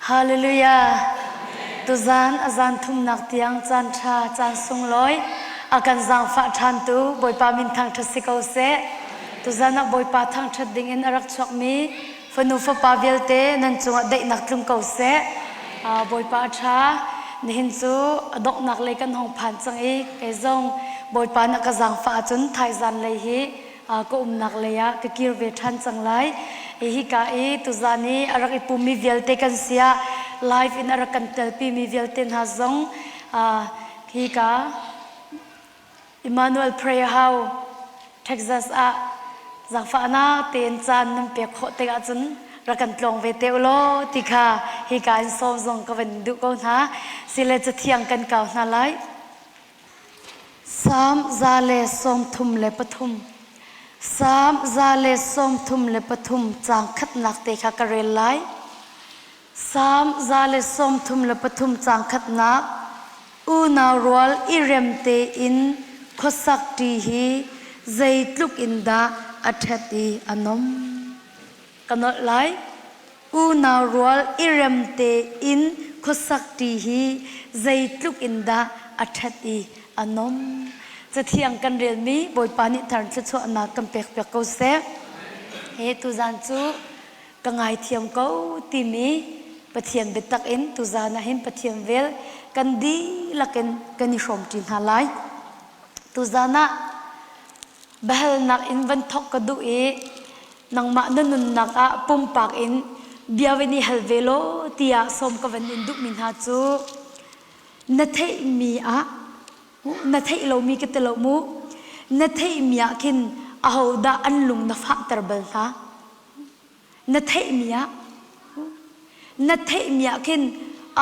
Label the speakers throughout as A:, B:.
A: Hallelujah! Tuzan a zan thumnak tiang caan ṭha, caan sunglawi a kan zaangfah ṭhantu Bawipa min thangṭhat si ko seh. Tuzan ah Bawipa thangṭhat dingin a rak chuakmi fanu fapa vialte nan cungah daihnak tlung ko seh. Bawipa a ṭha. Nihin cu a donghnak lei kan hong phan cang i kei zong Bawipa nih a ka zaangfah ahcun thaizan lei hi ka umnak lei ah ka kir ve ṭhan cang lai. Hika i tuzan i a rak i pummi vialte kan si ah live in a rak kan telpimi vialte hna zong hika Emmanuel Prayer House Texas ah zaangfahnak tein caan nan pek khawh tikah cun rak kan tlawng ve te u law ti kha hika in sawm zong ka van duh ko hna. Sile cathiang kan kau hna lai. Salm 133 Salm 133 caang khatnak te kha ka rel lai. Salm 133 caang khatnak Unau rual i rem tein khuasak ṭi hi zeitluk in dah a ṭhat i a nom. Ka nolh lai. Unau rual i rem tein khuasak ṭi hi zeitluk in dah a ṭhat i a nom. Cathiang kan relmi Bawipa nih thar thluachuahnak kan pekpiak ko seh. Hi tuzan cu ka ngaithiam ko timi Pathian biatak in tuzan ah hin Pathian vel kan dihlak in kan i hrawmṭi hna lai. Tuzan ah biahalnak in van thawk ka duh i nangmah na nunnak ah pumpak in bia van i hal ve law tiah sawm ka van in duhmi hna cu na theihmi ah na theih lomi ka ti lo mu na theihmi ah khin ahodah an lung na fahter bal hna na theihmi ah na theihmi ah khin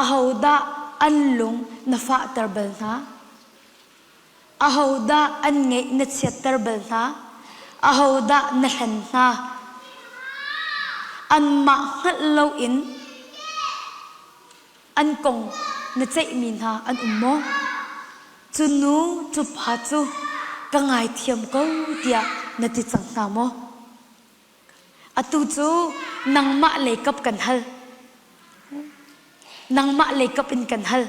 A: ahodah an lung na fahter bal hna Ahodah an ngeih na chiatter bal hna? Ahodah na hlen hna? Anmah hngalh loin an kong na ceihmi hna an um maw? Cu nu, cu pa cu ka ngaithiam ko tiah na ti cang hna maw? Atu cu nangmah leikap kan hal. Nangmah leikap in kan hal.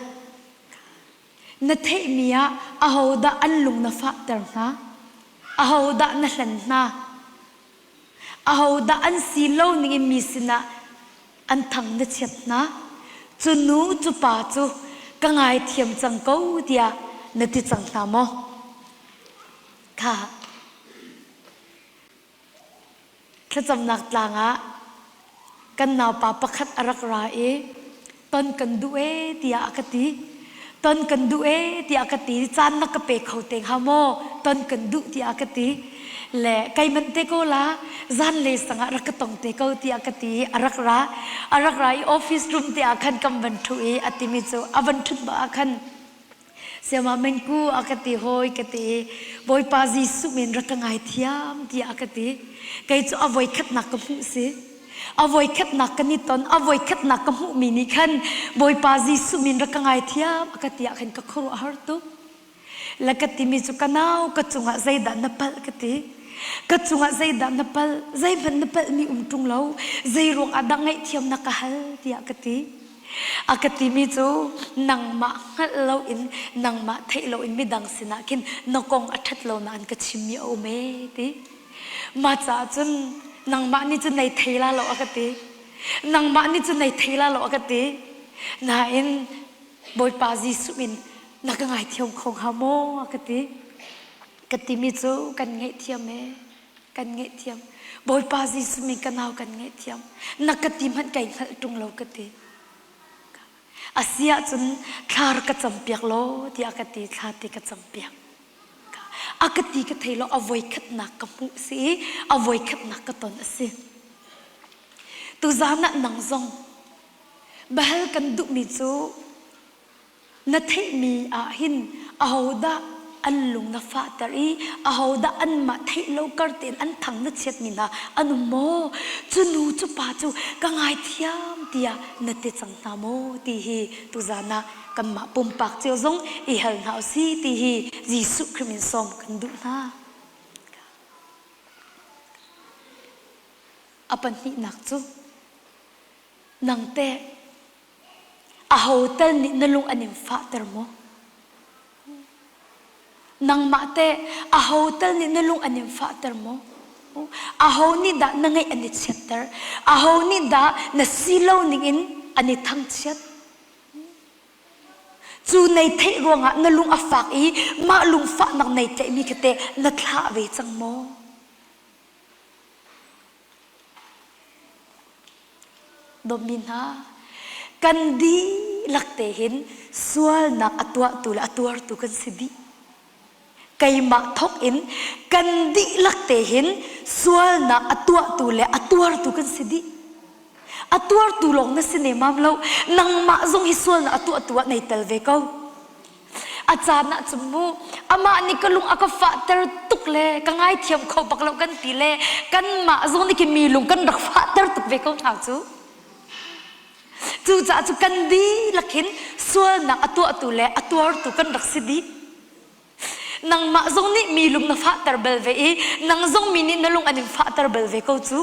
A: Na theihmi ah ahodah an lung na fahter hna? Ahodah na hlen hna? Ahodah an si lo ningin mi sinah an thang na chiat hna? Cu nu, cu pa cu ka ngaithiam cang ko tiah na ti cang hna maw? Kha Thlacamnak tlang ah kan naupa pakhat a rak ra i ton kan duh ee tiah a ka ti. Ton kan duh ee tiah a ka ti. Caan na ka pe kho te hnga maw? Ton kan duh tiah a ka ti. Le keimanh te ko la zanlei sang ah rak ka tong te ko tiah ka ti i a rak ra. A rak ra i office room te ah khan kan van ṭhu i a timi cu a van ṭhut bak ah khan Siama mengku a ka ti hawi ka ti i Bawipa Jesuh min rak ka ngaithiam tiah a ka ti. Kei cu a voikhatnak ka hmuh si. A voikhatnak kan i ton, a voikhatnak ka hmuhmi nih khan Bawipa Jesuh min rak ka ngaithiam a ka ti ah khan ka khuaruah har tuk. La ka timi cu ka nau ka cungah zeidah na palh ka ti. Ka cungah zeidah na palh, zeihmanh na palhmi um ṭung lo, zei ruangah dah ngaihthiam na ka hal tiah ka ti. A ka timi cu nangmah hngalh loin nangmah theih loin midang sinah khin na kong a ṭhat lo nain ka chimmi a um ee ti. Mah caah cun nangmah nih cun nei thei la lo a ka ti. Nangmah nih cun nei thei la lo a ka ti. Nain Bawipa Jesuh min na ka ngaithiam kho hnga maw a ka ti. Ka timi cu kan ngaihthiam ee. Kan ngaihthiam. Bawipa Jesuh min ka nau kan ngaihthiam. Na ka ti hmanh kai hngalh ṭung lo ka ti. A si ahcun thla rak ka campiak law tiah ka ti thla ti ka campiak. A ka ti ka thei lo a voikhatnak ka hmuh si i a voikhatnak ka ton a si. Tuzaan ah nang zong bahal kan duhmi cu Na theihmi ah hin ahodah an lung na fahter i ahodah anmah theih lo kar tein an thang na chiatmi hna an um maw? Cu nu cu pa cu ka ngaithiam tiah na ti cang hna maw ti hi tuzaan ah kanmah pumpak cio zong i hal hna usih ti hi Jesuh Khrih min sawm kan duh hna. A pahnihnak cu nang teh. Aho tal nih na lung an in fahter maw? Nangmah teh aho tal nih na lung an in fahter maw? Aho nih dah na ngaih an i chiatter? Aho nih dah na si lo ning in an i thangchiat? Cu nei theih ruangah na lung a fak i mah lungfahnak nei tlaihmi khi teh na thlah ve cang maw? Dawtmi hna, kan dihlak te hin sualnak a tuahtu le a tuartu kan si dih. Keimah thawk in kan dihlak te hin sualnak a tuahtu le a tuartu kan si dih. A tuartu lawng na si nemam lo, nangmah zong hi sualnak a tuahtu ah nei tel ve ko. A caan ah cun mu amah nih ka lung a ka fahter tuk le ka ngaithiam kho bak lo kan ti le kanmah zong nih khi mi lung kan rak fahter tuk ve ko hna cu. Cucaah cu kan dihlak hin sualnak a tuahtu le a tuartu kan rak si dih. Nangmah zong nih mi lung na fahter bal ve i nang zong mi nih na lung an in fahter bal ve ko cu.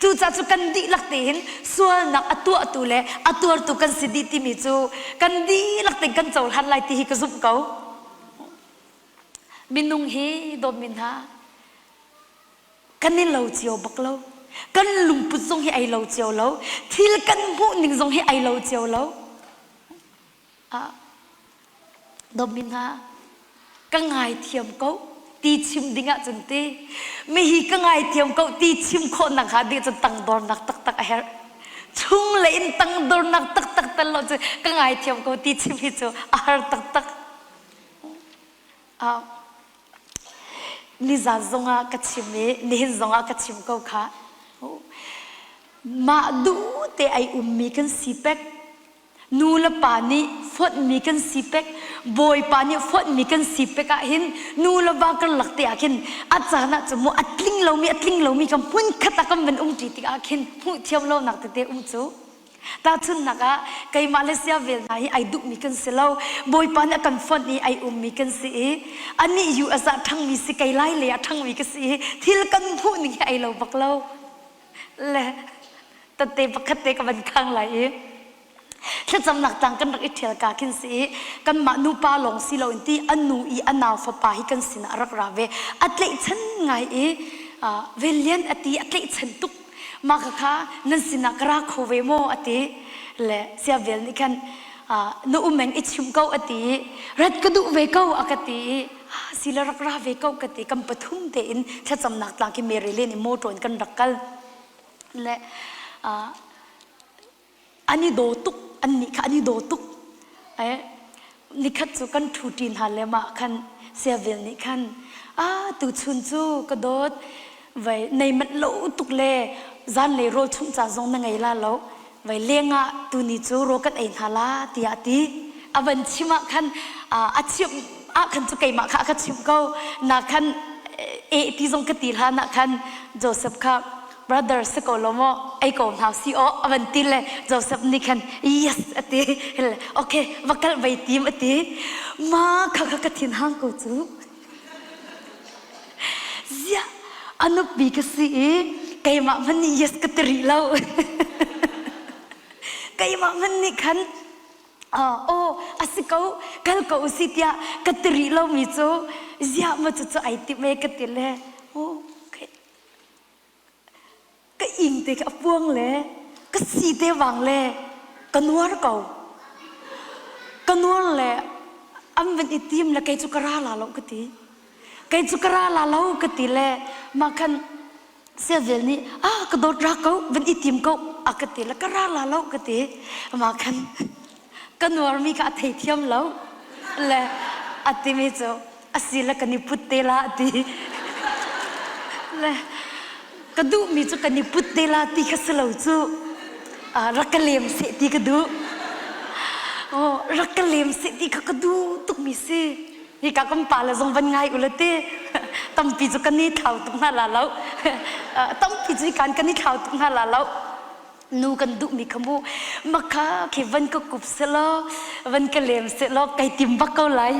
A: Cucaah cu kan dihlak tein sualnak a tuahtu le a tuartu kan si dih timi cu kan dihlak tein kan cohlan lai ti hi ka zumh ko. Minung hi dawtmi hna kan i lo cio bak lo. Kan lungput zong hi ai lo cio lo. Thil kan hmuh ning zong hi ai lo cio lo. Ah, dawtmi hna, ka ngaithiam ko ti chim ding ahcun ti mihi ka ngaithiam ko ti chim khawhnak hnga ding cun tangdornak taktak a herh. Chunglei in tangdornak taktak tel lo cu ka ngaithiam ko ti chim hi cu a har taktak. Ah, nizan zongah ka chim i nihin zongah ka chim ko kha. Mah duh te ai ummi kan si pek. Nu le pa nih fonhmi kan si pek, Bawipa nih fonhmi kan si pek ah hin nu le va karlak te ah khin a caan ah cu mu a tling lomi a tling lomi ka hmun khat ah kan van um ṭi tikah khin hmuh thiam lonak tete um cu. Tahchunhnak ah keimah le sia vel hna hi ai duhmi kan si lo. Bawipa nih a kan fonh i ai ummi kan si i anih US ah ṭhangmi si kei lai lei ah ṭhangmi ka si i thil kan hmuh ning hi ai lo bak lo. Le tate pakhat te ka van khang lai i thlacamnak tlang kan rak i ṭhial ka khin si i kanmah nupa lawng si loin ti a nu i a nau fapa hi kan sinah a rak ra ve. A tlaihchan ngai i Velian a ti a tlaihchan tuk. Mah khakha nan sinah ka ra kho ve maw a ti. Le Siavel nih khan na umeng i chim ko a ti i rat ka duh ve ko a ka ti i sila rak ra ve ko ka ti. Kan pathum tein thlacamnak tlang khi Mary Lynn i motor in kan rak kal. Le an i daw tuk annih kha an i daw tuk eh nikhat cu kan ṭhu ṭi hna le mah khan siavel nih khan ah tuchun cu ka dawt vai nei manh lo tuk le zanlei rawl chumh ca zong na ngei la lo vai leng ah tuni cu rawl kan ei hna la tiah a ti a van chim ah khan a chimh ah khan cu keimah kha a ka chimh ko na khan eh ti zong ka ti hlan ah khan Joseph kha brother si ko lo maw ei ko hna si aw a van ti le Joseph nih khan yes a ti okay va kal vei tim a ti ma kha kha ka thin hang ko cu ziah a nupi ka si i keimah hmanh nih yes ka ti rih lo keimah hmanh nih khan aw a si ko kal ko usih tiah ka ti rih lomi cu ziah ma cucu ai timh e ka ti le okay Ka ing te khi a puang le ka si te vang le ka nuar ko. Ka nuar le an van i tim le kei cu ka ra la lo ka ti. Kei cu ka ra la lo ka ti le mah khan Siavel nih ah ka dawt ra ko van i tim ko a ka ti le ka ra la lo ka ti. Mah khan ka nuarmi kha a theithiam lo le a timi cu a si le kan i put te la a ti le ka duhmi cu kan i put te la ti kha si lo cu rak ka lem seh ti ka duh oh rak ka lem seh ti kha ka duh tukmi si hika kan pa le zong van ngai ula ti tampi cu kan i thlau tuk hna la lo tampi cu hikan kan i thlau tuk hna la lo nu kan duhmi kha mu makha khi van ka kup selaw van ka lem selaw kai tim bak ko lai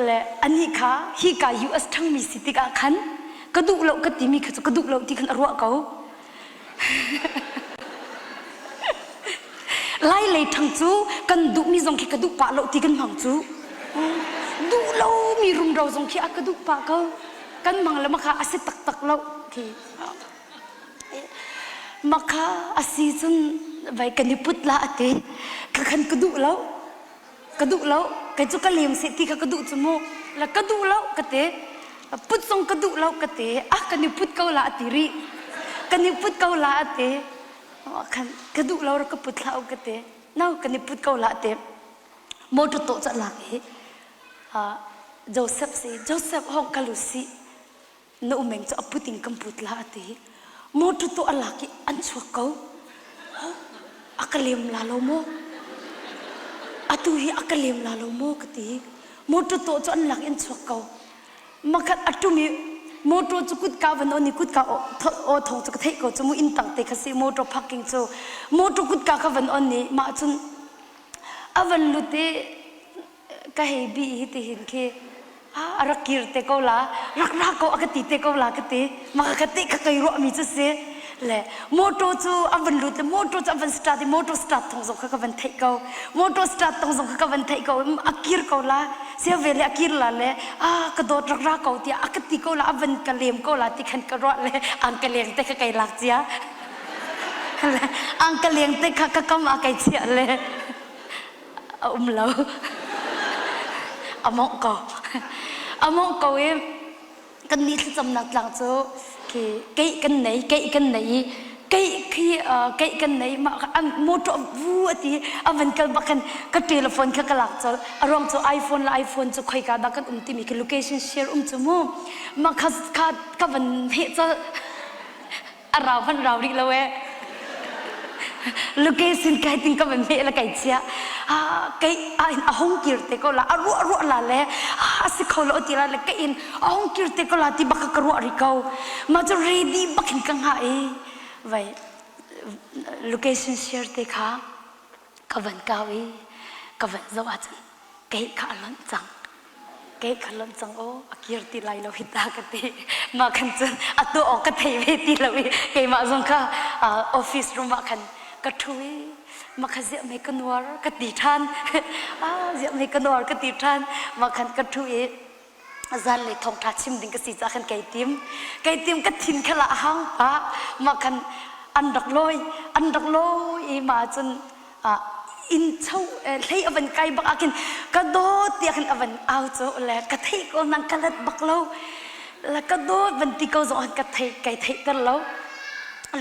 A: le anih kha hi ka US ṭhangmi si tikah khan ka duh lo ka timi kha cu ka duh lo ti khan a ruah ko. Lai lei ṭhang cu kan duhmi zong khi ka duh pah lo ti kan hmang cu. Duh lomi rumro zong khi a ka duh pah ko. Kan mang le makha a si taktak lo khi. Makha a si cun vai kan i put la a ti. Ka khan ka duh lo. Ka duh lo. Kei cu ka lem seh ti kha ka duh cu mu. La ka duh lo ka ti. Put zong ka duh lo ka ti. Ah kan i put ko la a ti rih. Kan i put ko la a ti. Khan ka duh lo rak ka put hlah u ka ti. No kan i put ko la a ti. Motor tawh cu a lak i Joseph si Joseph hong kal u sih na umeng cu a put in kan put la a ti. Motor tawh a lak i an chuak ko. A ka lem la lo maw? Atu hi a ka lem la lo maw ka ti. Motor tawh cu an lak i an chuak ko. Makhat a ṭum i motor cu kutka van on i kutka aw thawng cu ka theih ko cu mu inn tang te kha si motor parking cu motor kutka kha van on i mah cun a van lut i ka hei bih hi tihin khi a rak kir te ko la rak ra ko a ka ti te ko la ka ti maka ka te ka kai ruah mi cu si le motor cu a van lut le motor cu a van start i motor start thong zong kha ka van theih ko motor start thong zong kha ka van theih ko a kir ko la sia ve le a kir la le a ka dawt rak ra ko tiah a ka ti ko la a van ka lem ko la ti khan ka ruah le ang ka leng te kha kai lak cia ang ka leng te kha ka kam a kai chiah le a um lo a mongh ko a mongh ko i kan nih thlacamnak tlang cu khi keih kan nei keih kan nei i keih khi keih kan nei mah an motor vu a ti a van kal bak khan ka telephone kha ka lak colh a ruang cu iPhone le iPhone cu khoika dah kan um timi khi location share um cu mu mah kha kha ka van heh colh a rau hmanh rau rih lo ee location kai ting ka van hmeh la kai chia kei a hong kir te ko la a ruah ruah la le a si kho lo ti la le kei in a hong kir te ko la ti bak ka ruah ri ko ma cu ready bak in ka ngah i vai location share te kha ka van kau i ka van zoh ahcun kei kha a lonh cang kei kha lonh cang aw a kir ti lai lo hi ta ka ti mah khan cun a tuah awk ka thei ve ti lo i keimah zong kha office room ah khan ka ṭhu i mah kha ziah mei ka nuar ka ti ṭhan ziah mei ka nuar ka ti ṭhan mah khan ka ṭhu i zanlei thawngṭha chim ding ka si caah khan kai tim kai tim ka thin kha la a hang pah mah khan an rak lawi an rak lawi i mah cun inn cho hlei a van kai bak ah khin ka dawt tiah khin a van au cu le ka theih ko nang ka let bak lo le ka dawt van ti ko zong ka thei kai theihter lo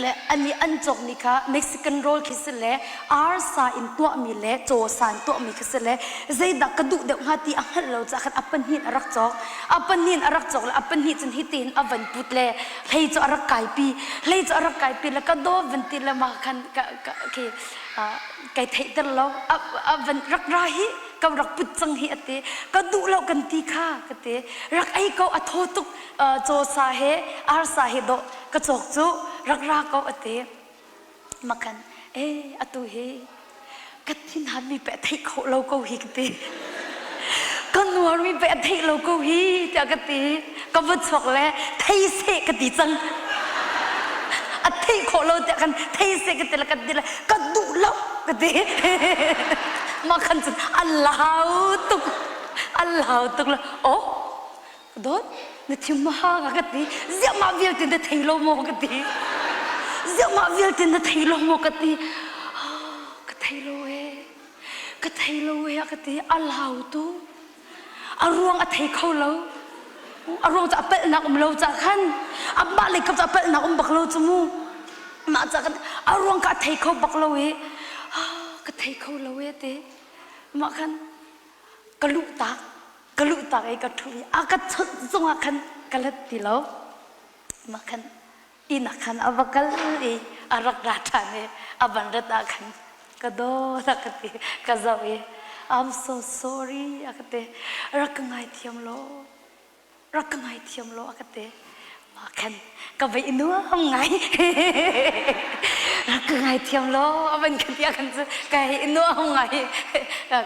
A: le ani an cawkmi kha Mexican roll khi si le arsa in tuahmi le cawsa in tuahmi khi si le zeidah ka duh deuh hnga ti a hngalh lo caah khan a pahnih a rak cawk a pahnih a rak cawk le a pahnih cun hitin a van put le hlei cu a rak kaipi hlei cu a rak kaipi le ka dawt van ti le ma khan ka ka khi kai theihter lo a van rak ra hi ka rak put cang hi ati ka duh lo kan ti kha ka ti rak ei ko a thaw tuk cawsa he arsa he dawh ka cawk cu rak ra ko ati makan e atu hi ka thin mi pe theih kho lo ko hi ka ti ka nuar mi pe theih lo ko hi tiah ka ti ka va chuak le thei seh ka ti cang a theih khawh lo tiah kan thei seh ka ti le ka ti le ka duh lo ka ti mah khan cun a lau tuk a lau tuk le oh dawt na thim ma ha ka ti ziah mah vialte na thei lo maw ka ti ziah mah vialte na thei lo maw ka ti ka thei lo e ka thei lo e ka ti a lau tu a ruang a thei kho lo a ruang cu a palhnak um lo ca khan amah lei kap cu a palhnak um bak lo cu mu mah ca khan a ruang ka a thei kho bak lo i ka thei kho lo e ti mah khan ka luh tak ka luh tak i ka ṭhu i a ka chawnh zongah khan ka let ti lo mah khan inn ah khan a va kal i a rak ra ṭhan i a van rat ah khan ka dawt a ka ti ka zoh i I'm so sorry a ka ti rak ka ngaithiam law rak ka ngaithiam law a ka ti mah khan ka vai i nuam ngai rak ka ngaithiam law a van ka ti ah khan cu ka hei i nuam ngai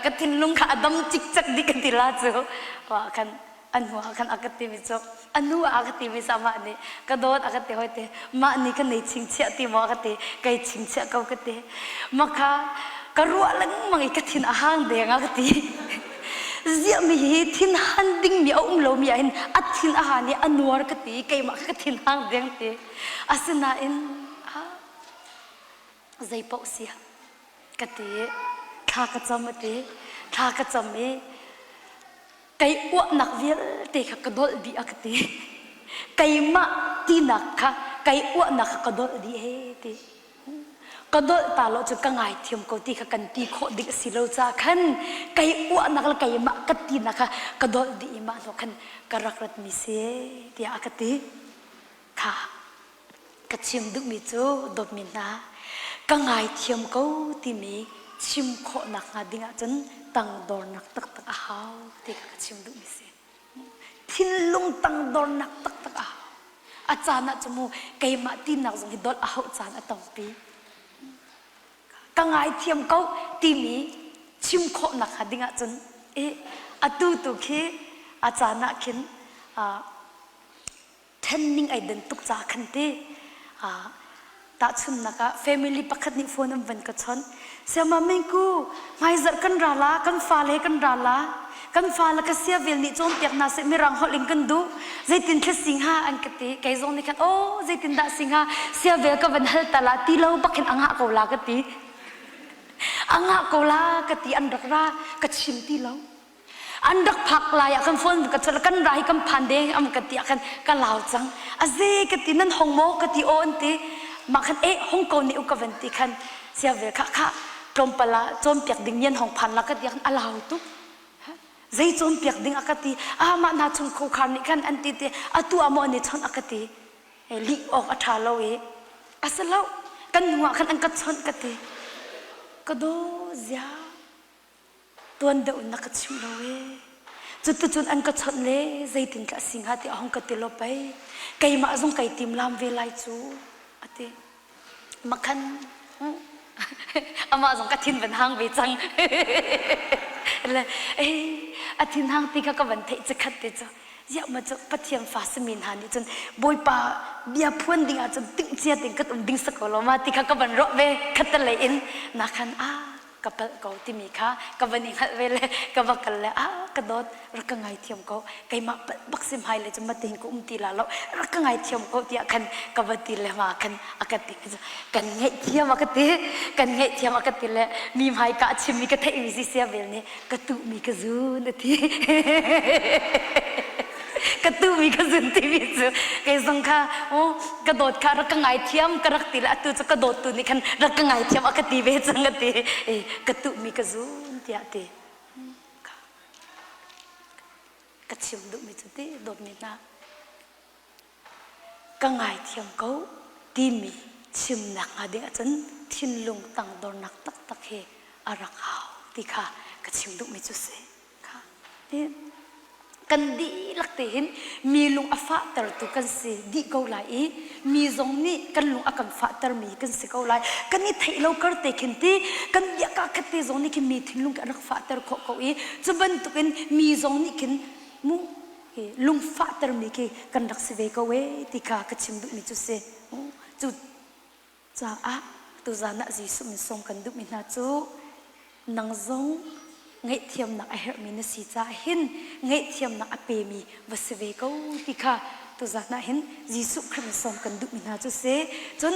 A: ka thinlung kha a dam cikcek dih ka ti la cu mah khan a hnu ah khan a ka timi cu a nu ah a ka timi cu amah nih ka dawt a ka ti hoi te mah nih ka nei chingchiah ti maw a ka ti kai chingchiah ko ka ti makha Ka ruah lengmang i ka thin a hang deng a ka ti. Ziah mi hi thin han dingmi a um lomi ah hin a thin a han i a nuar ka ti keimah kha ka thin hang deng ti. Asinain zei paoh si ka ti i thla ka cam a ti. Thla ka cam i kei uahnak vialte kha ka dolh dih a ka ti. Keimah tinak kha kei uahnak kha ka dolh dih he ti. Ka dolh ta lo cu ka ngaithiam ko ti kha kan ti khawh ding a si lo caah khan kei uahnak le keimah ka tinak kha ka dolh dih i mah hnu khan ka rak ratmi si tiah a ka ti. Kha ka chim duhmi cu dawtmi hna ka ngaithiam ko timi chim khawhnak hnga ding ahcun tangdornak taktak a hau ti kha ka chim duhmi si. Thinlung tangdornak taktak a hau. A caan ah cu mu keimah tinak zong hi dolh a hauh caan a tampi. Ka ngaithiam ko timi chim khawhnak hnga ding ahcun i atu tu khi a caan ah khin ṭhenning ai den tuk caah khan ti tahchunhnak ah family pakhat nih phone an van ka chawnh siama mingku hmaizarh kan ra la kan fale kan ra la kan fale ka sia vel nih cawnpiak hna seh mirang holh in kan duh zeitin thla sing ha an ka ti kei zong nih khan oh zeitin dah sing ha sia vel ka van hal ta la ti lo bak hin a ngah ko la ka ti a ngah ko la ka ti an rak ra ka chim ti lo An rak phak lai ah kan phone ka chawt kan ra hi kan phan deng am ka ti ah khan ka lau cang. A ze ka ti nan hong maw ka ti aw an ti. Mah khan eh hong ko ne u ka van ti khan sia vel kha kha tlawmpal ah cawnpiak ding nian hong phan la ka ti ah khan a lau tuk. Zei cawnpiak ding a ka ti. Ah mah hna chung khokhar nih khan an ti ti atu ah maw an i chawnh a ka ti. Lih awk a ṭha lo i a si lo kan hnu ah khan an ka chawnh ka ti. Ka daw zia Tuan deuh in na ka chimh lo ee. Cuticun an ka chawnh le zeitin ka si hnga ti a hung ka ti lo pei. Keimah zong kai tim lam ve lai cu a ti. Makhan amah zong ka thin van hang ve cang. Le eh a thin hang ti kha ka van theih cikhat te cu. Ziah ma cu Pathian fa simi hna nih cun Bawipa bia phuan ding ah cun timhcia tein kan um ding si ko lo ma ti kha ka van ruah ve khattelei in na khan ah ka palh ko timi kha ka van i hngalh ve le ka va kal le ah ka dawt rak ka ngaithiam ko keimah palh bak si hmai le cu matin ka um ti la lo rak ka ngaithiam ko tiah khan ka va ti le ma khan a ka ti kan ngaihthiam a ka ti kan ngaihthiam a ka ti le mi hmai ka chimmi ka theihmi si sia vel nih ka tuhmi ka zun a ti ka tuhmi ka zun timi cu kei zong kha oh ka dawt kha rak ka ngaithiam ka rak ti le atu cu ka dawt tu nih khan rak ka ngaithiam a ka ti ve cang a ti e ka tuhmi ka zun tiah ti ka chim duhmi cu ti dawtmi hna ka ngaithiam ko timi chimnak hnga ding ahcun thinlung tangdornak taktak hi a rak hau ti kha ka chim duhmi cu si. Kha kan dihlak te hin mi lung a fahtertu kan si dih ko lai i mi zong nih kan lung a kan fahtermi kan si ko lai. Kan i theih lo kar te khin ti kan biaka khat te zong nih khin mi thinlung an rak fahter khawh ko i cu bantukin mi zong nih khin mu lungfahtermi khi kan rak si ve ko ee ti kha ka chim duhmi cu si. Cu caah tuzan ah Jesuh min sawm kan duhmi hna cu nang zong ngaihthiamnak a herhmi na si caah hin ngaihthiamnak a pemi va si ve ko ti kha tuzan ah hin Jesuh Khrih min sawm kan duhmi hna cu si. Cun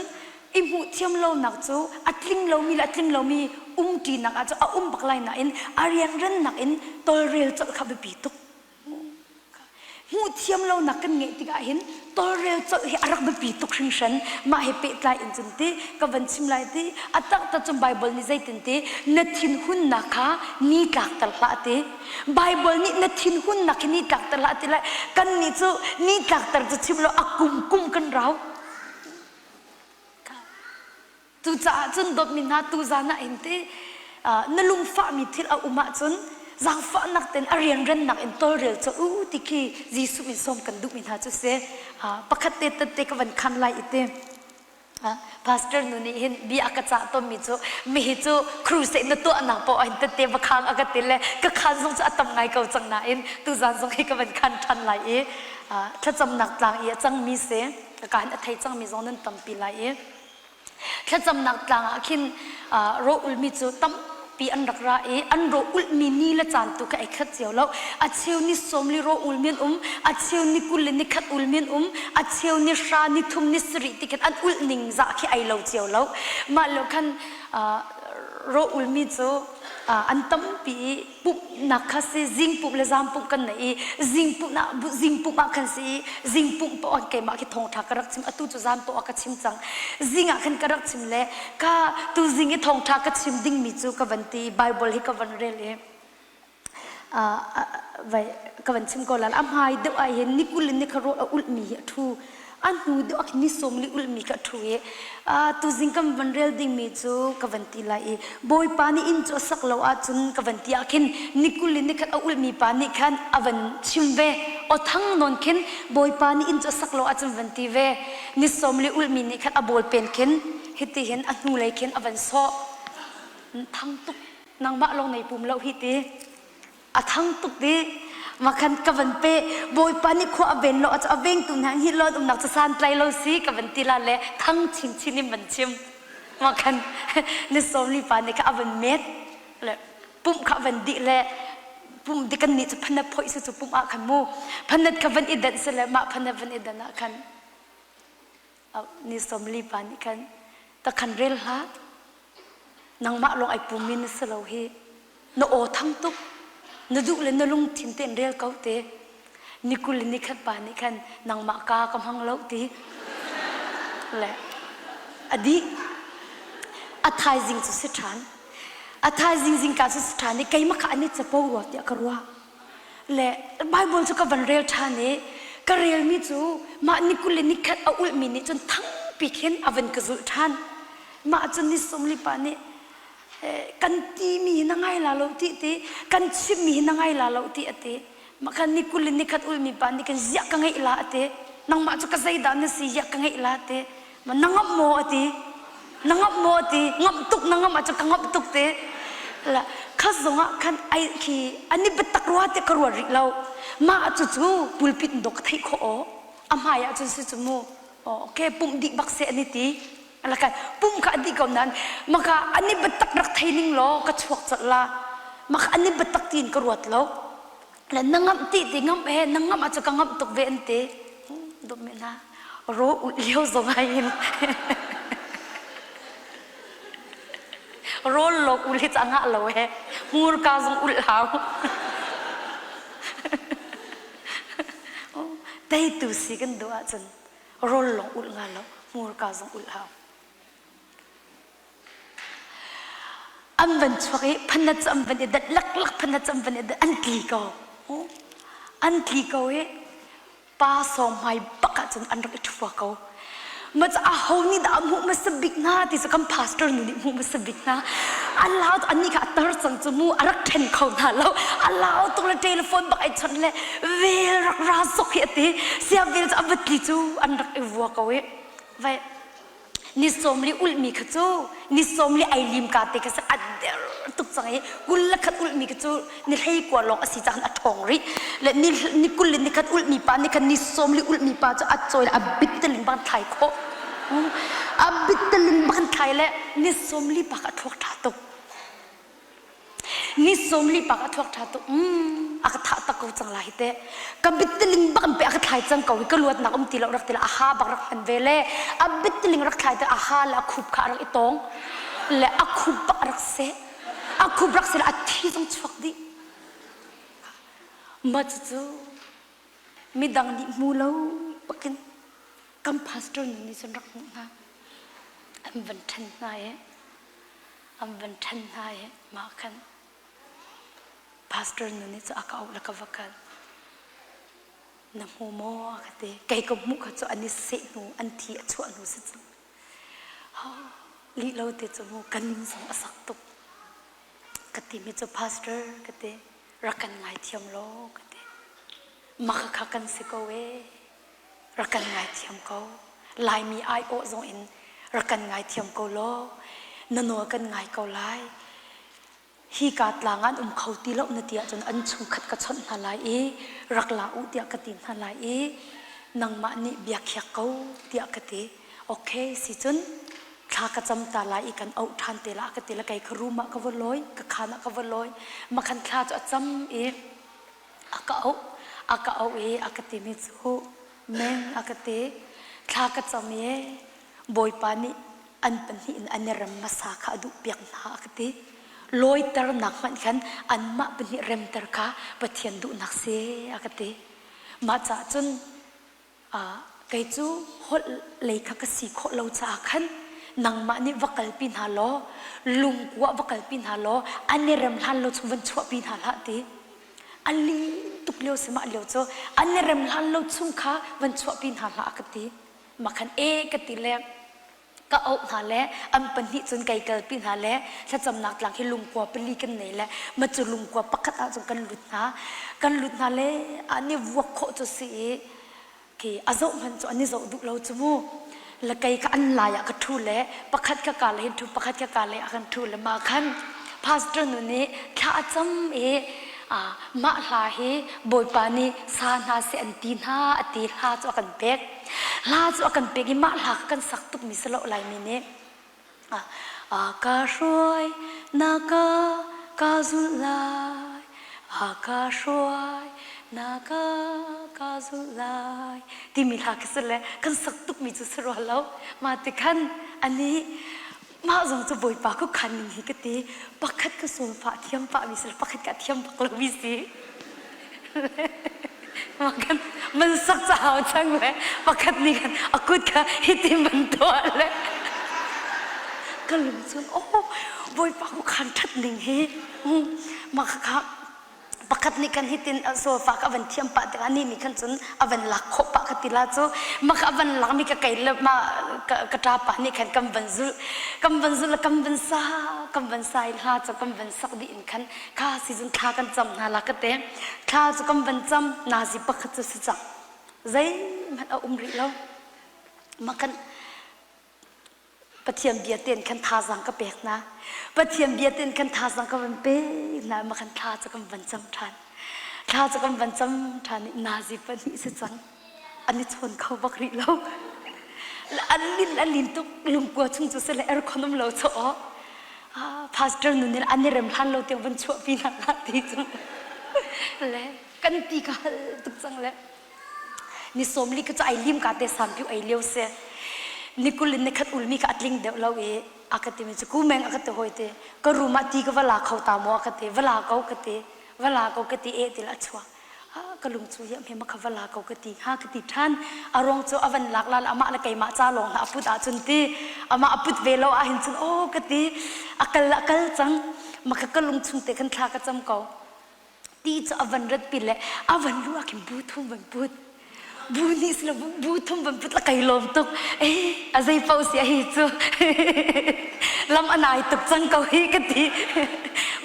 A: i hmuh thiam lonak cu a tling lomi le a tling lomi umṭinak ah cu a um bak lai nain a rianrannak in tawlrel colh kha biapi tuk. Hmuh thiam lonak kan ngeih tikah hin tawlrel colh hi a rak biapi tuk hringhran. Mah he pehtlai in cun ti ka van chim lai ti a taktak cun Baibal nih zeitin ti na thinhunnak kha ni tlakter hlah ti. Baibal nih na thinhunnak hi ni tlakter hlah ti lai kannih cu ni tlakter cu chim lo a kum kum kan rau. Cucaah cun dawtmi hna tuzan ah hin ti na lungfahmi thil a um ahcun zaangfahnak tein a rianrennak in tawlrel cu u ti khi Jesuh in sawm kan duhmi hna cu si. Pakhat te tette ka van khan lai i ti. Pastor nu nih hin bia a ka cah tawnmi cu mihi cu crusade na tuahnak poah hin tette va khang a ka ti le ka khan zong cu a tam ngai ko cang nain tuzan zong hi ka van khan ṭhan lai i thlacamnak tlang i a cangmi si ka kaan a thei cangmi zong nan tampi lai i Thlacamnak tlang ah khin rawh ulmi cu tampi. tampi an rak ra i an ro ulhmi ni le caan tu kha ei khat cio lo. A cheu ni sawm li ro ulmi an um, a cheu ni 20 le ni khat ulmi an um, a cheu ni hra, ni thum, ni sarih ti khin an ulh ning zah khi ei lo cio lo. Mah lio khan ro ulmi cu an tampi i pumhnak kha si zing pumh le zam pumh kan nei i zing pumh ah zing pumh ah khan si i zing pumh paoh ah keimah khi thawngṭha ka rak chim atu cu zan paoh ah ka chim cang zing ah khan ka rak chim le ka tu zing i thawngṭha ka chim dingmi cu ka van ti i Bible hi ka van rel i vai ka van chim ko lai a hmai deuh ah hin ni 20 in ni kha rawl a ulhmi hi a ṭhu a hnu deuh ah ni sawm li ulhmi ka ṭhu i tuzing kan van rel dingmi cu ka van ti lai i Bawipa nih inn cu a sak lo ahcun ka van ti ah khin ni 20 in ni khat a ulhmi pa nih khan a van chim ve aw thang nawn khin Bawipa nih inn cu a sak lo ahcun van ti ve ni sawm li ulhmi nih khan a bawl pen khin hiti hin a hnulei khin a van sawh thang tuk nangmah lawng nei pum lo hi ti a thang tuk ti makhan ka van pe bawipa nih khua a ven lo a vengtu hna hi lon umnak cu san tlai lo si ka van ti la le thang chinchin in van chim makhan ni sawm li pa nih kha a van met le pumh kha van dih le pum di kan nih cu phanat phoih si cu pumh ah khan mu phanat kha van i danh si le mah phanat van i dan ah khan ni sawm li pa nih khan ta khan rel hlah Nangmah lawng ai pummi na si lo hi. Na aw thang tuk. Na duh le na lungthin tein rel ko te. Ni 20 le ni khat pa nih khan nangmah ka ka hmang lo ti. Le a dih. A thaizing cu si ṭhan. A thaizing zingka cu si ṭhan i keimah kha an i capo rua tiah ka ruah. Le Bible cu ka van rel ṭhan i ka relmi cu mah ni 20 le ni khat a ulhmi nih cun thangpi khin a van ka zulh ṭhan. Mah cun ni sawmli pa nih kan timi hi na ngai la lo ti ti kan chimmi hi na ngai la lo ti a ti. Mah khan ni 20 in ni khat ulmi pa nih kan ziah ka ngeih la a ti. Nangmah cu ka zeidah na si ziah ka ngeih la a ti. Ma na ngamh maw a ti. Na ngamh maw a ti. Ngamh tuk na ngamh ahcun ka ngamh tuk ti. La kha zong ah khan ai khi an i biatak rua ti ka ruat rih lo. Mah cu cu pulpit in dawh ka theih khawh aw. A hmai ah cun si cu mu. Okay pumh dih bak seh an i ti. Lakan pum kha a dih ko nain maka an i biatak rak thei ning law ka chuak colh la maka an i biatak tiin ka ruat lo le na ngamh ti ti ngamh he na ngamh ahcun ka ngamh tuk ve an ti dawt me hna ro ulh lio zong ah hin rawl lo ul hi ca ngah lo he hmurka zong ulh hau teitu si kan duh ahcun rawl lawng ulh nga lo hmurka zong ulh hau an van chuak i phanat cu an van i dat laklak phanat cu an van i dat an tli ko an tli ko i pa sawng hmai bak ahcun an rak i ṭhua ko Ma cu aho nih dah a hmuh hmasa bik hna ti cu kan pastor nu nih hmuh hmasa bik hna. A lau anih kha a tar cang cu mu a rak ṭhen kho hna lo. A lau tuk le telephone bak ai chawnh le vel rak ra zok hi a ti. Sia vel cu a va tli cu an rak i vua ko i vai ni sawm li ulhmi kha cu ni sawm li ai lim ka te kha si a der tuk cang i 20 le khat ulhmi kha cu ni hlei kua lawng a si cang a ṭhawng rih le ni ni 20 le ni khat ulhmi pa ni khan ni sawm li ulhmi pa cu a cawi a bit teling bang thlai khawh a bit teling bang thlai le ni sawm li pa kha a thluak ṭha tuk ni sawm li pa kha a thluak ṭha tuk a ka thah tak ko cang lai hi teh ka bit teling bak in pe a ka thlai cang ko hi ka luatnak um ti lo rak ti la a ha bak rak hman ve le a bit teling rak thlai te a ha le a khup kha a rak i tawng le a khup bak a rak seh a khup rak seh le a thi zong chuak dih mah cucu midang nih hmu lo bakin kan pastor nu nih cun rak hmuh hna an van ṭhen hna i an van ṭhen hna i mah khan pastor nu nih cu a ka auh le ka va kal na hmu maw a ka ti kei ka hmuh kha cu an i seh hnu an thi a chuah hnu si cang lih lo te cu mu ka ning zong a sak tuk ka timi cu pastor ka ti rak kan ngaithiam law ka ti maka kha kan si ko e rak kan ngaithiam ko laimi aiawh zong in rak kan ngaithiam ko law na nawl kan ngai ko lai hika tlang an um kho ti lo na ti ahcun an chungkhat ka chawnh hna lai i rak la u tiah ka ti hna lai i nangmah nih bia khiak ko tiah ka ti okay si cun. Thla ka cam ta lai i kan auh ṭhan te la ka ti le kei kha room ah ka va lawi, ka khaan ah ka va lawi. Makhan thla cu a cam i a ka auh. A ka auh i a ka timi cu meng a ka ti. Thla ka cam i Bawipa nih an pahnih in an i rem hmasa kha a duhpiak hna a ka ti. Lawiternak hmanh khan anmah pahnih remter kha Pathian duhnak si a ka ti. Mah caah cun kei cu holh lei kha ka si khawh lo caah khan nangmah nih va kalpi hna law lungkua va kalpi hna law an i rem hlan lo chung van chuahpi hna hlah ti. A lin tuk lio si mah lio cu an i rem hlan lo chung kha van chuahpi hna hlah a ka ti. Mah khan e ka ti le ka auh hna le an pahnih cun kei kalpi hna le thlacamnak tlang hi lungkua pali kan nei le ma cu lungkua pakhat ah cun kan lut hna kan lut hna le an i vuak khawh cu si i khi a zoh hmanh cu an i zoh duh lo cu mu le kei kha an lai ah ka ṭhu le pakhat ka ka le hin ṭhu pakhat ka ka le ah kan ṭhu le mah khan pastor nu nih thla a cam i mah hla hi Bawipa nih sa hna seh an ti hna a ti hla cu a kan pek Hla cu a kan pek i mah hla kha kan sak tukmi si lo Laimi nih. A ka hruai na ka ka zulh lai a ka hruai na ka ka zulh lai timi hla khi si le kan sak tukmi cu si rua lo. Mah ti khan ani mah zong cu Bawipa khuakhan ning hi ka ti pakhat ka solfa thiam pah mi si le pakhat ka thiam bak lo mi si. Makan man sak ca hau cang le pakhat nih khan a kut kha hitin man tuah le ka lung cun oh Bawipa khuakhan ṭhat ning hi mah kha pakhat nih khan hitin sofa ka van thiam pah tikah ni nih khan cun a van lak khawh pah ka ti la cu mah kha a van lak mi ka kei le ma ka ṭa pa nih khan kan van zulh kan van zulh le kan van sa kan van sa i hla cu kan van sak dih in khan kha season thla kan cam hna la ka te thla cu kan van cam nazi pakhat cu si cang zeihmanh a um rih lo mah kan Pathian bia ten khan thazaang ka pek hna. Pathian bia ten khan thazaang ka van pek hna. Mah khan thla cu kan van cam ṭhan. Thla cu kan van cam ṭhan i nazi pahnih si cang. An i chawn kho bak rih lo. An lin an lin tuk lungkua chung cu sile aircon um lo chaw aw. Pastor nun in an i rem hlan lo tiang van chuahpi hna hlah ti cu. Le kan ti ka hal tuk cang le. Ni sawmli ka cu ai lim ka te sampiu ei lio si. Ni kul in ni khat ulmi kha a tling deuh lo i a ka timi cu kumeng a ka ti hawi te ka room ah ti ka va la kho ta maw a ka ti va la ko ka ti va la ko ka ti e ti la a chuak ka lung cu hiam he ma kha va la ko ka ti ha ka ti ṭhan a ruang cu a van lak la amah le keimah ca lawng hna a put ahcun ti amah a put ve lo ahhin cun aw ka ti a kal a kal cang ma kha ka lung chung te khan thla ka cam ko ti cu a van rat pi le a van lu ah khin bu thum van put bu nih si lo bu thum van put la kai lawm tuk eh a zei paoh si a hi cu lam a nai tuk cang ko hi ka ti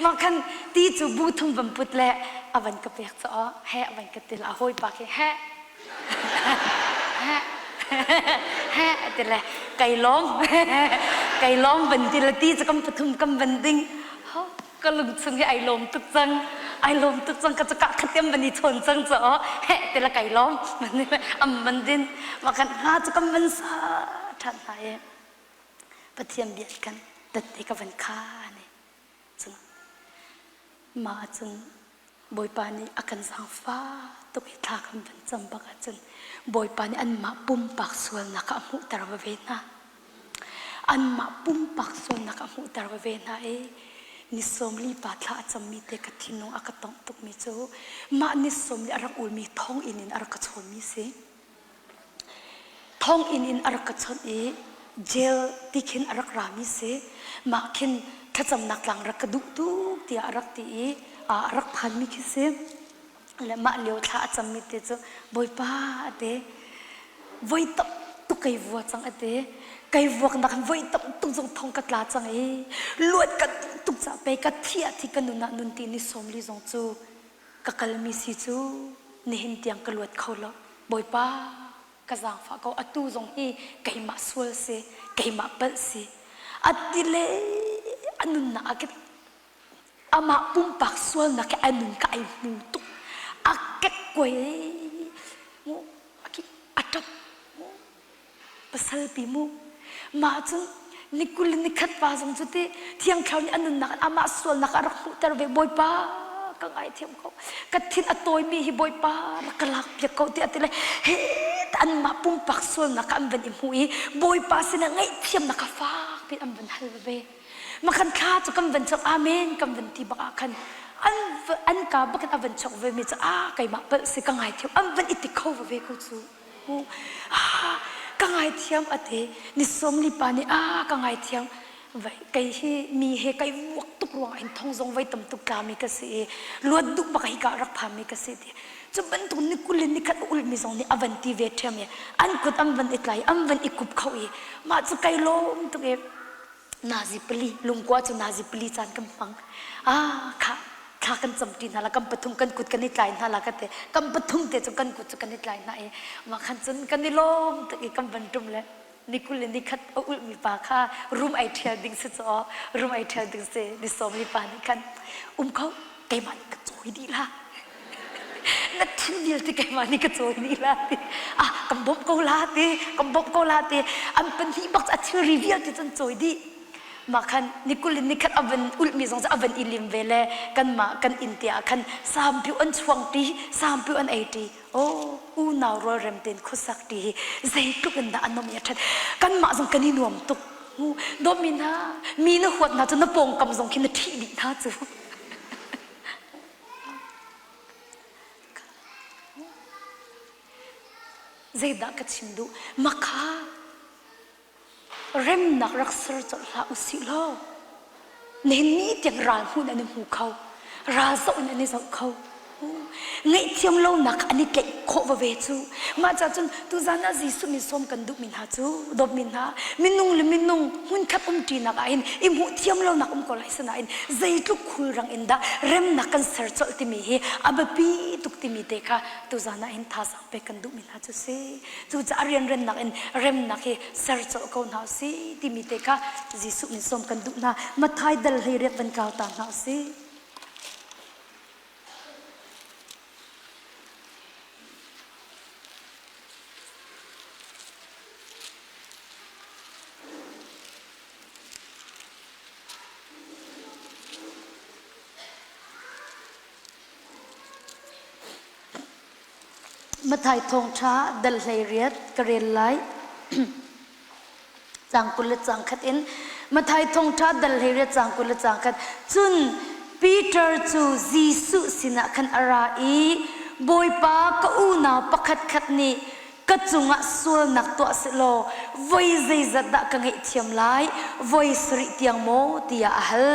A: mah khan ti cu bu thum van put le a van ka pek cu he a van ka til a hawipa khi he he ti le kai lawm kai lawm van ti le ti cu kam pathum kam van ding ka lungchung hi ai lawm tuk cang ai lawm tuk cang ka cakah khatem van i chawn cang cu heh ti la kai lawm am van din ma kan hna cu kam van sa ṭhan hna i Pathian bia kan tette ka van kha ne cun mah cun Bawipa nih a kan zaangfah tuk i thla kan van cam bak ahcun Bawipa nih anmah pumpak sualnak a hmuhter va ve hna. Anmah pumpak sualnak a hmuhter va ve hna i ni sawmli pa thla a cammi te ka thinlung a ka tongh tukmi cu mah ni sawmli a rak ulmi thonginn in a rak ka chawnmi si. Thonginn in a rak ka chawnh i jail ti khin a rak rami si. Mah khin thlacamnak tlang rak ka duh tuk tiah a rak ti i a rak phanmi khi si. Le mah lio thla a cammi te cu Bawipa a ti. Voi tam tuk kai vua cang a ti. Kai vuaknak in voi tam tuk zong thong ka tla cang i luat ka duh tuk ca pei ka thi ah thi ka nun ah nun ti ni sawmli zong cu ka kalmi si cu nihin tiang ka luat kho lo. Bawipa ka zaangfah ko atu zong hi keimah sual si keimah palh si a ti le a nunnak ah khin amah pumpak sualnak hi a nun ka ai hmu tuk a kekkuai mu a ṭap mu pasal pi mu mah cun. Ni 20 ni khat pa zong cu ti Thiang Thlarau nih a nunnak in amah sualnak a rak hmuhter ve. Bawipa ka ngaithiam ko. Ka thin a tawimi hi Bawipa rak ka lak piak ko tiah ti le he anmah pumpak sualnak kha an van i hmu i Bawipa sinah ngaihthiamnak kha fak piin an van hal ve. Makhan thla cu kan van chok amen kan van ti bak ah khan an an ka bak in a van chok ve mi cu a keimah palh si ka ngaithiam an van i ti kho ve ko cu. Ah ka ngaithiam a ti ni sawmli pa nih ah ka ngaithiam vai kei hi mi he kai vuak tuk ruangah hin thong zong voi tam tuk tlami ka si i luat duh bak hi ka rak phami ka si ti cu bantuk ni kul in nikhat a ulmi zong nih a van ti ve ṭhiam i an kut an van i tlai an van i kup kho i mah cu kai lawm tuk i nazi pali lungkua cu nazi pali caan kan hmang ah kha thla kan cam ṭi hna la kan pathum kan kut kan i tlai hna la ka ti kan pathum te cu kan kut cu kan i tlai hna i mah khan cun kan i lawm tuk i kan van ṭum le ni 20 le ni khat a ulhmi pa kha rum ai ṭhial ding si cu rum ai ṭhial ding si ni sawm mi pa nih khan um kho keimah nih ka cawi dih la na thil vialte keimah nih ka cawi dih la ti ah kan bawmh ko la ti kan bawmh ko la ti an pahnih bak a thilri vialte cun cawi dih mah khan ni 20 in ni khat a van ulhmi zong cu a van i lim ve le kanmah kan inn te ah khan sampiu an chuang ṭi sampiu an ei ṭi oh unau rualrem tein khuasak ṭi hi zeitluk in dah a nom i a ṭhat kanmah zong kan i nuam tuk dawtmi hna mi na huat hna cu na pawngkam zong khi na ṭhih dih hna cu Zeidah ka chim duh? Makha remnak rak ser colh hlah usih law nihin ni tiang ral hmun an i hmu kho ral zoh in an i zoh kho ngaihthiam lonak an i tlaih khawh va ve cu mah ca cun tuzan ah Jesuh min sawm kan duhmi hna cu dawtmi hna minung le minung hmunkhat umṭinak ah hin i hmuh thiam lonak um ko lai sinain zeitluk khulrang in dah remnak kan ser colh timi hi a biapi tuk timi te kha tuzan ah hin thazaang pek kan duhmi hna cu si cucaah rianrennak in remnak hi ser colh ko hna usih timi te kha Jesuh min sawm kan duh hna Matthai dal 18 van kau ta hna usih Matthai thawngṭha dal 18 ka rel lai. Caang 20 le caang khat in Matthai thawngṭha dal 18 caang 20 le caang khat cun Peter cu Jesuh sinah khan a ra i Bawipa ka unau pakhatkhat nih ka cungah sualnak tuah sehlaw voi zeizat dah ka ngaihthiam lai? Voi sarih tiang maw? tiah a hal.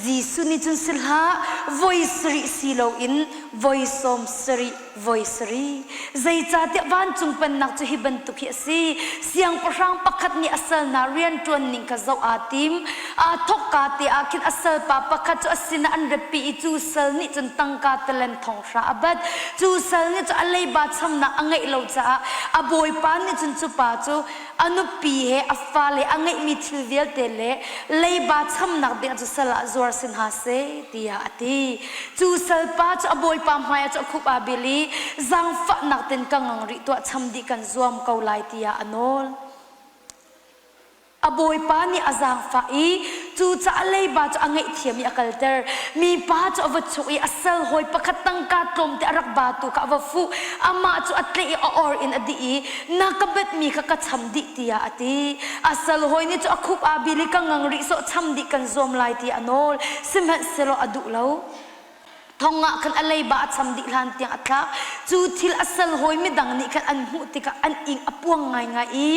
A: Jesuh nih cun si hlah, voi sarih si loin voi sawm sarih, voi sarih. Zeicahtiah vancung pennak cu hi bantuk hi a si. Siangpahrang pakhat nih a sal hna rianṭuan ning kha zoh aa tim. Aa thawkka te ah khin a salpa pakhat cu a sinah an ratpi i cu sal nih cun tangka talen thong hra a bat. Cu sal nih cun a leiba chamnak a ngeih lo caah a bawipa nih cun cu pa cu a nupi he a fale a ngeihmi thil vialte le leiba chamnak ding cu sal ah zuar si hna seh tiah a ti. Cu salpa cu a bawipa hmaiah cu a khup aa bil i zaangfahnak ten ka ngang rih tuah cham dih kan zuam ko lai tiah a nawl. A bawipa nih a zaangfah i cucaah leiba cu a ngaihthiam i a kalter. Mipa cu a va chuk i a sal hawi pakhat tangka tlawmte a rak batu kha a va fuh. Amah cu a tlaih i a or in a dih i na ka batmi kha ka cham dih tiah a ti. A sal hawi nih cu a khup aa bil i ka ngang rih sawh cham dih kan zuam lai tiah a nawl. Sihmanhsehlaw a duh lo. Thong ah khan a leiba a cham dih hlan tiang a thlak. Cu thil a sal hawi midang nih khan an hmuh tikah an ing a puang ngaingai i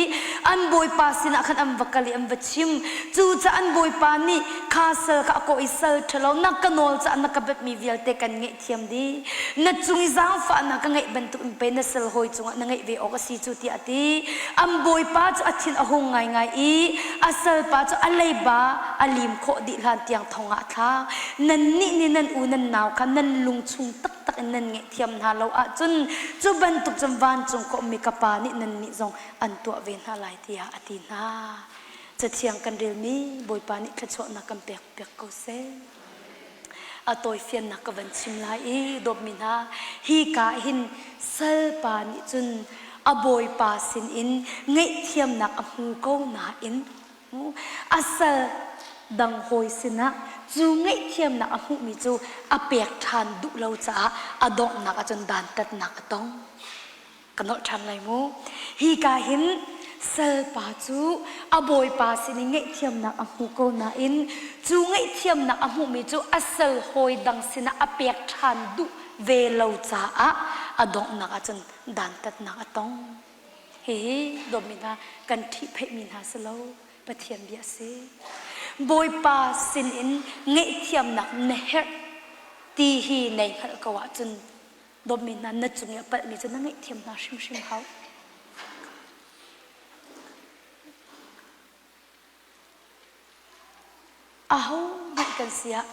A: an bawipa sinah khan an va kal i an va chim. Cucaah an bawipa nih kha sal kha a kawh i sal ṭhalo na ka nawl caah na ka biapmi vialte kan ngaihthiam dih. Na cung i zaangfahnak ka ngeih bantuk in pei na sal hawi cungah na ngeih ve awk a si cu tiah a ti. An bawipa cu a thin a hung ngaingai i a salpa cu a leiba a lim khawh dih hlan tiang thong ah a thlak. Nannih nih nan u nan nau kha nan lung chung taktak in nan ngaihthiam hna lo ahcun cu bantuk cun vancung ka ummi ka Pa nih nannih zong an tuah ve hna lai tiah a ti hna. Cathiang kan relmi Bawipa nih thluachuahnak kan pek piak ko seh. A tawifiannak ka van chim lai i dawtmi hna hi ka hin salpa nih cun a bawipa sinin ngaihthiamnak a hmu ko nain. A sal dang hawi sinah cu ngaihthiamnak a hmuhmi cu a pek ṭhan duh lo caah a donghnak ahcun dantatnak a tong. Ka nolh ṭhan lai mu. Hika hin salpa cu a bawipa sin i ngaihthiamnak a hmu ko nain cu ngaihthiamnak a hmuhmi cu a sal hawi dang sinah a pek ṭhan duh ve lo caah a donghnak ahcun dantatnak a tong. Hihi dawtmi hna kan ṭhihphaihmi hna si lo Pathian bia a si. Bawipa sinin ngaihthiamnak na herh ti hi nei hngalh ko ahcun dawtmi hna na cung i a palhmi cu na ngaihthiam hna hrimhrim hau. Ahohmanh kan si ah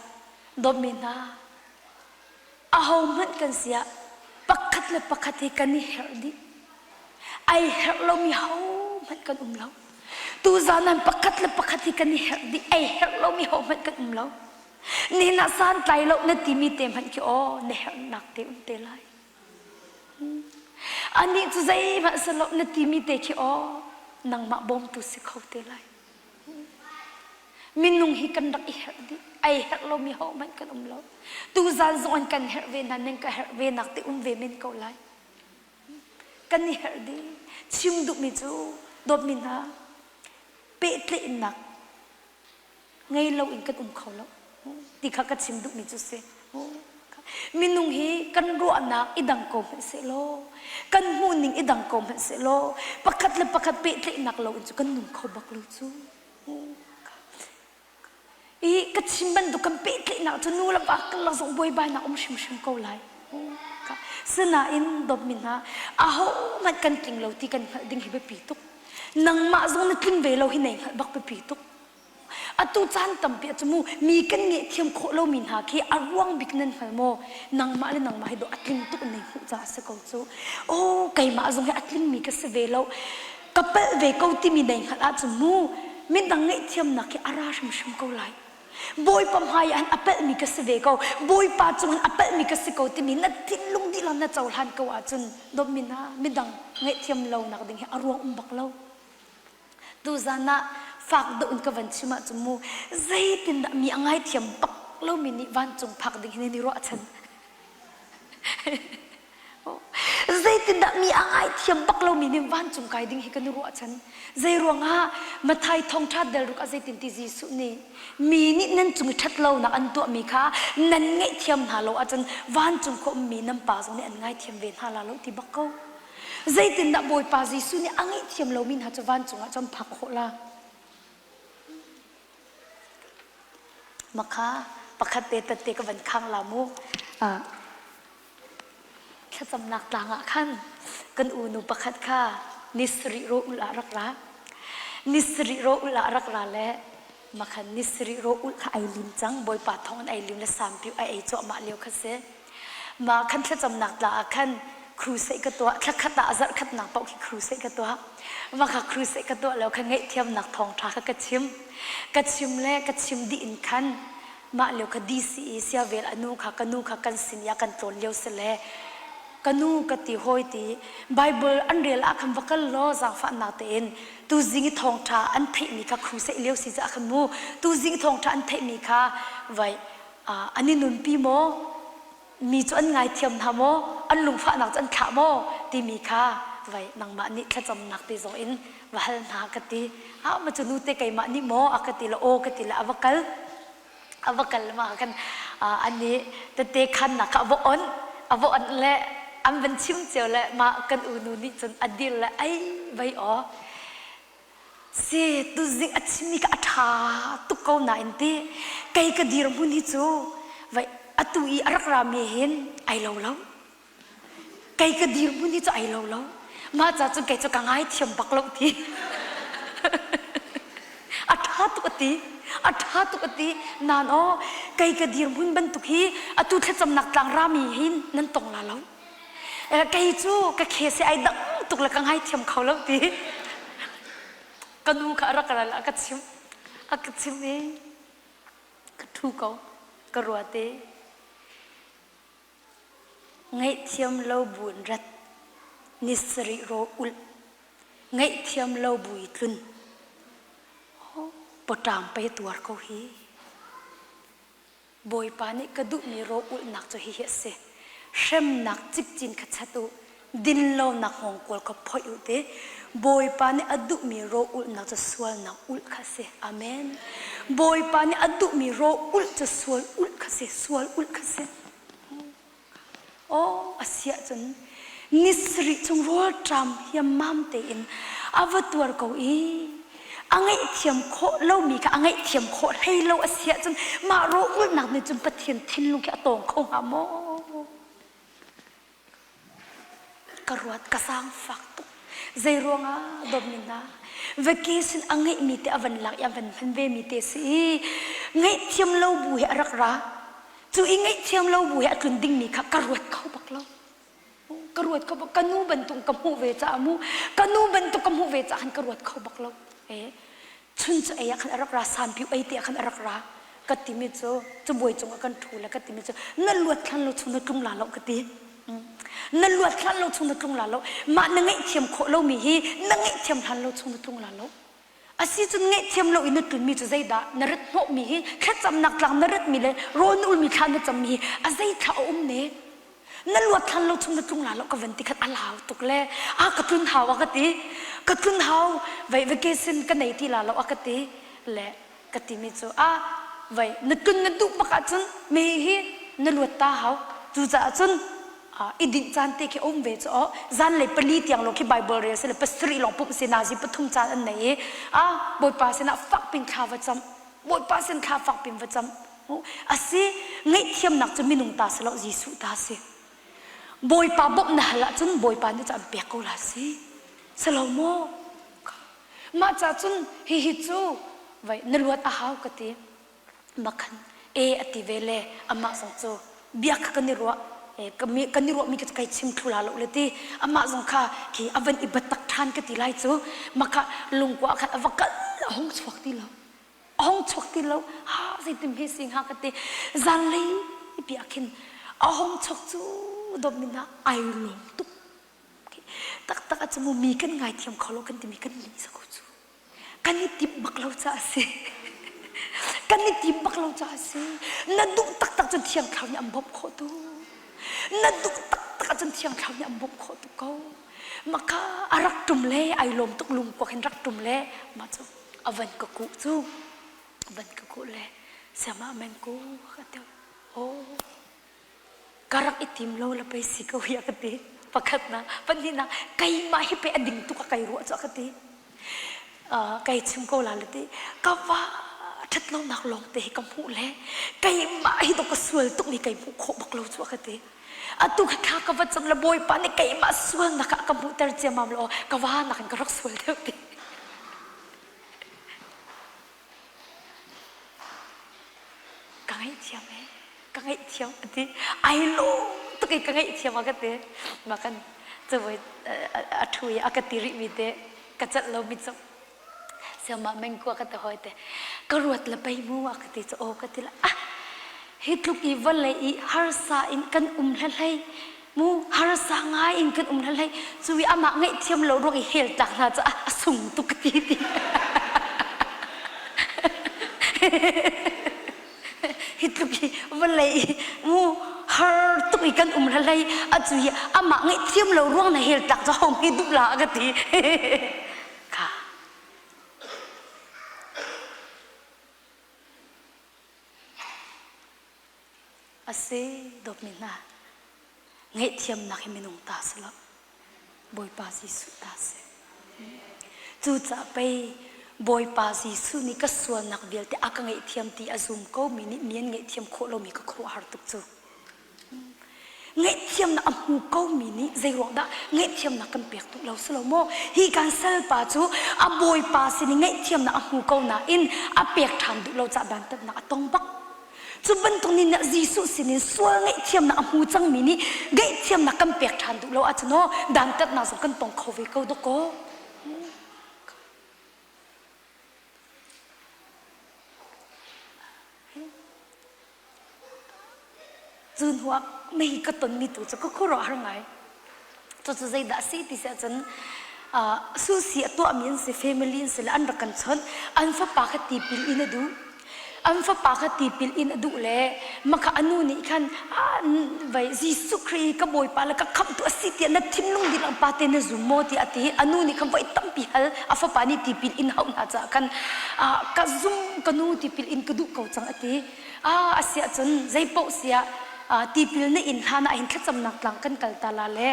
A: dawtmi hna ahohmanh kan si ah pakhat le pakhat hi kan i herh dih. Ai herh lomi hohmanh kan um lo. Tuzaan ah pakhat le pakhat hi kan i herh dih. Ai herh lomi hohmanh kan um lo. Nihin ah santlai lo na timi te hmanh khi aw na herhnak te um te lai. Anih cu zeihmanh si lo na timi te khi aw nangmah bawmtu si kho te lai. Minung hi kan rak i herh dih. Ai herh lomi hohmanh kan um lo. Tuzaan zong an kan herh ve hna, nan ka herh ve nak te um ve men ko lai. Kan i herh dih. Chim duhmi cu dawtmi hna pehtlaihnak ngei lo in kan um kho lo ti kha ka chim duhmi cu si. Minung hi kan ruahnak i dang ko hmanh sehlaw kan hmuhning i dang ko hmanh sehlaw pakhat le pakhat pehtlaihnak lo in cu kan nung kho bak lo cu. I ka chim bantuk kan pehtlaihnak cu nu le va karlak zong buaibainak um hrimhrim ko lai. Sinain dawtmi hna ahohmanh kan tling lo ti kan hngalh ding hi biapi tuk. Nangmah zong na tling ve lo hi nei hngalh bak biapi tuk. Atu caan tampi ah cu mu mi kan ngehthiam khawh lomi hna khi a ruang bik nan hngal maw? Nangmah le nangmah hi dawh a tling tuk in nei hmuh caah a si ko cu. Aw keimah zong hi a tlingmi ka si ve lo. Ka palh ve ko timi nei hngalh ahcun mu midang ngaihthiamnak hi a ra hrimhrim ko lai. Bawipa hmai ah a palhmi ka si ve ko. Bawipa cungin a palhmi ka si ko timi na thinlung dihlak na cohlan ko ahcun dawtmi hna midang ngaihthiam lonak ding hi a ruang um bak lo. Tuzan ah fak deuh in ka van chim ahcun mu zeitindah mi a ngaithiam bak lomi nih vancung phak ding hi nan i ruahchan. Zeitindah mi a ngaithiam bak lomi nih vancung kai ding hi kan i ruahchan. Zei ruangah Mathai thawngṭha del ruk ah zeitin ti Jesuh nih mi nih nan cung i ṭhat lonak an tuahmi kha nan ngaihthiam hna lo ahcun vancung khua ummi nan pa zong nih an ngaithiam ve hna la lo ti bak ko. Zeitindah Bawipa Jesuh nih a ngaihthiam lomi hna cu vancung ah cun phak khawh la? Makha pakhat te tatte ka van khang la mu. Thlacamnak tlang ah khan kan unu pakhat kha ni sarih ro ul ah rak ra. Ni sarih ro ul ah rak ra le makhan ni sarih ro ul kha ai lim cang. Bawipa thawng in ai lim le sampiu ai ei cuahmah lio kha si. Mah khan thlacamnak tla ah khan crusade ka tuah thlakhat ah zarh khatnak paoh khi crusade ka tuah mah kha crusade ka tuah lo khan ngaihthiamnak thawngṭha kha ka chim ka chim le ka chim dih in khan mah lio kha DCE siavel a nu kha ka nu kha kan sin i a kan tlawn lio si le ka nu ka ti hawi ti Bible an rel ah khan va kal law zaangfahnak tein tuzing i thawngṭha an theihmi kha crusade lio si caah khan mu tuzing i thawngṭha an theihmi kha vai an i nunpi maw mi cu an ngaithiam hna maw an lungfahnak cu an thlah maw timi kha vai nangmah nih thlacamnak ti zong in va hal hna ka ti ah ma cu nu te keimah nih maw a ka ti le aw ka ti le a va kal a va kal ma kan an nih tete khannak kha a va on a va on le an van chim cio le mah kan unu nih cun a dir le ai vai aw Si tuzing a chimmi kha a ṭha tuk ko nain ti kei ka dirhmun hi cu vai atu i a rak rami hin ai lo lo. Kei ka dirhmun hi cu ai lo lo. Mah ca cun kei cu ka ngaithiam bak lo ti. a ṭha tuk a ti. A ṭha tuk a ti. Nan aw kei ka dirhmun bantuk hi atu thlacamnak tlang rami hin nan tong la lo. Kei cu ka khese ai dang tuk le ka ngaithiam kho lo ti. Ka nu kha a rak ral a ka chimh. A ka chimh i ka ṭhu ko. Ka ruat i ngaihthiam lo buin rat ni sarih raw ulh ngaihthiam lo bu i tlun. Pawṭam pei a tuar ko hi. Bawipa nih ka duhmi raw ulhnak cu hihi a si. Hremnak cikcin kha chat u, dinlonak hngawngkual kha phoih u ti. Bawipa nih a duhmi raw ulhnak cu sualnak ulh kha a si. Amen. Bawipa nih a duhmi raw ulh cu sual ulh kha si. Sual ulh kha si. Aw a si ahcun ni sarih chung rawlṭam hiammam tein a va tuar ko i a ngaihthiam khawh lomi kha a ngaihthiam khawh hlei lo a si ahcun mah rawlulhnak nih cun Pathian thinlung khi a tawng kho hnga maw? Ka ruat ka zaangfak tuk. Zei ruangah dawtmi hna vacation a ngeihmi te a van lak i a van hman vemi te si i ngaihthiam lo bu he a rak ra. Cu i ngaihthiam lo bu he a tlun dingmi kha ka ruat kho bak lo. Ka ruat kho bak ka nu bantuk ka hmuh ve caah mu ka nu bantuk ka hmuh ve caah khan ka ruat kho bak lo. Eh chun cu ei ah khan a rak ra sanpiu ei te ah khan a rak ra ka timi cu cabuai cung ah kan ṭhu le ka timi cu na luat hlan lo chung na tlung la lo ka ti. Na luat hlan lo chung na tlung la lo. Mah na ngaihthiam khawh lomi hi na ngaihthiam hlan lo chung na tlung la lo. Asi cun ngaihthiam lo in na tlunmi cu zeidah na rat hnawhmi hi thlacamnak tlang na ratmi le rawl na ulmi thla na cammi hi a zei thla a um ne? Na luat hlan lo chung na tlung la lo ka van ti khan a lau tuk le a ka tlun hau a ka ti ka tlun hau vai vacation ka nei ti la lo a ka ti le ka timi cu a vai na tlun na duh bak ahcun mi hi na luat ta hau cucaah cun i dinh caan te khi a um ve cu aw zanlei pali tiang lawng khi Bible rel si le pasarih lawng pumh si nazi pathum caan an nei i a Bawipa sinah fak pin thla va cam Bawipa sin thla fak pin va cam asi ngaihthiamnak cu minung ta si lo Jesuh ta si Bawipa bawmh na hal ahcun Bawipa nih cu an pek ko la si si lo maw mah ca cun hihi cu vai na luat a hau ka ti Makhan e a ti ve le amah zong cu bia kha kan i ruah kan i ruahmi khi kai chim thlu la lo le ti amah zong kha khi a van i biatak ṭhan ka ti lai cu maka lungkua khan a va kal a hung chuak ti lo a hung chuak ti lo ha zeitin hme si hnga ka ti zanlei pi ah khin a hung chuak cu dawtmi hna ai lawm tuk taktak a cu mu mi kan ngaithiam kho lo kan timi kan lih sa ko cu kan i timh bak lo caah a si. Kan i tim bak lo caah a si. Na duh taktak cun Thiang Thlarau nih an bawmh khawh tu. Na duh taktak ahcun Thiang Thlarau nih an bawmh khawh tuk ko. Maka a rak ṭum le ai lawm tuk lungkuak in rak ṭum le mah cu a van ka kuh cu a van ka kuh le siama men ku ka ti. Oh ka rak i tim lo la pei si ko hi a ka ti pakhatnak pahnihnak keimah hi pei a ding tuk a kai ruah cu a ka ti kai chim ko la le ti ka va ṭhat lonak lawng te hi ka hmuh le keimah hi to ka sual tuk ni kai hmuh khawh bak lo cu a ka ti atu kha thla ka va cam le bawipa nih keimah sualnak ah ka hmuhter ciammam lo ka va nakin ka rak sual deuh ti Ka ngaihthiam ee, ka ngaihthiam a ti. Ai lawm tuk i ka ngaihthiam a ka ti. Mah kan cabuai a ṭhu i a ka ti rihmi te ka celh lomi cu siamah mengkua ka ti hawi te ka ruat le pei mu a ka ti cu aw ka ti le ah hi tluk i vawlei i harsa in kan um hlehlei mu harsa ngai in kan um hlehlei cu i amah ngaihthiam lo ruang i hell tlak hna cu a sung tuk ka ti ti hi tluk hi vawlei mu har tuk i kan um hlehlei a cu i amah ngaihthiam lo ruang na hell tlak cu ho hme duh la ka ti kha A si, dawtmi hna, ngaihthiamnak hi minung ta si lo, Bawipa Jesuh ta si. Cucaah pei Bawipa Jesuh nih ka sualnak vialte a ka ngaihthiam ti a zum ko mi nih mi an ngaihthiam khawh lomi ka khuaruahhar tuk cu. Ngaihthiamnak a hmu ko mi nih zeiruang dah ngaihthiamnak kan pek duh lo si lo maw? Hi kan salpa cu a bawipa sin i ngaihthiamnak a hmu ko nain a pek ṭhan duh lo caah dantatnak a tong bak. Cu bantuk nih Jesuh sinin sual ngaihthiamnak a hmu cangmi nih ngaihthiamnak kan pek ṭhan duh lo ahcun aw dantatnak zong kan tong kho ve ko dawkaw. Cu hnu ah mei ka tonmi tu cu ka khuaruahhar ngai. Cucu zeidah a si ti si ahcun Susi a tuahmi an si, family an si le an rak kan chawnh. An fapa kha tipil in a duh. An fapa kha tipil in a duh le maka a nu nih khan vai Jesuh Khrih ka Bawipa le ka khamhtu a si tiah na thinlung dihlak pa te na zum maw tiah a ti. A nu nih khan voi tampi hal a fapa nih tipil in hauh hna caah khan ka zum ka nu tipil in ka duh ko cang a ti. A siah cun zeipaoh siah tipil na in hlan ah hin thlacamnak tlang kan kal ta la le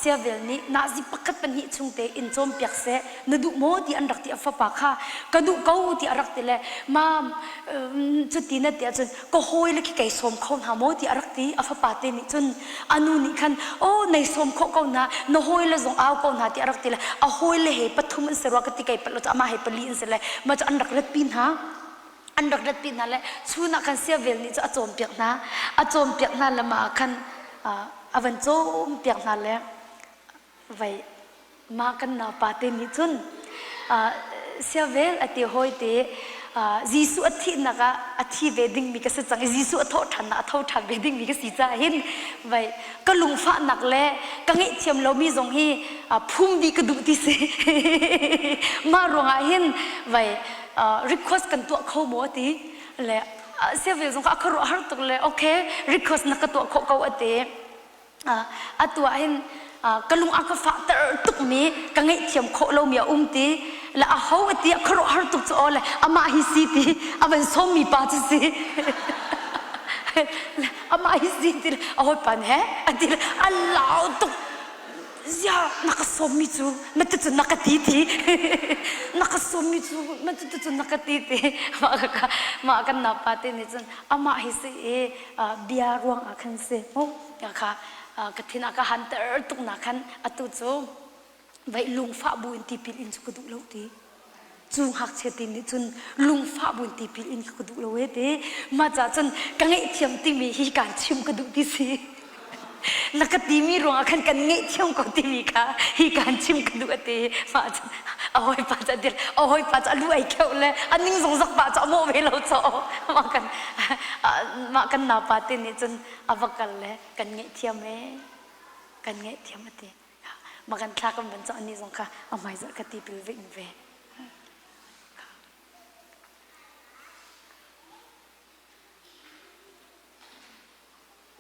A: siavel nih nazi pakhat pahnih chung te in cawnpiak seh na duh maw ti an rak ti a fapa kha ka duh ko ti a rak ti le mam cuti na ti ahcun ka hawi le khi kei sawm kho hna maw ti a rak ti a fapa te nih cun a nu nih khan oh nei sawm khawh ko hna na hawi le zong au ko hna ti a rak ti le a hawi le he pathum an si rua ka ti kei palh lo cu amah he pali an si le ma cu an rak ratpi hna an rak ratpi hna le chun ah khan siavel nih cu a cawnpiak hna a cawnpiak hna le mah ah khan a van cawnpiak hna le vai mah kan naupa te nih cun siavel a ti hawi te Jesuh a thihnak ah a thi ve dingmi ka si cang i Jesuh a thawh ṭhan ah a tho ṭhan ve dingmi ka si caah hin vai ka lungfahnak le ka ngaihthiam lomi zong hi phum dih ka duh ti si mah ruangah hin vai request kan tuah kho maw ti le civil zong kha a khuaruah har tuk le okay request na ka tuah khawh ko ati atu ah hin ka lung a ka fahter tukmi ka ngaihthiam khawh lomi a um ti le a ho ati a khuaruah har tuk cu aw le amah hi si ti a van sawmmi pa cu si amah hi si ti a hawipa nih he ati le a lau tuk ziah na ka sawmmi cu na ti cun na ka ti ti na ka sawmmi cu na ti cun na ka ti ti mah ka mah kan napa te nih cun amah hi si i bia ruang ah khan si mu kha ka thin a ka hanter tuk na khan atu cu vei lungfah bu in tipil in cu ka duh lo ti cu ngakchia te nih cun lungfah buin tipil in ka duh lo e ti mah ca cun ka ngaihthiam timi hi kaan chim ka duh ti si na ka timi ruangah khan kan ngaihthiam ko timi kha hi kaan chim ka duh ati mah cun a hawipa cu a dir a hawipa cu a lu ai kheuh le a ning zong zak pa cu a mawh ve lo caw mah kan mah kan naupa te nih cun a va kal le kan ngaihthiam e kan ngaihthiam ati Ma kan thla kan van cang ani zong kha a hmaizarh ka tipil ve in ve.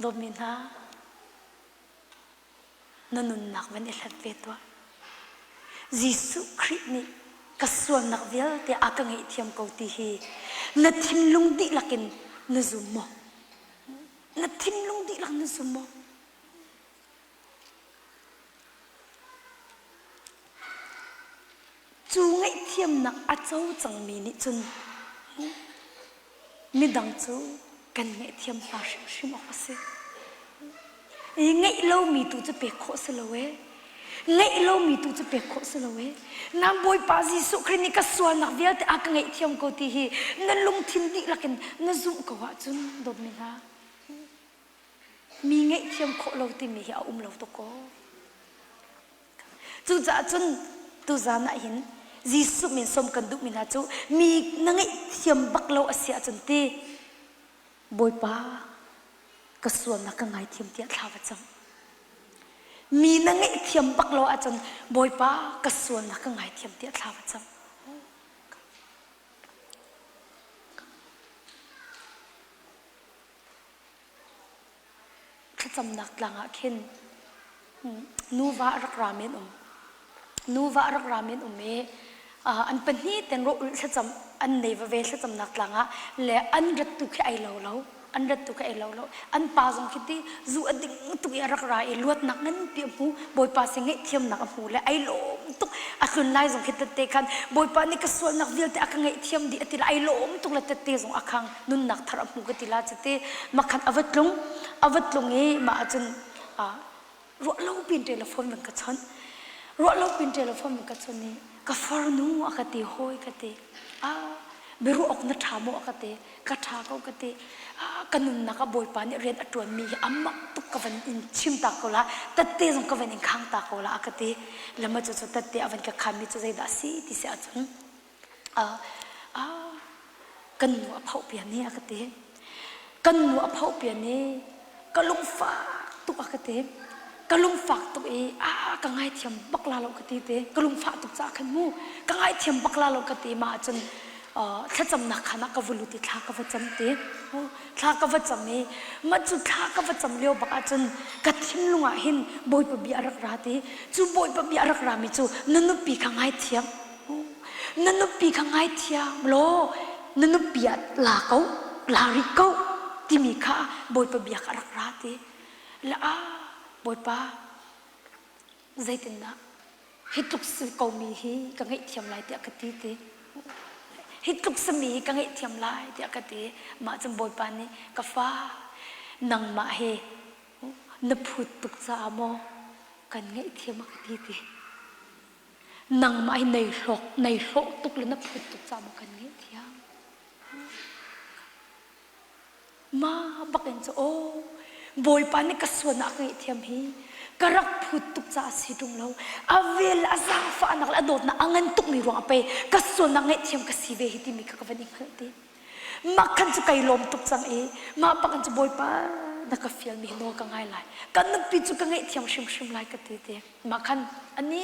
A: Dawtmi hna, na nunnak van i hlat ve tuah. Jesuh Khrih nih ka sualnak vialte a ka ngaihthiam ko ti hi na thinlung dihlak in na zum maw? Na thinlung dihlak na zum maw? Cu ngaihthiamnak a co cangmi nih cun midang cu kan ngaihthiam hna hrimhrim awk a si. I ngeih lomi tu cu pek khawh si lo ee. Ngeih lomi tu cu pek khawh si lo ee. Nang Bawipa Jesuh Khrih nih ka sualnak vialte a ka ngaihthiam ko ti hi na lungthin dihlak in na zumh ko ahcun dawtmi hna Mi ngaihthiam khawh lo timi hi a um lo tuk kaw. Cucaah cun tuzan ah hin Jesuh min sawm kan duhmi hna cu mi na ngaihthiam bak lo a si ahcun ti Bawipa ka sualnak ka ngaithiam tiah thla va cam. Mi na ngaihthiam bak lo ahcun Bawipa ka sualnak ka ngaithiam tiah thla va cam. Thlacamnak tlang ah khin nuva a rak rami an um. Nuva a rak rami an um i an pahnih ten rawh ulh thlacam an nei vave thlacamnak tlang ah le an rat tu khi ai lo lo. An rat tu khi ai lo lo. An pa zong khi ti zu a ding tuk i a rak ra i luatnak nganpi a hmu. Bawipa sin ngaihthiamnak a hmu le ai lawm tuk. A tlun lai zong khi tette khan Bawipa nih ka sualnak vialte a ka ngaihthiam dih a ti le ai lawm tuk le tette zong a khang. Nunnak thar a hmu ka ti la cuti makhan a va tlung a va tlung i mah ahcun ruah lo pin telephone van ka chawnh ruah lo pin telephone van ka chawnh i ka farnu a ka ti hawi ka ti a biaruah awk na ṭha maw a ka ti ka ṭha ko ka ti ka nunnak ah Bawipa nih rian a ṭuanmi hi a mak tuk ka van in chim ta ko la tatte zong ka van in khang ta ko la a ka ti lama cu cu tatte a van ka khanmi cu zeidah a si ti si ahcun kan nu a phoh pian hi a ka ti. Kan nu a phoh pian hi ka lungfak tuk a ka ti. Ka lungfak tuk i a ka ngaithiam bak la lo ka ti te. Ka lungfah tuk caah khan mu ka ngaithiam bak la lo ka ti ma ahcun thlacamnak khan ah ka va lut i thla ka va cam te. Thla ka va cam i mah cu thla ka va cam lio bak ahcun ka thinlung ah hin Bawipa bia a rak ra ti. Cu Bawipa bia a rak rami cu na nupi kha ngaithiam. Na nupi kha ngaithiam law na nupi ah la ko, la rih ko timi kha Bawipa bia kha a rak ra ti. Le ah Bawipa zeitindah hi tluk si komi hi ka ngaihthiam lai tiah ka ti ti. Hi tluk simi hi ka ngaihthiam lai tiah ka ti. Mah cun Bawipa nih ka fa nangmah hi na phut tuk caah maw kan ngaihthiam a ka ti ti. Nangmah hi nei hlawk nei hlawh tuk le na phut tuk caah maw kan ngaihthiam. Ma bak in cu aw Bawipa nih ka sualnak a ka ngaihthiam hi ka rak phut tuk caah si ṭung lo a vel a zaangfahnak le a dawtnak a ngan tukmi ruang ah pei ka sualnak ngaihthiam ka si ve hi timi kha ka van i hngalh ti mah khan cu kai lawm tuk cang i mah bak in cu Bawipa na ka fialmi hi nawl ka ngai lai ka nupi cu ka ngaihthiam hrimhrim lai ka ti ti Mah khan ani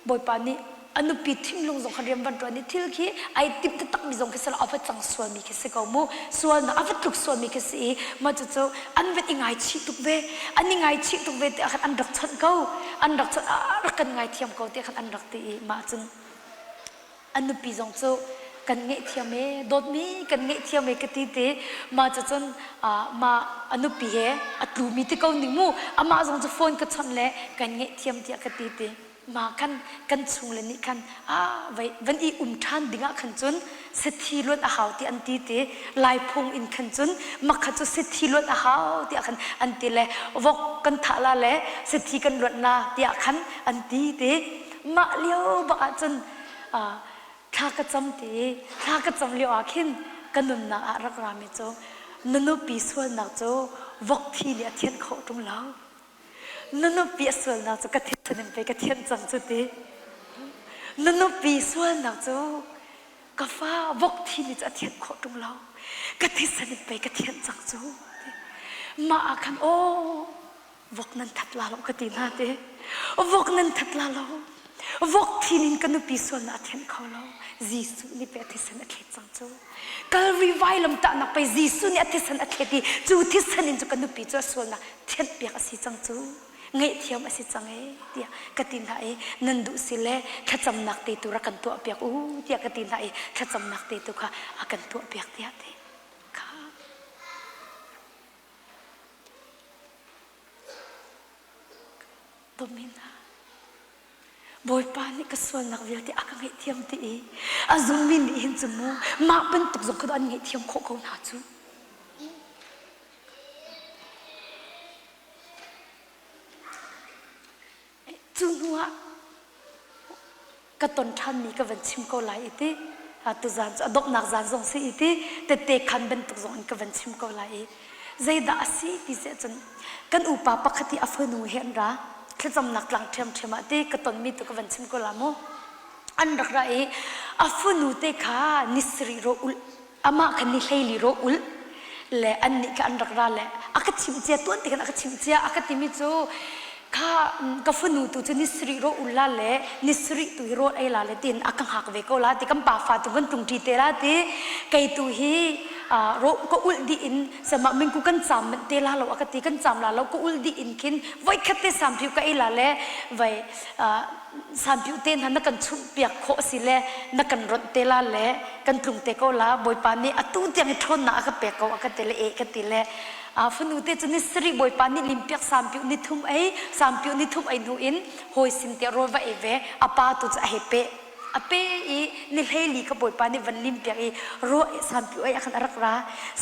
A: Bawipa nih a nupi thinlung zong kha rian van ṭuan i thil khi ai timh taktakmi zong khi si lo a va cang sualmi khi si ko mu sualnak a va tluk sualmi khi si i mah cucu an van i ngaichih tuk ve an i ngaichih tuk ve tiah khan an rak chawnh ko an rak chawnh ah rak kan ngaithiam ko tiah khan an rak ti i mah cun a nupi zong cu kan ngaihthiam e dawtmi kan ngaihthiam e ka ti ti mah cu cun mah a nupi he a tlumi ti ko ning mu amah zong cu phone ka chawnh le kan ngaihthiam tiah ka ti ti mah khan kan chung le nih khan ah vai van i um ṭhan ding ah khan cun sathi luan a hau ti an ti ti lai phung in khan cun makha cu sathi luan a hau tiah khan an ti le vok kan thah la le sathi kan luanh la tiah khan an ti ti mah lio bak ah cun thla ka cam ti thla ka cam lio ah khin ka nunnak ah rak rami cu na nupi sualnak cu vok thi nih a thianh khawh ṭung lo na nupi a sualnak cu ka thisen in pei ka thianh cang cu ti na nupi sualnak cu ka fa vok thi nih cu a thianh khawh ṭung lo ka thisen in pei ka thianh cang cu mah ah khan aw Vok nan that la lo ka ti hna te. Vok nan that la lo. Vok thin in ka nupi sualnak a thianh kho lo. Jesuh nih pei a thisen a thlet cang cu. Kalvari vailam tahnak pei Jesuh nih a thisen a thlet i cu thisen in cu ka nupi cu a sualnak thianh piak a si cang cu. Ngaihthiam a si cang ee tiah ka ti hna i nan duh si le thlacamnak te tu rak kan tuah piak u tiah ka ti hna i thlacamnak te tu kha a kan tuah piak tiah ti. Kha Dawtmi hna, Bawipa nih ka sualnak vialte a ka ngaihthiam ti i a zummi nih hin cu mu mah bantuk zong kha an ngaihthiam khawh ko hna cu. Cu hnu ah ka ton ṭhanmi ka van chim ko lai i ti tuzaan cu a donghnak zaan zong si i ti tette khan bantuk zong in ka van chim ko lai i zeidah a si ti si ahcun kan upa pakhat i a fanu he an ra thlacamnak tlang ṭhiamṭhiam ah ti ka tonmi tu ka van chim ko la mu an rak ra i a fanu te kha ni sarih ro ulh amah kha ni hleili ro ulh le annih kha an rak ra le a ka chimh cia tuan ti khan a ka chimh cia a ka timi cu kha ka fanu tu cu ni sarih ro ul la le ni sarih tu hi rawl ei la le tiin a ka hngak ve ko la ti kan pa fa tu kan tlung ṭi te la ti kei tu hi ro ka ulh dih in sama mingku kan caam manh te la lo a ka ti kan caam la lo ka ulh dih in khin voikhat te sampiu ka ei la le vai Sanpiu te hna na kan chumh piak khawh si le na kan ronh te la le kan tlung te ko la Bawipa nih atu tiang i ṭhawnnak a ka pek ko a ka ti le e ka ti le fanu te cu ni sarih Bawipa nih limpiak sampiu ni thum ei sampiu ni thum ei hnu in hawi sin te rawl va ei ve a pa tu cu a hei peh a pe i ni hleili kha Bawipa nih van limpiak i raw sampiu ei ah khan a rak ra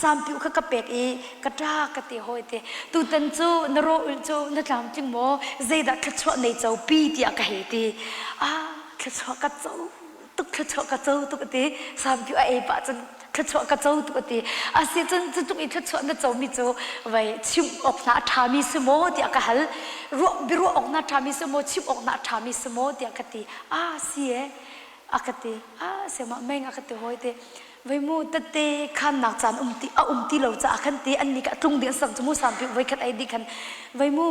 A: sampiu kha ka pek i ka ṭa ka ti hawi te tutan cu na raw ulh cu na tlamtling maw zeidah thluachuah nei co pi tiah ka hei ti ah thluachuah ka co tuk thluachuah ka co tuk a ti sampiu a ei pah cun thluachuah ka co tuk a ti asi cun cu tluk i thluachuah na comi cu vai chim awk hna a ṭhami si maw tiah ka hal ruah biaruah awk na ṭhami si maw chim awk na a ṭhami si maw tiah ka ti ah si e a ka ti ah siamah meng a ka ti hawi te Voi mu tette khannak caan um ti a um ti lo caah khan ti an ni ka tlung ding sang cu mu sampi voi khat ai di khan voi mu.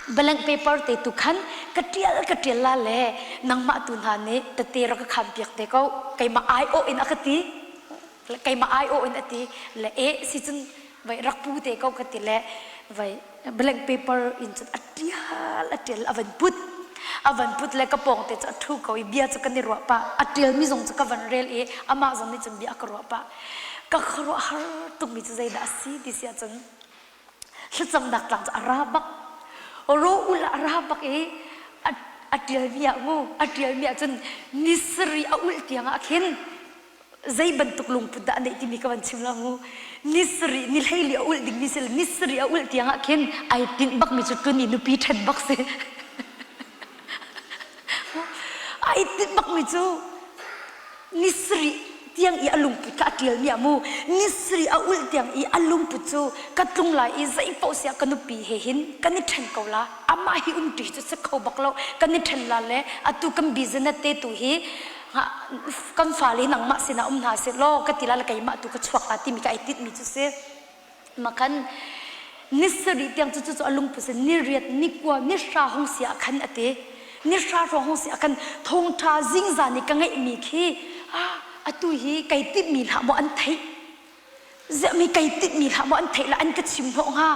A: Blank paper te tu khan ka ṭial ka ṭial la le nangmah tu hna nih tete rak ka khan piak te ko keimah aiawh in a ka ti keimah aiawh in a ti le eh si cun vai rak pu te ko ka ti le vai blank paper in cun a ṭial a ṭial a van put a van put le ka pawng te cu a ṭhu ko i bia cu kan i ruah pah a ṭialmi zong cu ka van rel i amah zong nih cun bia a ka ruah pah ka khuaruahhar tukmi cu zeidah a si ti si ahcun thlacamnak tlang cu a ra bak ro ul a ra bak i a ṭialmi ah mu a ṭialmi ah cun ni sarih a ulh tiang ah khin zei bantuk lungput dah a neih timi ka van chim la mu ni sarih ni hleili a ulh dingmi si ni sarih a ulh tiang ah khin ai tinh bakmi cu tun i nupi ṭhen bak si ai tinh bakmi cu ni sarih tiang i a lungput kha a ṭialmi ah mu ni sarih a ulh tiang i a lungput cu ka tlung lai i zei paoh siah ka nupi he hin kan i ṭhen ko la amah hi umṭi cu si kho bak lo kan i ṭhen la le atu kan business te tu hi kan fale nangmah sinah um hna seh law ka ti la le keimah tu ka chuak la timi ka ai tinhmi cu si Makan ni sarih tiang cu cu a lungput si ni riat ni kua ni hra hung si ah khan a ti ni hra hrawng hung si ah khan thawngṭha zingzan i ka ngeihmi khi ah atu hi kai timhmi hlah maw an theih ziahmi kai timhmi hlah maw an theih la an ka chim hnawh hnga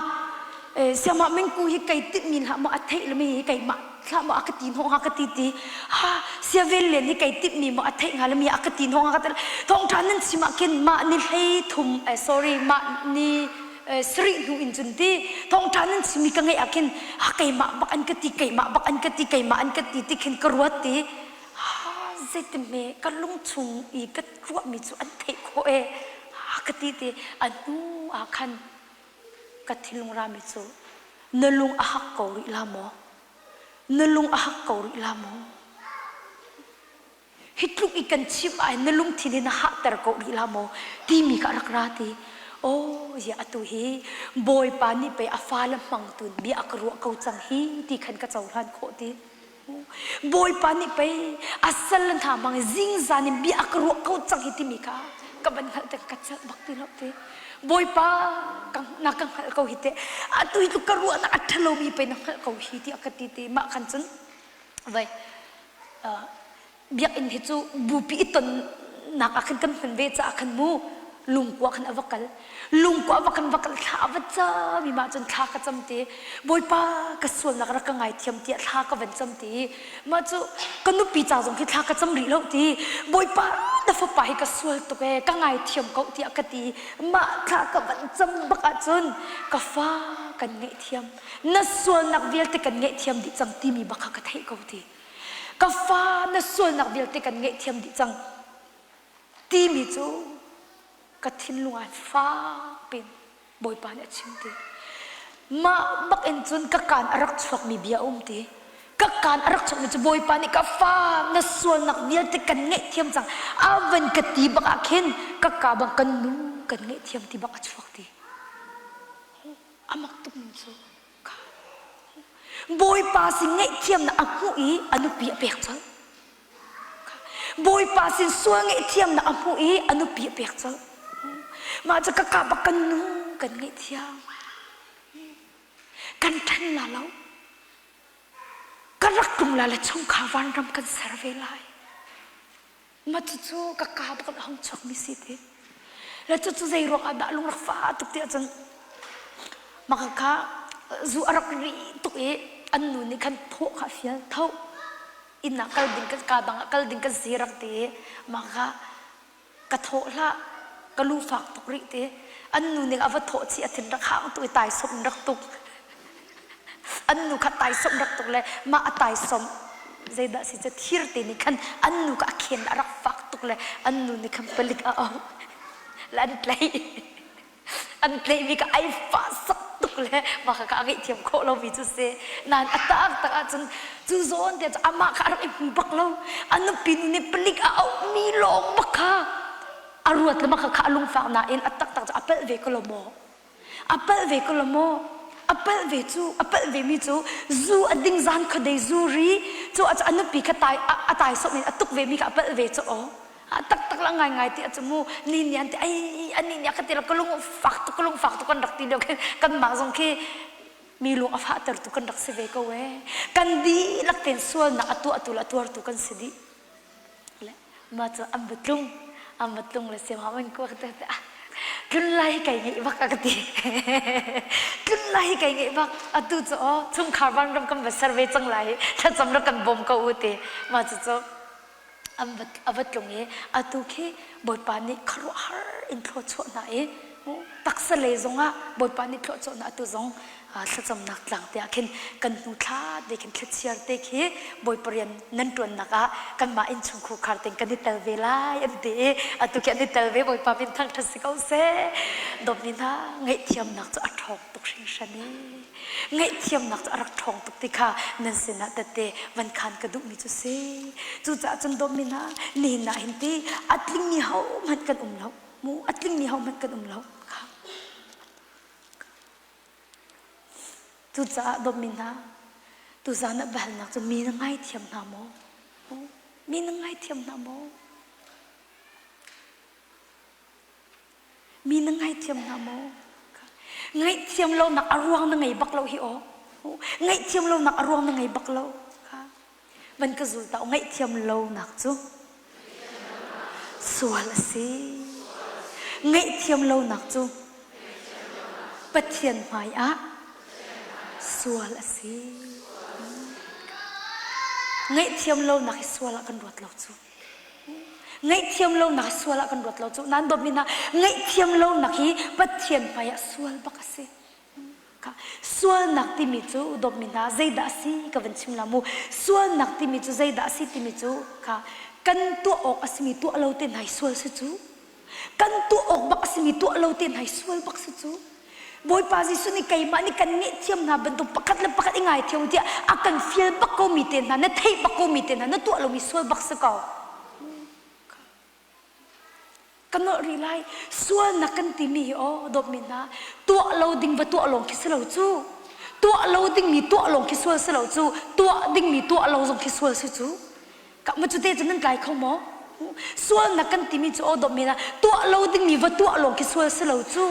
A: siamah mingku hi kai timhmi hlah maw a theih le mi hi keimah hlah maw a ka ti hnawh hnga ka ti ti ha siavel len hi kai timhmi maw a theih hnga le mi a ka ti hnawh hnga ka ti thawngṭha nan chim ah khin mah ni hlei thum eh, sorry mah ni sarih hnu in cun ti thawngṭha nan chimmi ka ngeih ah khin ha keimah bak an ka ti keimah bak an ka ti keimah an ka ti ti khin ka ruat ti ha zeitime ka lung chung i ka ruahmi cu an theih khawh e ha ka ti ti a hnu ah khan ka thinlung rami cu na lung a hak ko rih la maw na lung a hak ko rih la maw hi tluk i kan chim ai na lungthin hi na hahter ko rih la maw timi kha rak ra ti oh zia atu hi bawipa nih pei a fale hmang tun bia a ka ruah ko cang hi ti khan ka cohlan khawh ti Bawipa nih pei a sal le hna hmang zingzan in bia a ka ruah ko cang hi timi kha ka van hngalh te ka celh bak ti lo ti Bawipa na ka hngalh ko hi te atu hi ka ruahnak a ṭhalomi pei na hngalh ko hi tiah ka ti ti mah khan cun vai biakinn hi cu bupi i tonnak ah khan kan hman ve caah khan mu lungkua khan a va kal lungkua a va kan va kal thla a va cam i mah cun thla ka cam te bawipa ka sualnak rak ka ngaithiam tiah thla ka van cam ti mah cu ka nupi ca zong khi thla ka cam rih lo ti bawipa na fapa hi ka sual tuk ee ka ngaithiam ko tiah ka ti mah thla ka van cam bak ahcun ka fa kan ngaihthiam na sualnak vialte kan ngaihthiam dih cang timi bak kha ka theih ko ti Ka fa na sualnak vialte kan ngaihthiam dih cang timi cu ka thinlung ah fak piin Bawipa nih a chim ti. Mah bak in cun ka kaan a rak chuakmi bia a um ti. Ka kaan a rak chuakmi cu Bawipa nih ka fa na sualnak vialte kan ngaihthiam cang a van ka ti bak ah khin ka ka bang kan nu kan ngaihthiam ti bak a chuak ti. A mak tuk ning cu. Bawipa sin ngaihthiamnak a hmuh i a nupi a pek colh. Bawipa sin sual ngaihthiamnak a hmuh i a nupi a pek colh. Mah cu ka kah bak kan nu kan ngaihthiam. Kan ṭhen la lo. Ka rak tlung la le chungkhar vanram kan ser ve lai. Ma cucu ka ka bak a hung chuakmi si ti. Le cucu zei ruang ah dah lung rak fa tuk ti ahcun maka kha zu a rak ri tuk i an nu nih khan thawh kha fial tho inn ah kal ding ka dang ah kal ding kan si rak ti i maka ka thawh hlah ka lu fak tuk rih ti an nu nih a va thawh chih a thin rak hang tuk i taisawm rak tuk An nu kha taisawmh rak tuk le mah a taisawmh zeidah si cu thir te nih khan an nu kha a khen a rak fak tuk le an nu nih khan palik a auh le an tlaih an tlaihmi kha ai fah sak tuk le mah kha a ngaihthiam khawh lomi cu si nain a tak tak ahcun cu zawn te cu amah kha a rak i hmu bak lo a nupi nu nih palik a auhmi lawng bak kha a ruat le mah kha kha a lungfak nain a taktak cu a palh ve ko lo maw A palh ve ko lo maw? A palh ve cu, a palh ve mi cu zu a ding zan khuadei zu ri cu a nupi kha tai a tai sawm in a tuk ve mi kha a palh ve cu aw. A taktak la ngai ngai ti a cu mu ni ni an ti ai ani ni ka ti la ka lung fak tuk ka lung fak tuk kan rak ti lio kan mah zong khi. Mi lung a fahtertu kan rak si ve ko ee. Kan dihlak tein sualnak a tuahtu le a tuartu kan si dih. Le mah cu an va tlung. An va tlung le siam an kuak te te ah tlun lai hi kai ngeih bak a ka ti. Tlun lai hi kai ngeih bak. Atu cu aw chungkhar vanram kan va ser ve cang lai hi thlacam rak kan bawm ko u ti. Mah cu cu an va a va tlung i atu khi Bawipa nih khuaruahhar in thluachuah hna i taksa lei zongah Bawipa nih thluachuah hna atu zong thlacamnak tlang te ah khin kan hnu thla te khin thlachiar te khi Bawipa rian nan ṭuannak ah kanmah innchungkhur khar tein kan i tel ve lai an ti i atu khi an i tel ve Bawipa min thangṭhat si ko seh dawtmi hna ngaihthiamnak cu a ṭhawng tuk hringhran i Ngaihthiamnak cu a rak ṭhawng tuk ti kha nan sinah tette van khan ka duhmi cu si. Cucaah cun dawtmi hna, nihin ah hin ti a tlingmi hohmanh kan um lo. Mu a tlingmi hohmanh kan um lo. Kha. Cucaah dawtmi hna, tuzaan ah biahalnak cu mi na ngaithiam hna maw? Mi na ngaithiam hna maw? Mi na ngaithiam hna maw? Ngaihthiam lonak a ruang na ngei bak lo hi aw. Ngaihthiam lonak a ruang na ngei bak lo. Van ka zul ta ngaihthiam lonak cu sual a si. Ngaihthiam lonak cu Pathian hmai ah sual a si. Ngaihthiam lonak hi sual ah kan ruat lo cu. Ngaihthiam lonak hi sual ah kan ruat lo cu. Nan dawtmi hna, ngaihthiam lonak hi Pathian hmai ah sual bak a si. Sualnak timi cu dawtmi hna zeidah a si ka van chim la mu. Sualnak timi cu zeidah a si timi cu kha kan tuah awk a simi tuah lo te hna hi sual si cu. Kan tuah awk bak a simi tuah lo te hna hi sual bak si cu. Bawipa Jesuh nih keimah nih kan ngaihthiam hna bantuk pakhat le pakhat i ngaithiam tiah a kan fial bak ko mi te hna na theih bak ko mi te hna na tuah lomi sual bak si ko. Ka nolh rih lai sualnak kan timi hi aw dawtmi hna tuah lo ding va tuah lawng khi si lo cu tuah lo dingmi tuah lawng khi sual si lo cu tuah dingmi tuah lo zong khi sual si cu Ma cu te cu nan tlai kho maw? Sualnak kan timi cu aw dawtmi na tuah lo dingmi va tuah lawng khi sual si lo cu.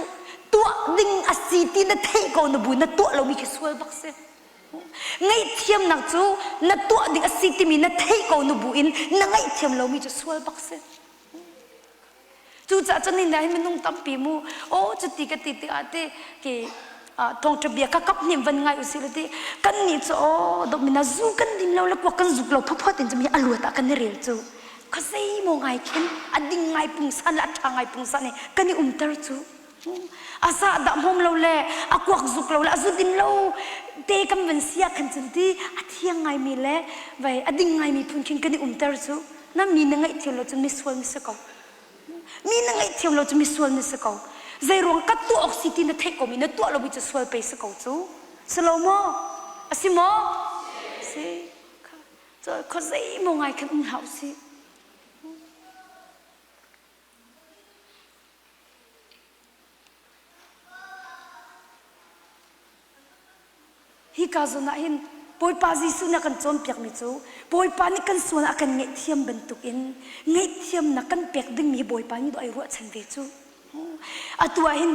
A: Tuah ding a si ti na theih ko na bu na tuah lomi khi sual bak si. Ngaihthiamnak cu na tuah ding a si timi na theih ko na bu in na ngaihthiam lomi cu sual bak si. Cucaah cun nihin ah hin minung tampi mu aw cuti ka ti tikah te ke thawngṭha bia ka kap hnim van ngai usih le ti kan nih cu aw dawtmi zu kan din lo le kuak kan zuk lo phawphawt in cun a luat ah kan i rel cu khuazei maw ngai khin a ding ngai pungsan le a ṭha ngai pungsan i kan i umter cu a sa dah hmawm lo le a kuak zuk lo le a zu din lo te kan van si ah khan cun ti a thiang ngaimi le vai a ding ngaimi phun khin kan i umter cu na mi na ngaihthiam lo cun misual na si ko mi na ngaihthiam lo cu misual na si ko zei ruang ka tuah awk si ti na theih ko mi na tuah lomi cu sual pei si ko cu si lo maw a si maw si kho zei maw ngai khan um hlah usih Hika zawn ah hin Bawipa Jesuh nih a kan cawnpiakmi cu Bawipa nih kan sual a kan ngaihthiam bantukin ngaihthiamnak kan pek dingmi hi Bawipa nih ai ruahchan ve cu. Atu ah hin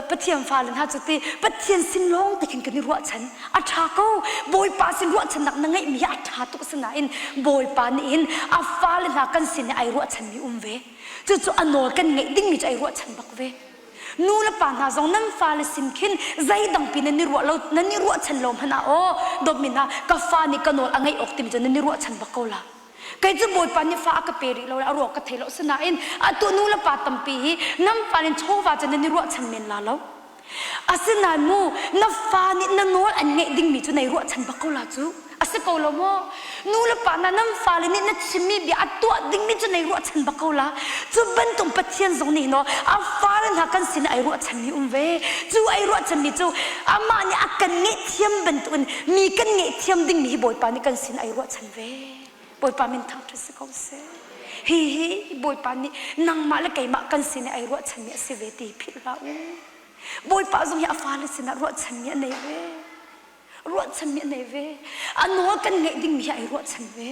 A: Pathian fale hna cu ti Pathian sin lawng te khin kan i ruahchan. A ṭha ko. Bawipa sin ruahchannak na ngeihmi hi a ṭha tuk asinain Bawipa nih hin a fale hna kan sin i ai ruahchanmi um ve. Cucu a nawl kan ngeih dingmi cu ai ruahchan bak ve. Nu le pa hna zong nan fale sin khin zeidangpi nan i ruah lo nan i ruahchan lo hmanh ah aw dawtmi hna ka fa nih ka nawl a ngaih awk timi cu nan i ruahchan bak ko la. Kei cu Bawipa nih fa a ka pe rih lo le a ruah ka thei lo sinain atu nu le pa tampi hi nan fale chawva cu nan i ruahchan men la lo. Asinain mu na fa nih na nawl an ngeih dingmi cu nei ruahchan bak ko la cu. A si ko lo maw? Nu le pa hna nan fale nih na chimmi bia a tuah dingmi cu nei ruahchan bak ko la. Cu bantuk Pathian zong nih no a fale hna kan sin ai ruahchanmi um ve. Cu ai ruahchanmi cu amah nih a kan ngaihthiam bantukin mi kan ngaihthiam dingmi hi Bawipa nih kan sin ai ruahchan ve. Bawipa min thangṭhat si ko seh. Hi hi Bawipa nih nangmah le keimah kan sin i ai ruahchanmi a si ve ti philh hlah u. Bawipa zong hi a fale sinah ruahchanmi a nei ve. Ruahchanmi a nei ve. A nawl kan ngeih dingmi hi ai ruahchan ve.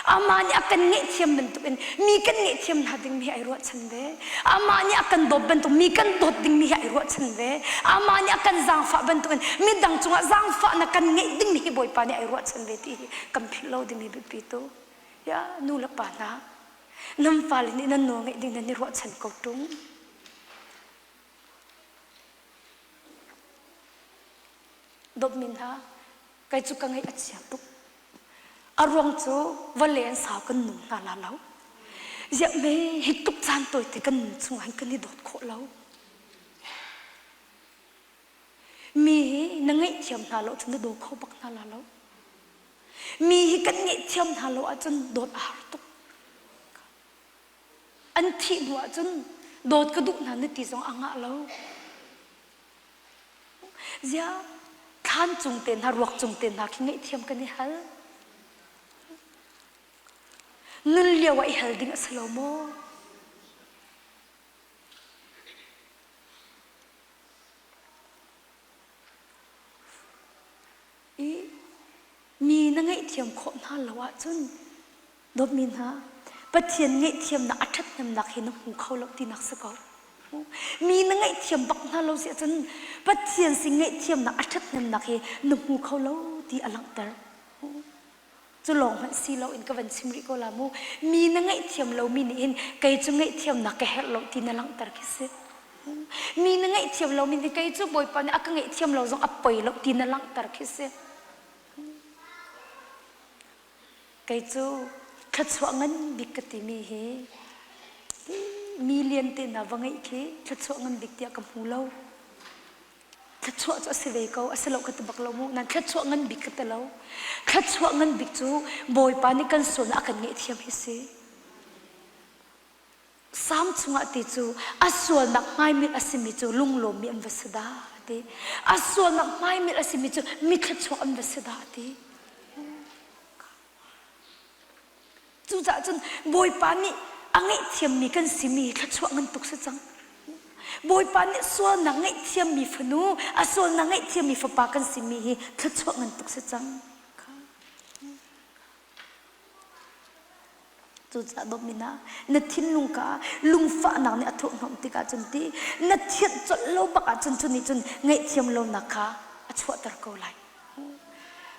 A: Amah nih a kan ngaihthiam bantukin mi kan ngaihthiam hna dingmi hi ai ruahchan ve. Amah nih a kan dawt bantuk mi kan dawt dingmi hi ai ruahchan ve. Amah nih a kan zaangfah bantukin midang cungah zaangfahnak kan ngeih dingmi hi Bawipa nih ai ruahchan ve ti hi kan philh lo dingmi biapi tu. Ya nu le pa hna, nan fale nih nan nawl ngeih ding nan i ruahchan ko ṭung. Dawtmi hna, kei cu ka ngaih a chia tuk. A ruang cu vawlei an sau kan nung hna la lo. Ziah me hi tluk caan tawite kan nun chungah hin kan i dawt khawh lo. Mi hi na ngaihthiam hna lo cun na daw kho bak hna la lo. Mi hi kan ngaihthiam hna lo ahcun dawt a har tuk. An thih hnu ahcun dawt ka duh hna na ti zong a ngah lo. Ziah thlan cung te hna ruak cung te hna khi ngaihthiam kan i hal. Nun lio ah i hal ding a si lo maw? I mi na ngaihthiam khawh hna lo ahcun Dawtmi hna, Pathian ngaihthiamnak a ṭhathnemnak hi na hmu kho lo tinak si ko. Mi na ngaihthiam bak hna lo si ahcun Pathian sin ngaihthiamnak a ṭhathnemnak hi na hmu kho lo ti a langhter. Cu lawng hmanh si loin ka van chim rih ko la mu. Mi na ngaihthiam lomi nih hin kei cu ngaihthiamnak ka herh lo ti na langhter khi si. Mi na ngaihthiam lomi nih kei cu Bawipa nih a ka ngaihthiam lo zong a poi lo ti na langhter khi si. Kei cu thluachuah ngan bik ka timi hi mi lian te hna va ngeih khi thluachuah ngan bik tiah ka hmu lo. Thluachuah cu a si ve ko, a si lo ka ti bak lo mu. Nan thluachuah ngan bik ka ti lo. Thluachuah ngan bik cu Bawipa nih kan sualnak a kan ngaihthiam hi si. Salm chungah ti cu a sualnak hmaimilh a simi cu lunglawmmi an va si dah a ti. A sualnak hmaimilh a simi cu mi thluachuak an va si dah a ti. Cucaah cun Bawipa nih a ngaihthiammi kan simi thluachuah ngan tuk si cang. Bawipa nih sualnak ngaihthiammi fanu, a sualnak ngaihthiammi fapa kan simi hi thluachuah ngan tuk si cang. Cucaah dawtmi hna, na thinlung kha lungfahnak nih a thurhhnawmh tikah cun ti na thianh colh lo bak ahcun cu nih cun ngaihthiam lonak kha a chuahter ko lai.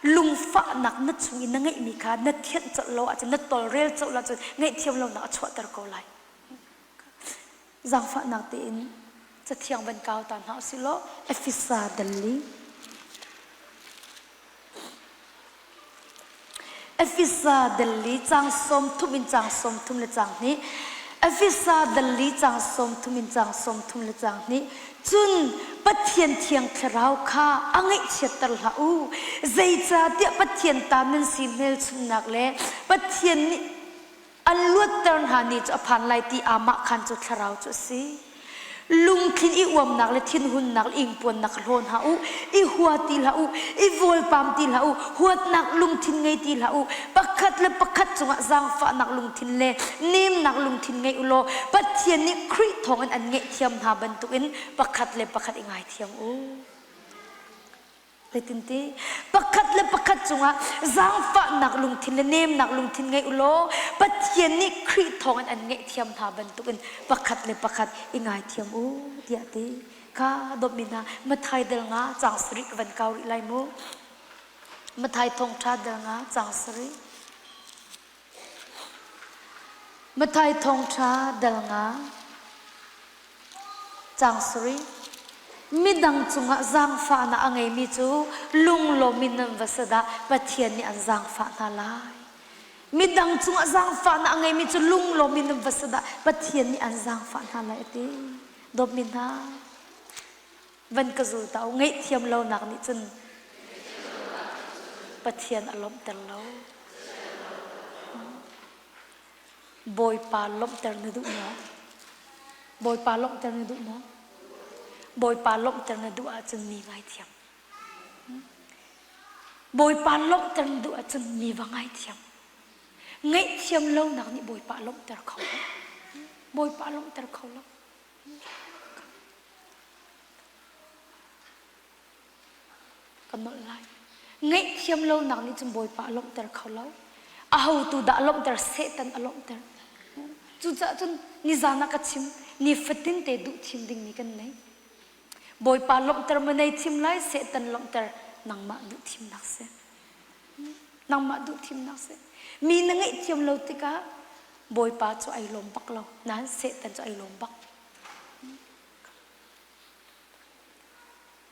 A: Lungfahnak na chung i na ngeihmi kha na thianh colh lo ahcun na tolrel colh lo ahcun ngaihthiam lonak a chuahter ko lai. Zaangfahnak tein cathiang van kau ta hna usih law Efesa dal li. Efesa dal li caang 30 in caang 30 le caang hnih. Efesa dal li caang 30 in caang 30 le caang hnih. Cun Pathian Thiang Thlarau kha a ngaihchiatter hlah u. Zeicahtiah Pathian ta nan si hmelchunhnak le Pathian nih An luatter hna ni cu a phan lai ti aamahkhan cu thlarau cu a si. Lungthin i uamnak le thinhunnak le ingpuannak hlaw hna u, i hua ti hlah u, i vawlpam ti hlah u, huatnak lungthin ngei ti hlah u. Pakhat le pakhat cungah zaangfahnak lungthin le nemnak lungthin ngei u law Pathian nih Khrih thawngin an ngaihthiam hna bantukin pakhat le pakhat i ngaithiam u. Zeitinti pakhat le pakhat cungah zaangfahnak lungthin le nemnak lungthin ngei u law Pathian nih Khrih thawngin an ngaihthiam hna bantukin pakhat le pakhat i ngaithiam u tiah a ti. Kha dawtmi hna Matthai dal nga caang sarih ka van kau rih lai mu. Matthai thawngṭha dal nga caang sarih. Matthai thawngṭha dal nga Caang sarih. Midang cungah zaangfahnak a ngeimi cu lunglawm in nan va si dah Pathian nih an zaangfah hna lai. Midang cungah zaangfahnak a ngeimi cu lunglawm in nan va si dah Pathian nih an zaangfah hna lai a ti. Dawtmi hna, van ka zul ta u. Ngaihthiam lonak nih cun Pathian a lawmhter lo. Bawipa lawmhter na duh maw? Bawipa lawmhter na duh maw? Bawipa lawmhter na duh ahcun mi ngaithiam. Bawipa lawmhter na duh ahcun mi va ngaithiam. Ngaihthiam lonak nih Bawipa lawmhter kho lo. Bawipa lawmhter kho lo. Ka nolh lai. Ngaihthiam lonak nih cun Bawipa a lawmhter kho lo. Ahotu dah a lawmhter? Satan a lawmhter. Cucaah cun nizan ah ka chim, nifatin te duh thim dingmi kan nei. Bawipa lawmhter ma nei thim lai, Satan lawmhter nangmah duh thimnak si. Nangmah duh thimnak si. Mi na ngaihthiam lo tikah Bawipa cu ai lawm bak lo, nain Satan cu ai lawm bak.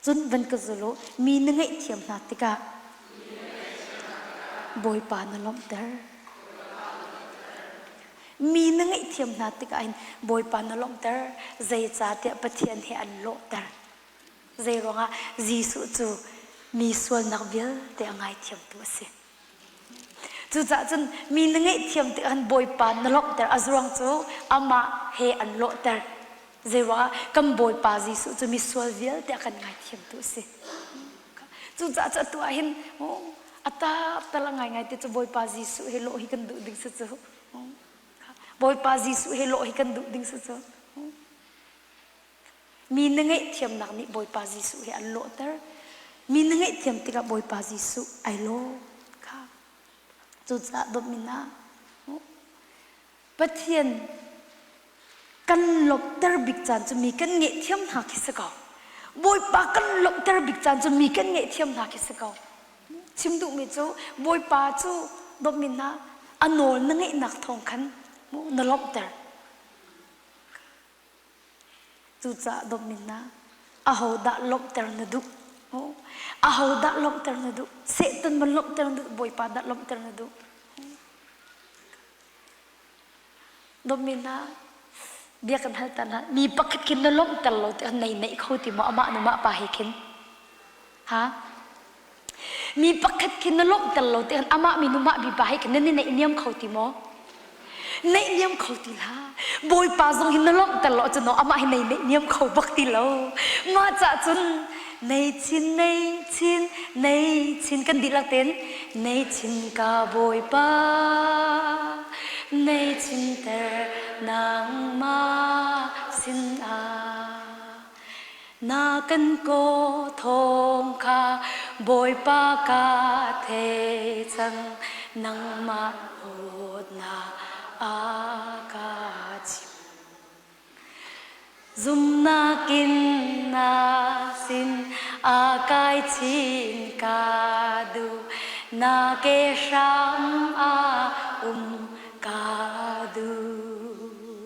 A: Cun van ka zul u, mi na ngaihthiam hna tikah Bawipa na lawmhter. Mi na ngaihthiam hna tikah hin Bawipa na lawmhter, zeicahtiah Pathian he an lawhter. Zeiruangah Jesuh cu mi sualnak vialte a ngaithiamtu a si. Cucaah cun mi na ngaihthiam tikah hin Bawipa na lawmhter, a zuang cu amah he an lawhter. Zeiruangah kan Bawipa Jesuh cu misual vialte a kan ngaithiamtu a si. Cucaah cu atu ah hin a tar tal a ngaingai te cu Bawipa Jesuh he lawh hi kan duh ding si cu. Bawipa Jesuh he lawh hi kan duh ding si cu. Mi na ngaihthiamnak nih Bawipa Jesuh he an lawhter. Mi na ngaihthiam tikah Bawipa Jesuh ai lawm kha. Cucaah dawtmi hna, Pathian kan lawmhter bik caan cu mi kan ngaihthiam hna khi si ko. Bawipa kan lawmhter bik caan cu mi kan ngaihthiam hna khi si ko. Chim duhmi cu Bawipa cu dawtmi hna a nawl na ngeihnak thawng khan na lawmhter. Cucaah dawtmi hna, ahodah lawmhter na duh? Ahodah lawmhter na duh? Satan man lawmhter na duh? Bawipa dah lawmhter na duh? Dawtmi hna, bia kan hal ta hna. Mi pakhat khin na lawmhter lo tiah nei neih kho ti maw amah nu mah pa he khin? Ha? Mi pakhat khi na lawmhter lo tiah amah mi nu mah mi pa he khin nan i naihniam kho ti maw? Naihniam kho ti hlah. Bawipa zong hi na lawmhter lo ahcun amah hi nei naihniam kho bak ti lo. Mah cah cun nei chin nei chin nei chin kan dihlak tein nei chin ka Bawipa nei chin ter nangmah sinah. Na kan kaw thawng kha Bawipa ka thei cang nangmah dawtnak a ka chimh. Zumnak in na sin a kai chin ka duh na ke hram ah um ka duh.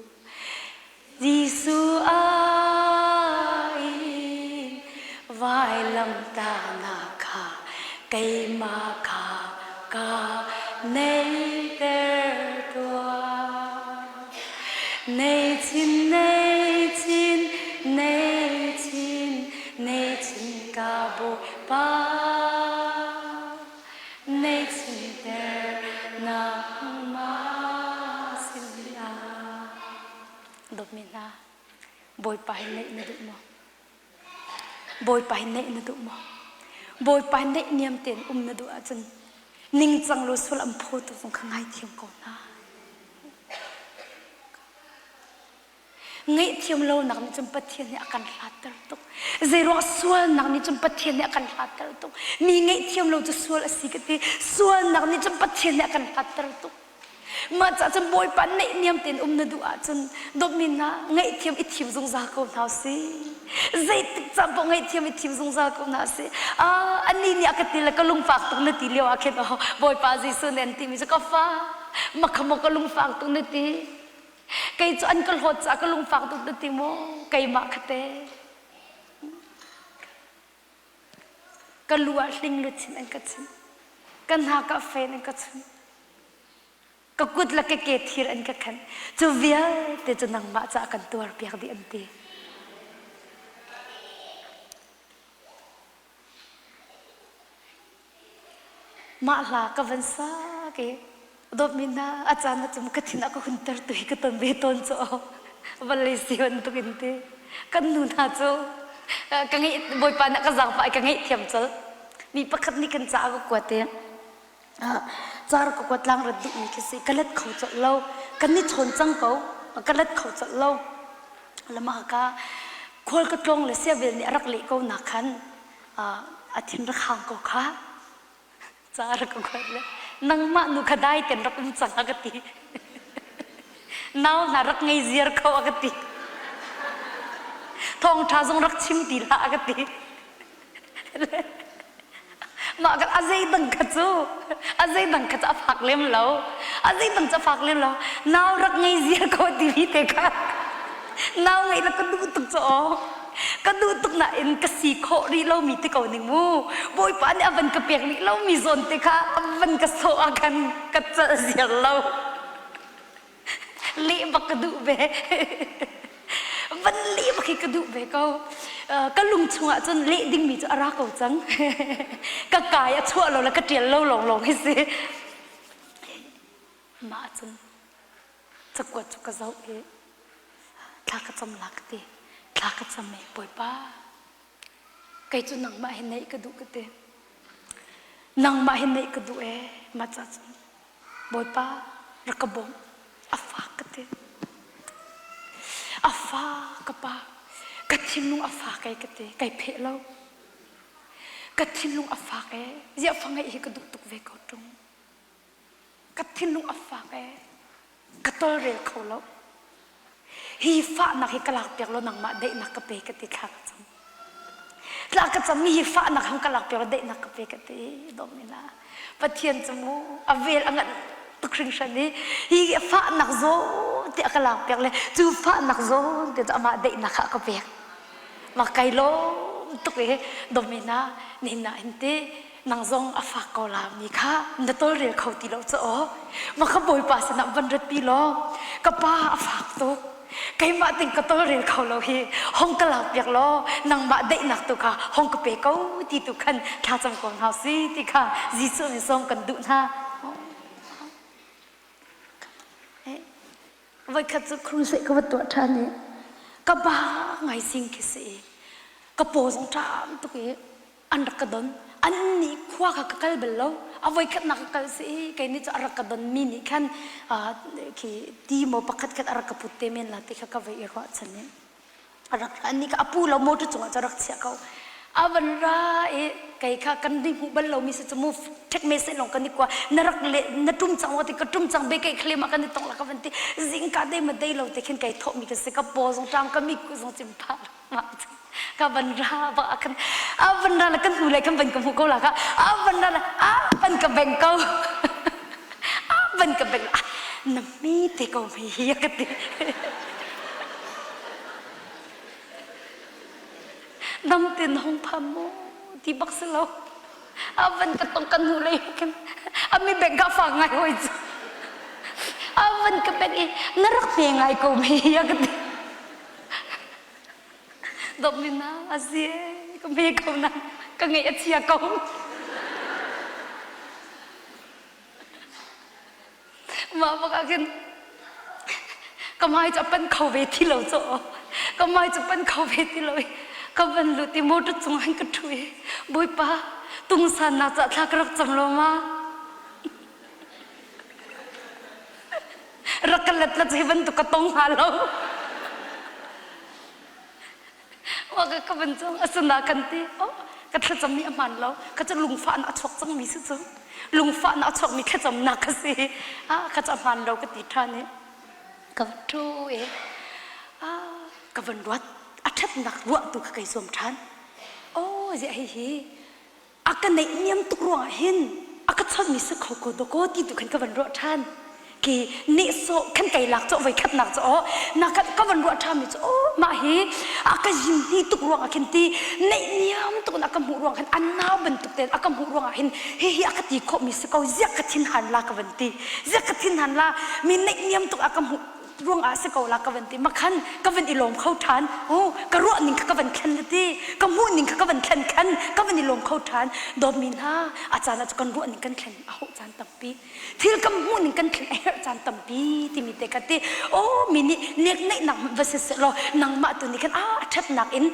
A: Jesuh ai vailamtahnak kha keimah kha ka neihter tuah. Nei chin, nei chin, nei chin, nei chin ka Bawipa. Nei chinter nangmah sinah. Dawtmi hna, Bawipa hi neih na duh maw? Bawipa hi neih na duh maw? Bawipa hi neih niam tein um na duh ahcun ningcang lo sual an phawtu zong kha ngaithiam ko hna. Ngaihthiam lonak nih cun Pathian nih a kan hlatter tuk. Zeiruang sualnak nih cun Pathian nih a kan hlatter tuk. Mi ngaihthiam lo cu sual a si ka ti. Sualnak nih cun Pathian nih a kan hlatter tuk. Mah caah cun Bawipa naihniam tein um na duh ahcun dawtmi hna ngaihthiam i thim zungzal ko hna usih. Zeitik caan paoh ngaihthiam i thim zungzal ko hna usih. Ah, anih nih a ka ti le ka lungfak tuk na ti lio ah khin oh, Bawipa Jesuh nih an timi cu ka fa, makha maw ka lungfak tuk na ti. Kei cu an ka hlawt caah ka lungfak tuk na ti maw? Keimah kha te. Ka lu ah hling luchin an ka chinh. Ka hnak ah fen an ka chunh. Ka kut le ka ke thir an ka khenh. Cu vialte cu nangmah caah kan tuarpiak dih an ti. Mah hla ka van sak i dawtmi hna a caan ah cun ka thin a ka hunter tu hi ka ton ve tawn cu vawlei si bantuk in ti kan nu hna cu ka ngeih bawipa nih ka zaangfah i ka ngaihthiam colh mi pakhat nih kan ca a ka kuat i car ka kuat tlang rat duhmi khi si ka let kho colh lo kan ni chawn cang ko ka let kho colh lo lama ka khual ka tlawng le siavel nih a rak leh ko na khan a thin rak hang ko kha ca rak ka kuat le. Nangmah nu kha dai ten rak um cang a ka ti. Nau hna rak ngei ziar kho a ka ti. Thawngṭha zong rak chim ti hlah a ka ti. Mah kan a zeidang kha cu a zeidang kha cu a fak lem lo. A zeidang cu a fak lem lo. Nau rak ngei ziar ko timi te kha nau ngeih la ka duh tuk cu aw. Ka duh tuk nain ka si khawh rih lomi ti ko ning mu. Bawipa nih a van ka pek rih lomi zawn te kha a van ka sawh ah khan ka celh ziar lo. Leh bak ka duh ve. Van leh bak hi ka duh ve ko. Ka lung chungah cun leh dingmi cu a ra ko cang. Ka kai a chuah lo le ka ṭial lo lawnglawng hi si. Mah cun cakuat cu ka zoh i thla ka cam la ka ti. Thla ka cam i Bawipa kei cu nangmah hi neih ka duh ka ti. Nangmah hi neih ka duh ee mah ca cun Bawipa rak ka bawmh a fak ka ti. A fak ka pa ka thinlung a fak ee ka ti kai pheh lo. Ka thinlung a fak ee ziah fa ngeih hi ka duh tuk ve ko ṭung. Ka thinlung a fak ee ka tolrel kho lo. Hi fahnak hi ka lakpiak law nangmah daihnak ka pe ka ti thla ka cam. Thla ka cam mi hi fahnak hang ka lakpiak law daihnak ka pe ka ti domina. Pathian cu mu a vel a ngan tuk hringhran i hi fahnak zawn te a ka lakpiak le cu fahnak zawn te cu amah daihnak kha a ka pek. Mah kai lawm tuk i domina nihin ah hin ti nang zong a fak ko la mi kha na tawlrel kho ti lo cu aw ma ka bawipa sinah van ratpi law ka pa a fak tuk keimah ting ka tawlrel kho lo hi hong ka lak piak law nangmah daihnak tu kha hong ka pe ko ti tu khan thlacam ko hna si ti kha Jesuh nih sawm kan duh hna Voikhat cu crusade ka va tuah ṭhan i ka ba ngai sing khi si i ka paw zong ṭam tuk i an rak ka don. An nih khua kha ka kal bal lo. A voikhatnak ka kal si i kei nih cu a rak ka don mi nih khan khi ti maw pakhat khat a rak ka put te men la ti kha ka vei i ruahchan i a rak ra nih kha a pu lo motor cungah cu rak chiah ko a van ra i kei kha kan ri hmuh bal lomi si cu mu ṭhek me se long kan i kua na rak le na ṭum cang wa ti ka ṭum cang be kei khle ma kan i tong la ka van ti zingka dei ma dei lo te khin kei thawh mi ka si ka paw zong ṭang ka mi ku zong cim pha ma ka van ra ba kan a van ra la kan hmu le kan van ka hmu ko la ka a van ra la a van ka beng ko a van ka beng na mi te ko mi hi ka ti Dam ten hong pham mu ti bak si lo. A van ka tong kan hnu lei khin a mi bek ka fak ngai hoi cu. A van ka bek i na rak hme ngai ko mi a ka ti. Dop mi na a si ka hme ko na ka ngeih a chia ko. Mah bak ah khin ka hmai cu a pan kho ve ti lo caw ka hmai cu pan kho ve ti lo i ka van lut i motor cung ah ka ṭhu i Bawipa tungsannak ca thla ka rak cam lo ma rak ka let la hi bantuk ka tong hnga lo Wa ka ka van cang asina kan ti oh ka thlacam mi a hmaan lo ka cu lungfahnak a chuak cang mi si cu lungfahnak a chuak mi thlacamnak ka si ah ka cu a hmaan lo ka ti ṭhan i ka van ṭhu i ah ka van ruat a ṭhatnak ruah tu kha kai zuam ṭhan oh ziah hihi a ka neihniam tuk ruangah hin a ka chawnhmi si kho ko dawkaw ti tu khan ka van ruah ṭhan ki nehsawh khan kai lak cawh voi khatnak cu aw na ka ka van ruah ṭhan mi cu aw mah hi a ka yim hi tuk ruangah khin ti neihniam tuk in a ka hmuh ruang khan an nau bantuk tein a ka hmuh ruangah hin hi hi a ka ti khawh mi si ko ziak ka thin han la ka van ti ziak ka thin han la mi neihniam tuk a ka hmuh ruangah si ko la ka van ti makhan ka van i lawm kho ṭhan u ka ruah ning kha ka van thlen ti ka hmuh ning kha ka van thlen khan ka van i lawm kho ṭhan dawtmi hna a caan ah cu kan ruah ning kan thlen a hauh caan tampi thil kan hmuh ning kan thlen a herh caan tampi timi te ka ti aw mi nih nek neihnak va si seh law nangmah tu nih khan a ṭhatnak in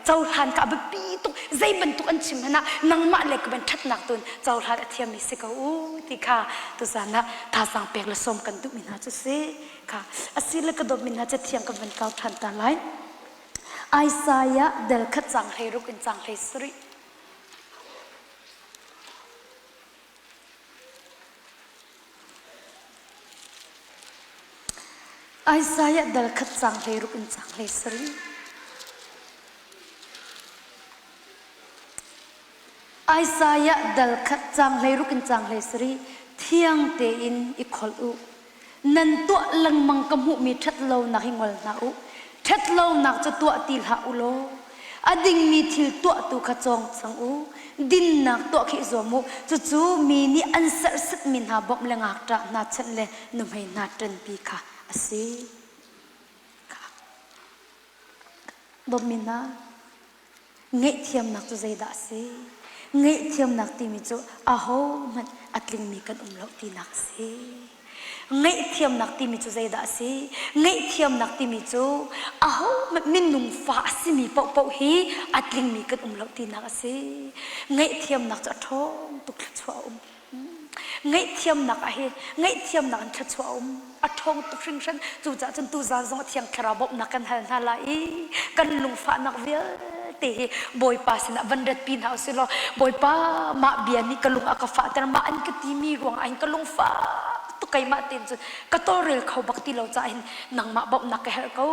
A: cohlan ka biapi tuk zei bantuk an chim hmanh ah nangmah le ka van ṭhatnak tun cohlan a thiammi si ko u ti kha tuzaan ah thazaang pek le sawm kan duhmi hna cu si kha asile ka dawtmi hna cathiang kan van kau ṭhan ta lai Isaiah del khat cang hlei ruk in cang hlei sarih. Isaiah dal khat cang hlei ruk in cang hlei sarih. Isaiah dal khat cang 16 in cang 17 thiang tein i kholh u. Nan tuah lengmang ka hmuhmi ṭhatlonak hi ngol hna u. Ṭhatlonak cu tuah ti hlah u law a dingmi thil tuahtu kha cawng cang u. Dinnak tuah khi i zuam u. Cucu mi nih an serhsatmi hna bawmh le ngakṭah hna chanh le nuhmei hna ṭanpi kha a si. Dawtmi hna, Ngaihthiamnak cu zeidah a si? Ngaihthiamnak timi cu ahohmanh a tlingmi kan um lo tinak a si. Ngaihthiamnak timi cu zeidah a si? Ngaihthiamnak timi cu ahohmanh minung fa a simi paohpaoh hi a tlingmi kan um lo tinak a si. Ngaihthiamnak cu a ṭhawng tuk thluachuah a um. Ngaihthiamnak ah hi ngaihthiamnak in thluachuah a um. A ṭhawng tuk hringhran. Cucaah cun tuzaan zong a Thiang Thlarau bawmhnak kan hal hna lai i kan lungfahnak vialte hi Bawipa sinah van ratpi hna usih law Bawipa mah bia nih ka lung a ka fahter mah an ka timi ruangah hin ka lungfah tuk keimah tein cun ka tawlrel kho bak ti lo caah hin nangmah bawmhnak ka herh ko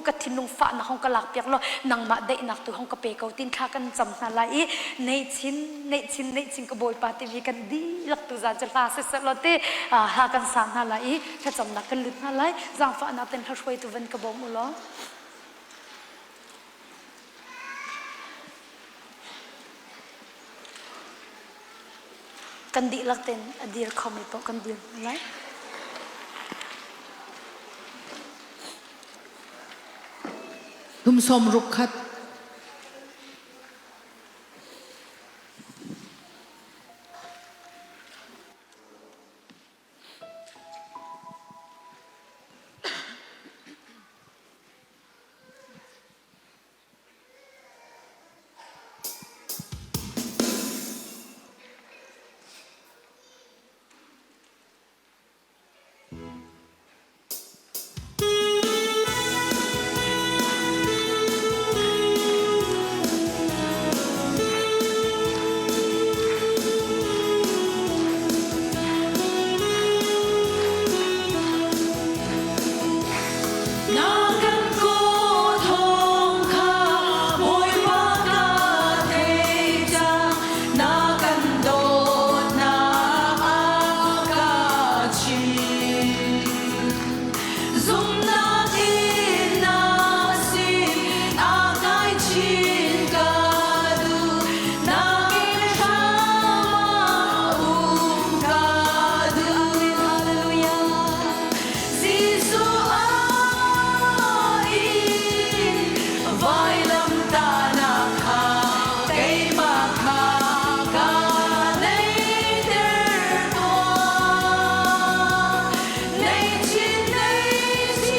A: ka thinlung fahnak hong ka lakpiak law nangmah daihnak tu hong ka pe ko tin thla kan cam hna lai i nei chin neih chin neih chin ka bawipa timi kan dihlak tu zan cu hla siseh law te hla kan sa hna lai i thlacamnak kan lut hna lai zaangfahnak ten hla hruaitu van ka bawm u law. Kan dihlak ten a dir khomi paoh kan dir hna lai.
B: Thum sawm ruk khat.
C: Na kan kaw thawng kha Bawipa ka thei cang, na kan dawtnak a ka chim. Zumhnak in na sin a kai chin ka duh, na ke hram ah um ka duh. Hallelujah. Jesuh ah in vailamtahnak kha keimah kha ka neihter tuah. Nei chin, nei chin.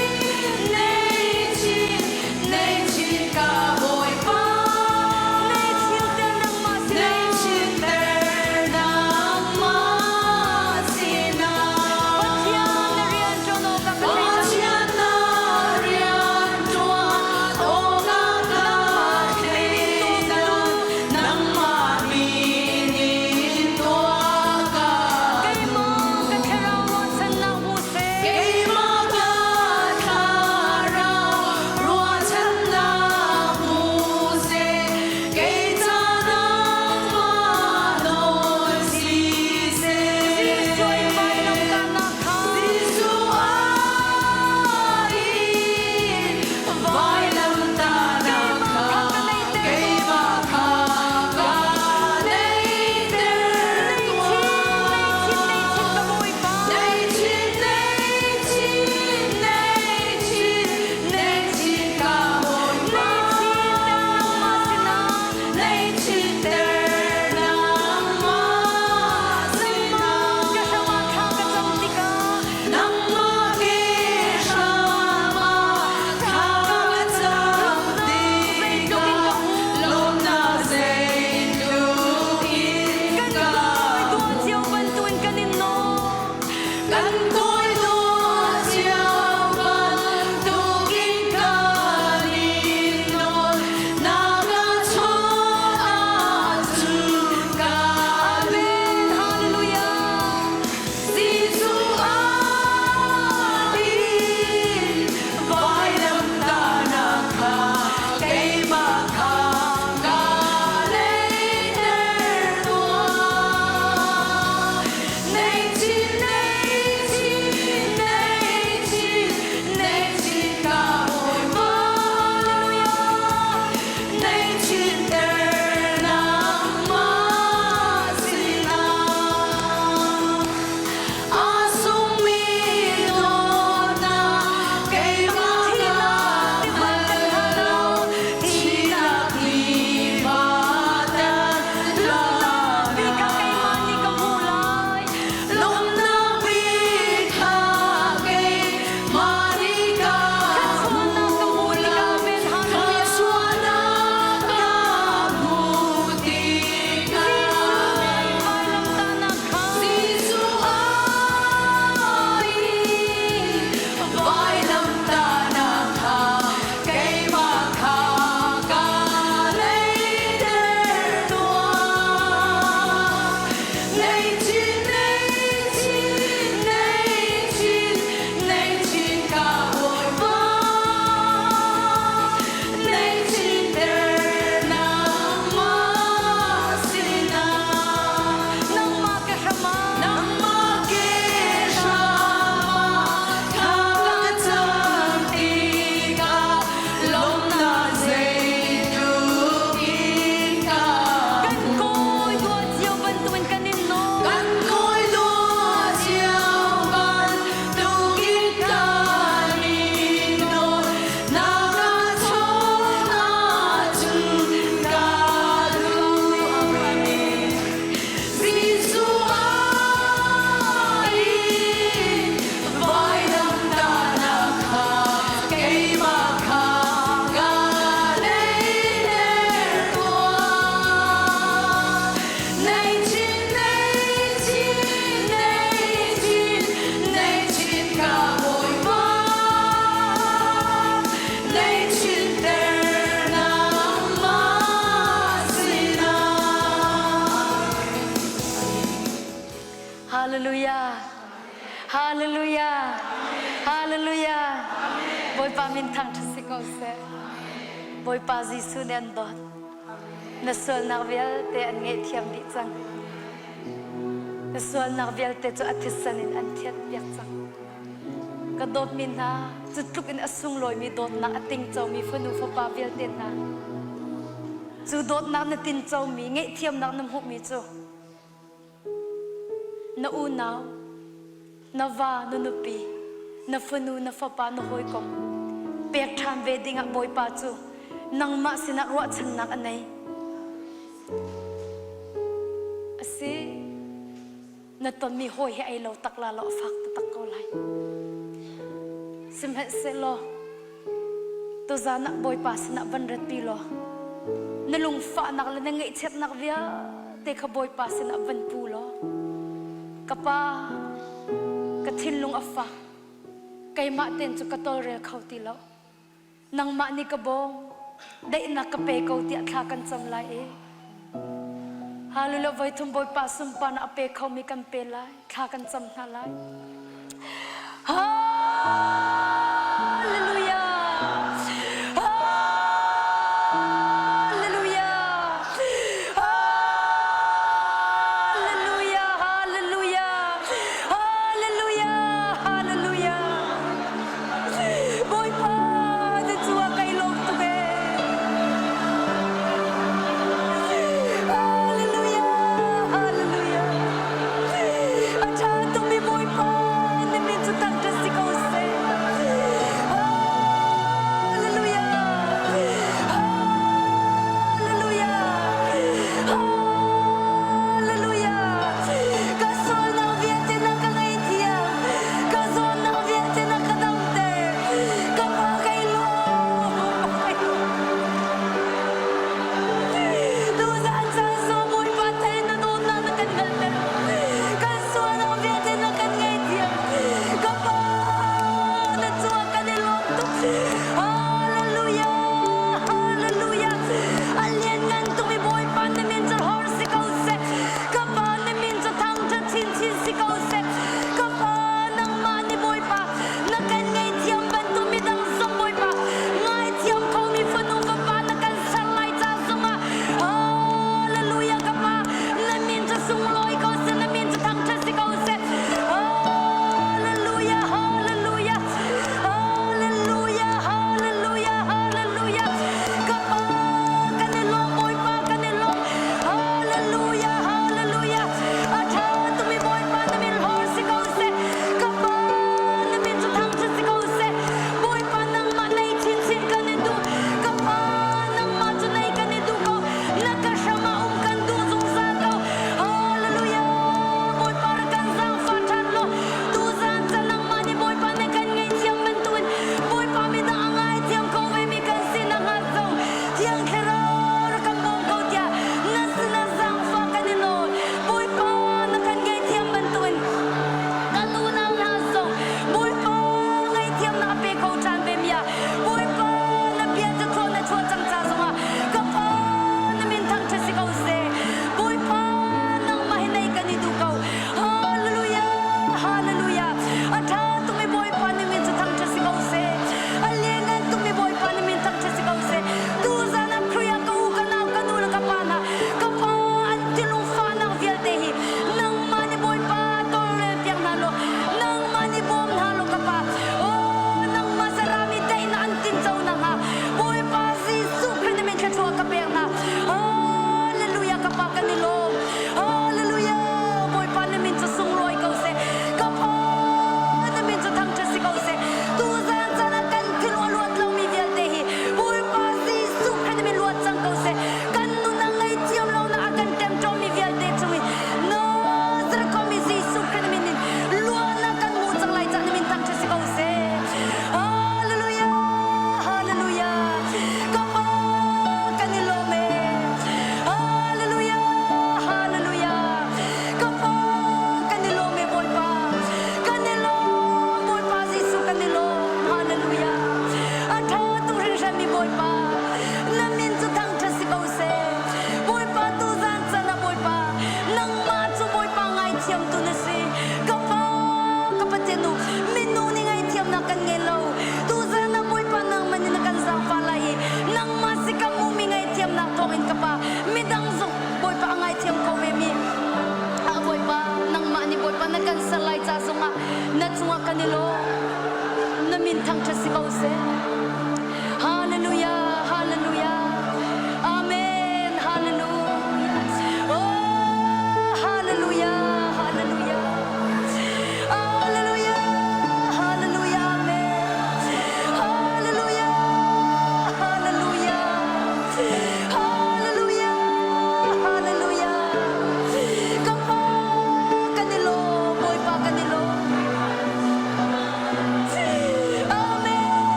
A: Hallelujah. Bawipa min thangṭhat si ko seh. Bawipa Jesuh nih an dawt. Na sualnak vialte an ngaihthiam dih cang. Na sualnak vialte cu a thisen in an thianhpiak cang. Ka dawtmi hna, cu tluk in a sunglawimi dawtnak a tingcomi fanu fapa vialte hna, cu dawtnak na tincomi, ngaihthiamnak na hmuhmi cu na unau, na va, na nupi, na fanu, na fapa, na hawikom pek ṭhan ve dingah Bawipa cu nangmah sinah ruahchannak a nei. A si. Na tonmi hawi hi ei lo tak la law a fak taktak ko lai. Sihmanhsehlaw tuzan ah Bawipa sinah van ratpi law na lungfahnak le na ngaihchiatnak vialte kha Bawipa sinah van pu law ka pa ka thinlung a fak keimah ten cu ka tawlrel kho ti lo nangmah nih ka bawm daihnak ka pe ko tiah thla kan cam lai i Hallelujah voithum Bawipa sunparnak a pe khomi kan pe lai thla kan cam hna lai Hallelujah Hallelujah Hallelujah Hallelujah Hallelujah Hallelujah Bawipa na cungah kai lawm tuk ee. Hallelujah, hallelujah. A ṭha tukmi Bawipa na min cu thangṭhat si ko seh.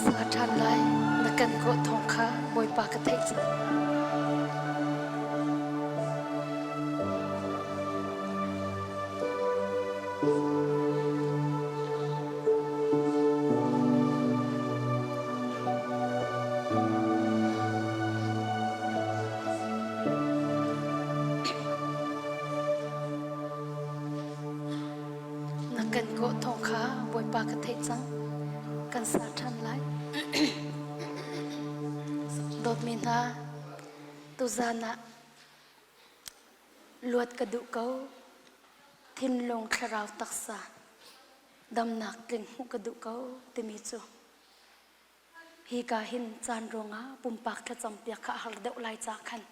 A: Kan sa ṭhan lai. Na kan kawh thawng kha Bawipa ka theih cang. Na kan kawh thawng kha Bawipa ka theih cang. Kan sa ṭhan lai. Dawtmi hna, tuzan ah luat ka duh ko. Thinlung thlarau taksa damnak tling hmuh ka duh ko timi cu Hika hin caan ruangah pumpak thlacampiak kha a har deuh lai ca khan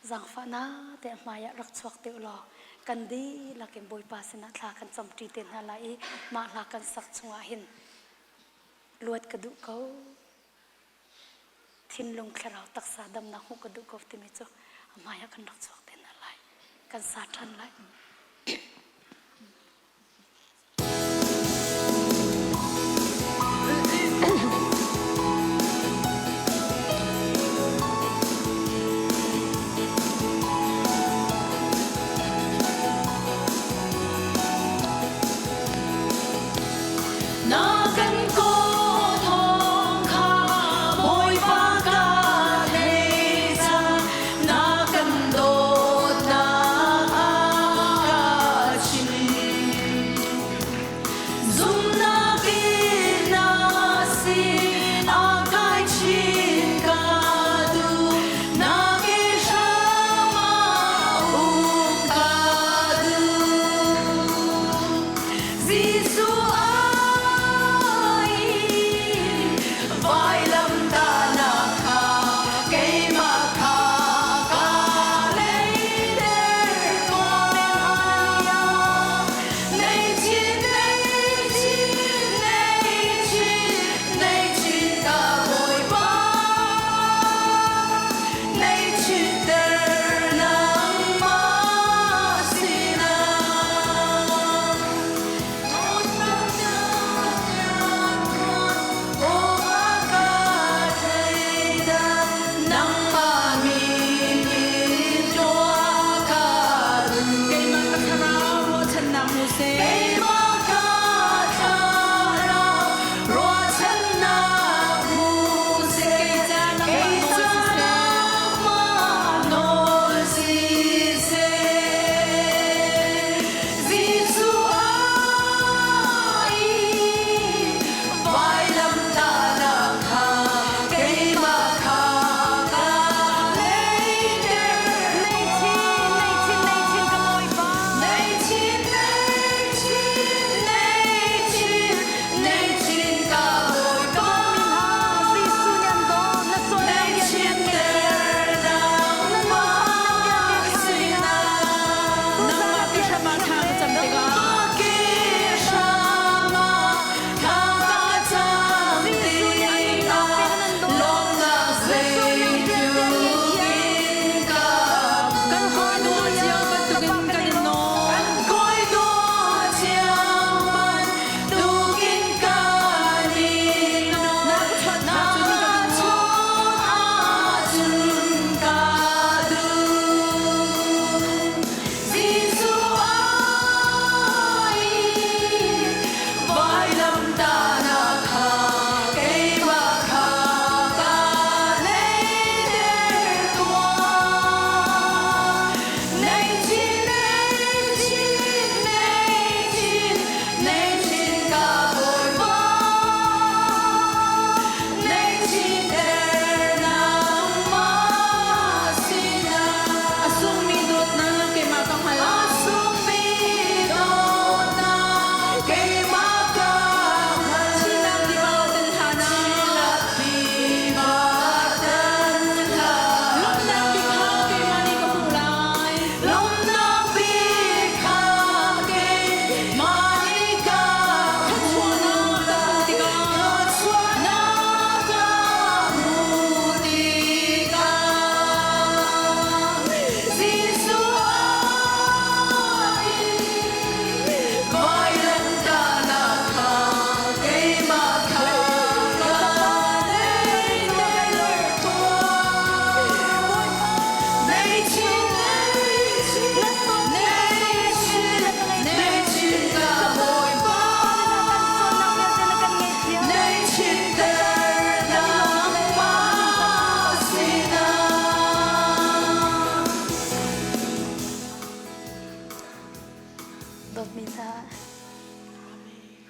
A: zaangfahnak te hmai ah rak chuak te ulaw kan dihlak in Bawipa sinah thla kan camṭi te hna lai i mah hla kan sak chungah hin luat ka duh ko. Thinlung thlarau taksa damnak hmuh ka duh ko timi cu a hmai ah kan rak chuak te hna lai. Kan sa ṭhan lai.
C: Na kan kaw thawng kha Bawipa ka thei cang na kan dawtnak a ka chim. Zumnak in na si a kai chin ka duh na ke hram ah um ka duh. Jesuh ai vailamtahnak kha keimah kha ka leiter tuah. Nei chin, nei chin, nei chin, nei chin ka Bawipa. Nei chinter nangmah sinah.
B: Keimah ka thlarau ruahchannak hmu seh.
C: Keimah ka thlarau ruahchannak hmu seh.
B: Kei ca nangmah nawl
C: Kei
B: siseh.
C: ca nangmah nawl siseh. Jesuh ai vailamtahnak kha keimah kha ka leiter
A: Nei chin, nei chin, nei chin ka Bawipa.
C: Nei chin, nei chin,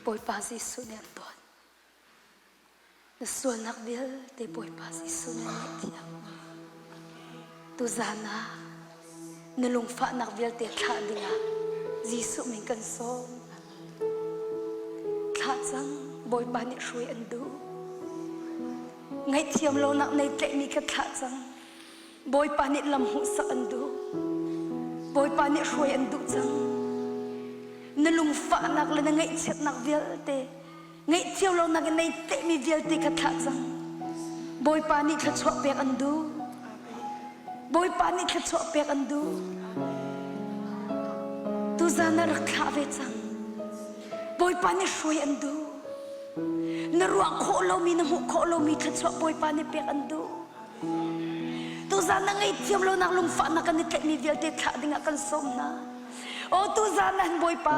A: Bawipa Jesuh nih an dawt. Na sualnak vialte Bawipa Jesuh nih an ngaihthiam. Tuzan ah na lungfahnak vialte thlah dingah Jesuh min kan sawm. Thlah cang Bawipa nih hruai an duh. Ngaihthiam lonak nei tlaihmi kha thlah cang. Bawipa nih lam hmuhsak an duh. Bawipa nih hruai an duh cang. Na lungfahnak le na ngaihchiatnak vialte, ngaihthiam lonak in nei tehmi vialte kha thlah cang. Bawipa nih thluachuah pek an duh. Bawipa nih thluachuah pek an duh. Tuzan ah rak thlah ve cang. Bawipa nih hruai an duh. Na ruah khawh lomi, na hmuh khawh lomi thluachuah Bawipa nih pek an duh. Tuzan na ngaihthiam lonak lungfahnak kan i tlaihmi vialte thlah dingah kan sawm hna. Aw tuzan nan Bawipa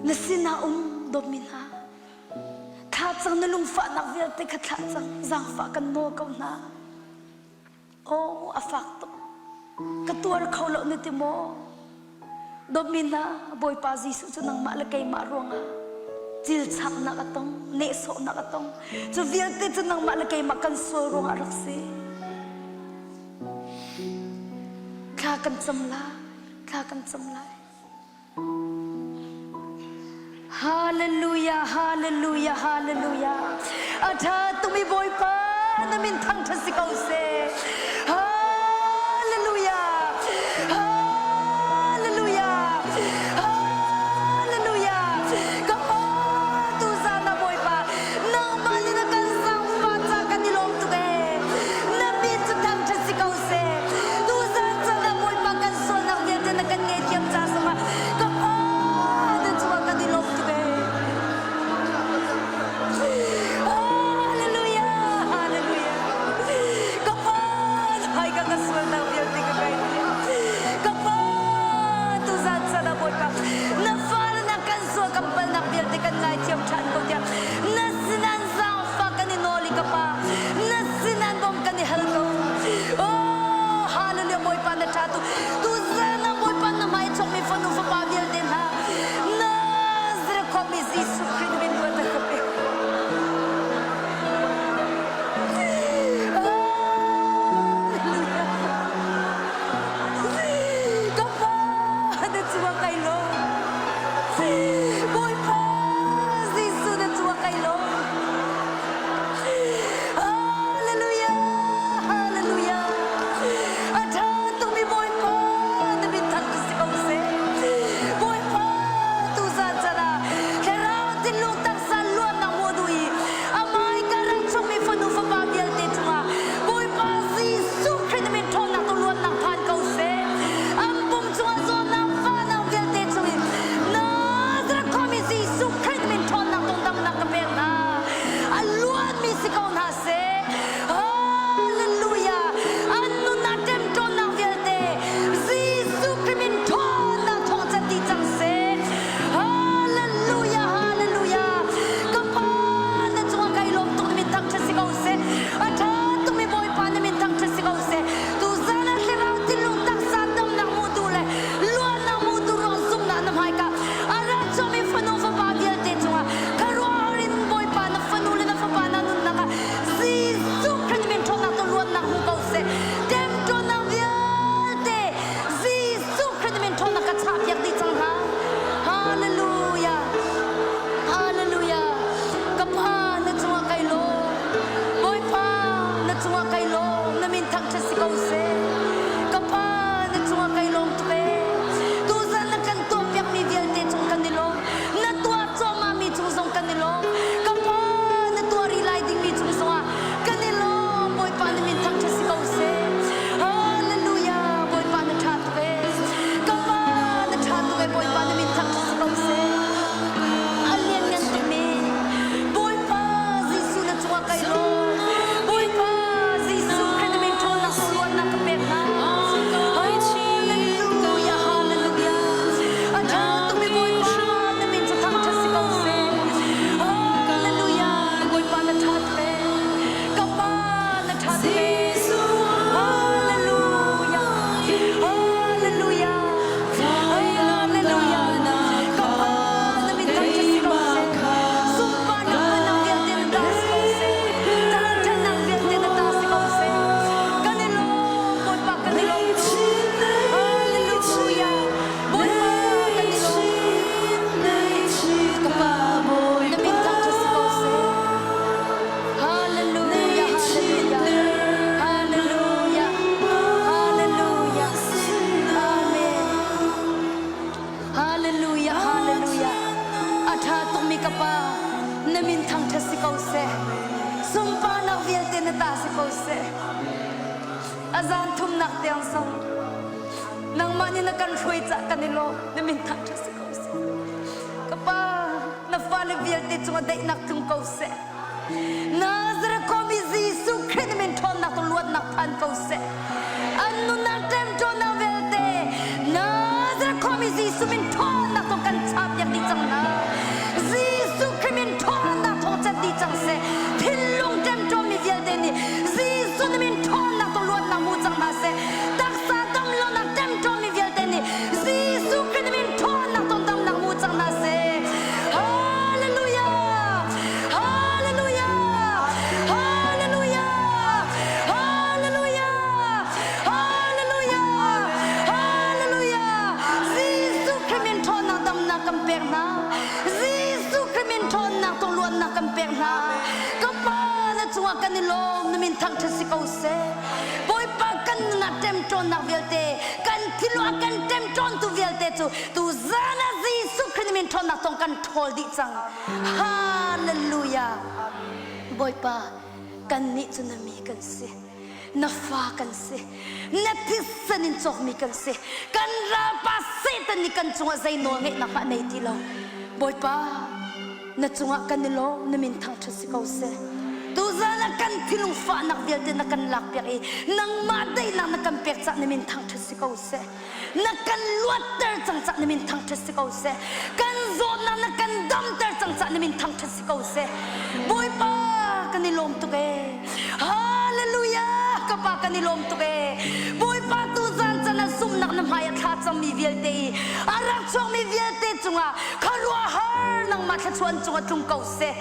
A: na sinah um dawtmi hna. Thla cang na lungfahnak vialte kha thlah cang zaangfah kan nawl ko hna. Aw a fak tuk. Ka tuar kho lo na ti maw? Dawtmi hna, Bawipa Jesuh cu nangmah le keimah ruangah cilchaknak a tong, nehsawhnak a tong. Cu vialte cu nangmah le keimah kan sual ruangah rak si. Thla kan cam lai, thla kan cam lai. Hallelujah, hallelujah, hallelujah. A ṭha tumi Bawipa na min thangṭhat si ko seh. Hallelujah, hallelujah, hallelujah. Ka Pa tuzan ah Bawipa nangmah nih na kan zaangfah ca kan i lawm tuk ee. Na min cu thangṭhat si ko seh. Tuzan caan ah Bawipa kan sualnak vialte na kan ngaihthiam ca zongah ka Pa na cungah kan i lawm tuk ee. Hallelujah! Hallelujah! Ka Pa, hai ka ka sualnak vialte ka ngaihthiam. Ka Pa, tuzan caan ah Bawipa na fale na kan sual kan palnak vialte kan ngaithiam ṭhan ko tiah na sinan zaangfah kan i nawl i ka Pa na sinan bawm kan i hal ko. Oh, hallelujah Bawipa na ṭha tu tuzan ah Bawipa na hmai chokmi fanu fapa vialte hna Nazareth khuami Jesuh Khrih min luat na ka pek. Hallelujah. Ka Pa na cungah kai lawm. Bawipa Jesuh na cungah kai lawm. Hallelujah! Hallelujah! A ṭha tukmi Bawipa na min thang si ko seh. Bawipa tuzan caan ah thlarau thinlung taksa luatnak hmuh duh i amah i ka rak chungmi fanu fapa vialte cungah Bawipa Jesuh Khrih na min ṭhawnnak tu luatnak phan ko seh. An pum cungah zawtnak fahnak vialte chungin Nazareth. ka Pa, na min thangṭhat si ko seh. Sunparnak vialte na ta si ko seh. A zan thumnak tiang zong nangmah nih na kan hruai cah kan i lawm. Na min thangṭhat si ko seh. Ka Pa, na fale vialte cungah daihnak tlung ko seh. Nazareth khuami Jesuh Khrih na min ṭhawnnak tu luatnak phan ko seh. An nunnak ṭemṭawnnak vialte Nazareth khuami Jesuh min ṭhawnnak tu kan chahpiak dih cang hna. Jesuh Khrih min ṭhawnnak thawng cat dih cang seh. Thinlung ṭemṭawmmi vialte nih Jesuh na min ṭhawnnak tu luatnak hmu cang hna seh. Taksa damlonak ṭemṭawmmi vialte nih Jesuh Khrih na min ṭhawnnak tu damnak hmu cang hna seh. Hallelujah! Hallelujah! Hallelujah! Hallelujah! Hallelujah! Hallelujah! Jesuh Khrih min ṭhawnnak damnak kan pek hna. Jesuh Khrih min ṭhawnnak tungluannak kan pek hna. Ka Pa na cungah kan i lawm na min thangṭhat si ko seh. Bawipa kan nunah ṭemṭawnnak vialte, kan thinlung a kan ṭemṭawntu vialte cu tu zan ah Jesuh Khrih na min ṭhawnnak thawng kan ṭhawl dih cang. Hallelujah! Bawipa, kannih cu na mi kan si. Na fa kan si. Na thisen in cawkmi kan si. Kan ralpa Satan nih kan cungah zei nawl ngeihnak hmanh a nei ti lo. Bawipa, na cungah kan i lawm, na min thangṭhat si ko seh. Tuzan ah kan thinlung fahnak vialte na kan lakpiak i nangmah daihnak na kan pek cah na min thangṭhat si ko seh. Na kan luatter cang cah na min thangṭhat si ko seh. Kan zawtnak na kan damter cang cah na min thangṭhat si ko seh. Bawipa kan i lawm tuk ee. Hallelujah! Ka pa kan i lawm tuk ee. Bawipa tu zan can ah zumhnak na hmai ah thla cammi vialte i a rak chuakmi vialte cungah khuaruahhar nangmah thluachuah an cungah tlung ko seh.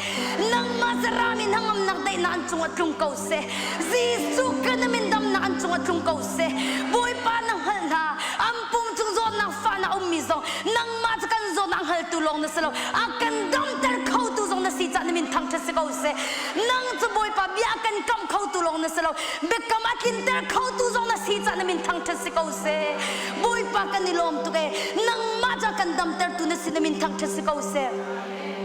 A: Nangmah zarami hnangamnak daihnak an cungah tlung ko seh. Jesuh Khrih na min damnak an cungah tlung ko seh. Bawipa na hngalh hna. An pum cung zawtnak fahnak a ummi zong nangmah cu kan zawtnak hngaltu lawng na si lo. A kan damter khotu zong na si caah na min thangṭhat si ko seh. Nang cu Bawipa bia a kan kamh khotu lawng na si lo. Biakam a tlinter khotu zong na si caah na min thangṭhat si ko seh. Bawipa kan i lawm tuk ee. Nangmah cu a kan damtertu na si na min thangṭhat si ko seh.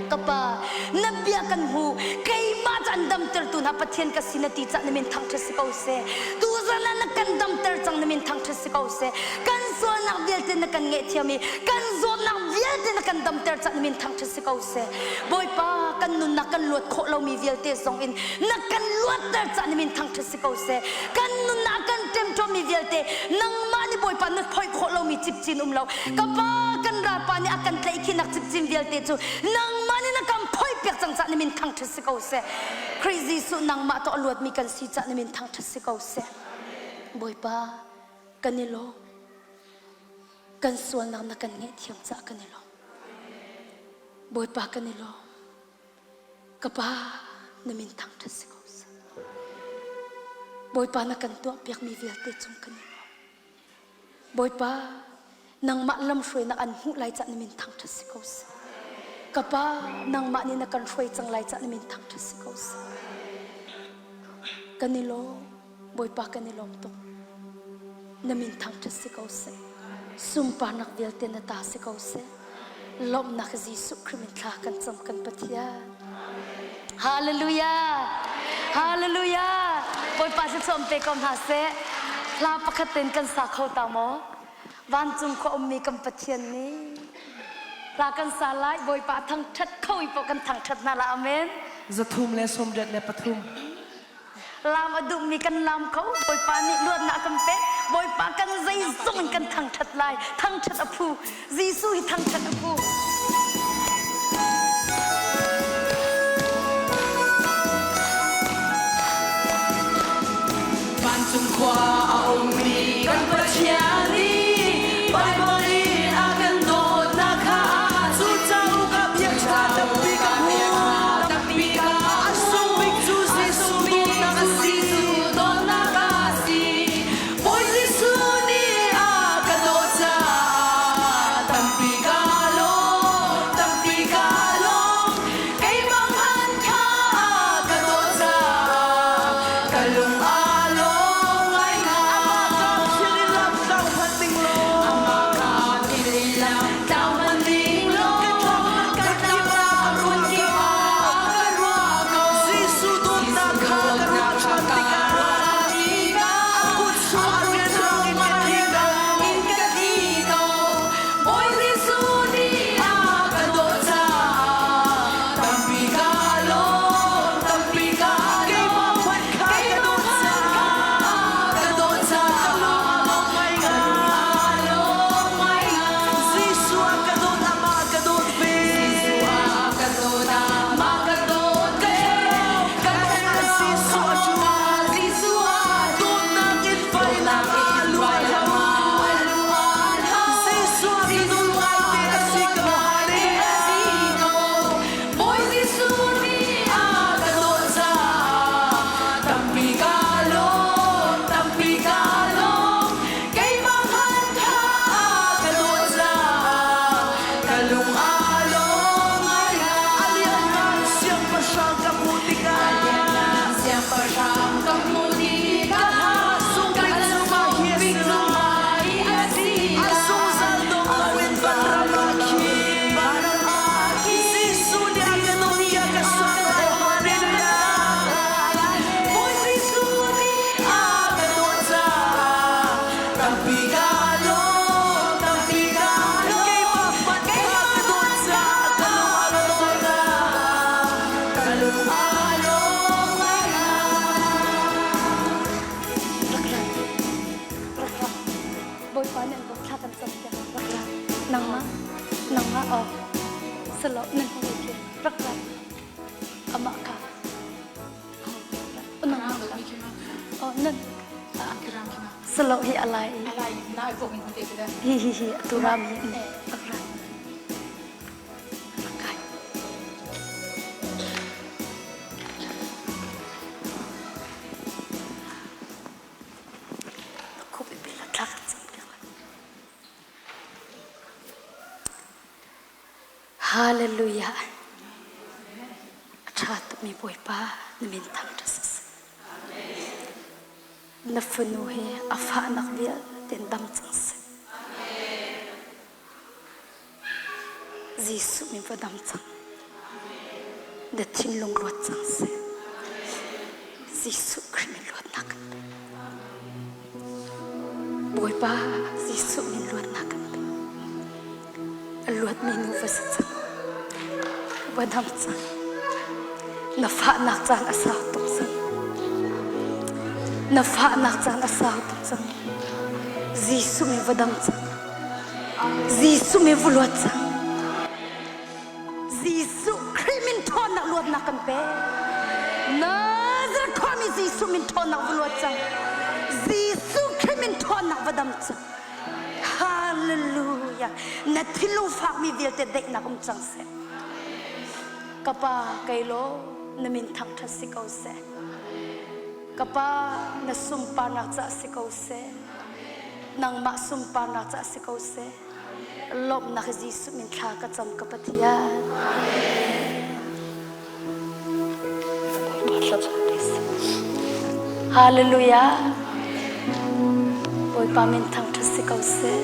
A: Ka pa, na bia kan hmu. Keimah cu an damtertu hna Pathian ka si na ti cah na min thangṭhat si ko seh. Tuzan ah na kan damter cang na min thangṭhat si ko seh. Kan sualnak vialte na kan ngaihthiam i kan zawtnak vialte na kan damter cah na min thangṭhat si ko seh. Bawipa, kan nunnak kan luat khawh lomi vialte zong in na kan luatter cah na min thangṭhat si ko seh. Kan nunnak kan ṭemṭawmmi vialte nangmah nih Bawipa na phoih khawh lomi cikcin um lo. Ka pa, kan ralpa nih a kan tlaihkhihnak cikcin vialte cu nangmah nih na kan phoihpiak cang cah na min thangṭhat si ko seh. Khrih Jesuh nangmah to a luatmi kan si cah na min thangṭhat si ko seh. Bawipa, kan i lawm. Kan sualnak na kan ngaihthiam cah kan i lawm. Bawipa kan i lawm. Ka pa, na min thangṭhat si ko seh. Bawipa na kan tuahpiakmi vialte cung kan i lawm. Bawipa, nangmah lamhruainak an hmuh lai cah na min thangṭhat si ko seh. Ka Pa, nangmah nih na kan hruai cang lai cah na min thangṭhat si ko seh. Kan i lawm, Bawipa kan i lawm tuk. Na min thangṭhat si ko seh. Sunparnak vialte na ta si ko seh. Lawmhnak Jesuh Khrih min thla kan cam kan Pathian. Hallelujah! Hallelujah! Bawipa thluachuah pe ko hna seh. Hla pakhat tein kan sa kho ta maw? Vancung khua ummi kan Pathian nih hla kan sa lai Bawipa thangṭhat kho i poh kan thangṭhat hna la amen.
B: 333.
A: Lam a duhmi kan lam kho Bawipa nih luatnak kan pek Bawipa kan zeizong in kan thangṭhat lai thangṭhat a phu Jesuh hi thangṭhat a phu
C: Vancung khua a ummi kan Pathian nih Baibal in a kan dawtnak kha cu cauk ah biakṭha tampi ka hmu tampi ka a sung bik cu Jesuh dawtnak a si dawtnak a si Bawi Jesuh nih a ka dawt caah tampi ka lawm.
A: Oh, salo nan hung khi rak ra. Amah kha. Oh, nan. Salo hi alai. Hi hi hi atu ram hi rak ra. Rak kai. Hallelujah. A ṭha tukmi Bawipa na min thangṭhat siseh. Na fanu hi a fahnak vialte in dam cang seh. Jesuh min va dam cang. Na thinlung luat cang seh. Jesuh Khrih min luatnak kan pe. Bawipa Jesuh min luatnak kan pe. A luatmi nu va si cang. Va dam cang. Na fahnak caan a sau tuk cang. Na fahnak caan a sau tuk cang. Jesuh min va dam cang. Jesuh min va luat cang. Jesuh Khrih min ṭhawnnak luatnak kan pe. Nazareth khuami Jesuh min ṭhawnnak va luat cang. Jesuh Khrih min ṭhawnnak va dam cang. Hallelujah. Na thinlung fakmi vialte daihnak um cang seh. Ka pa kei law na min thangṭhat si ko seh. Ka pa na sunparnak cah si ko seh. Nangmah sunparnak cah si ko seh. Lawmhnak Jesuh min thla ka cam ka Pathian. Hallelujah. Bawipa min thangṭhat si ko seh.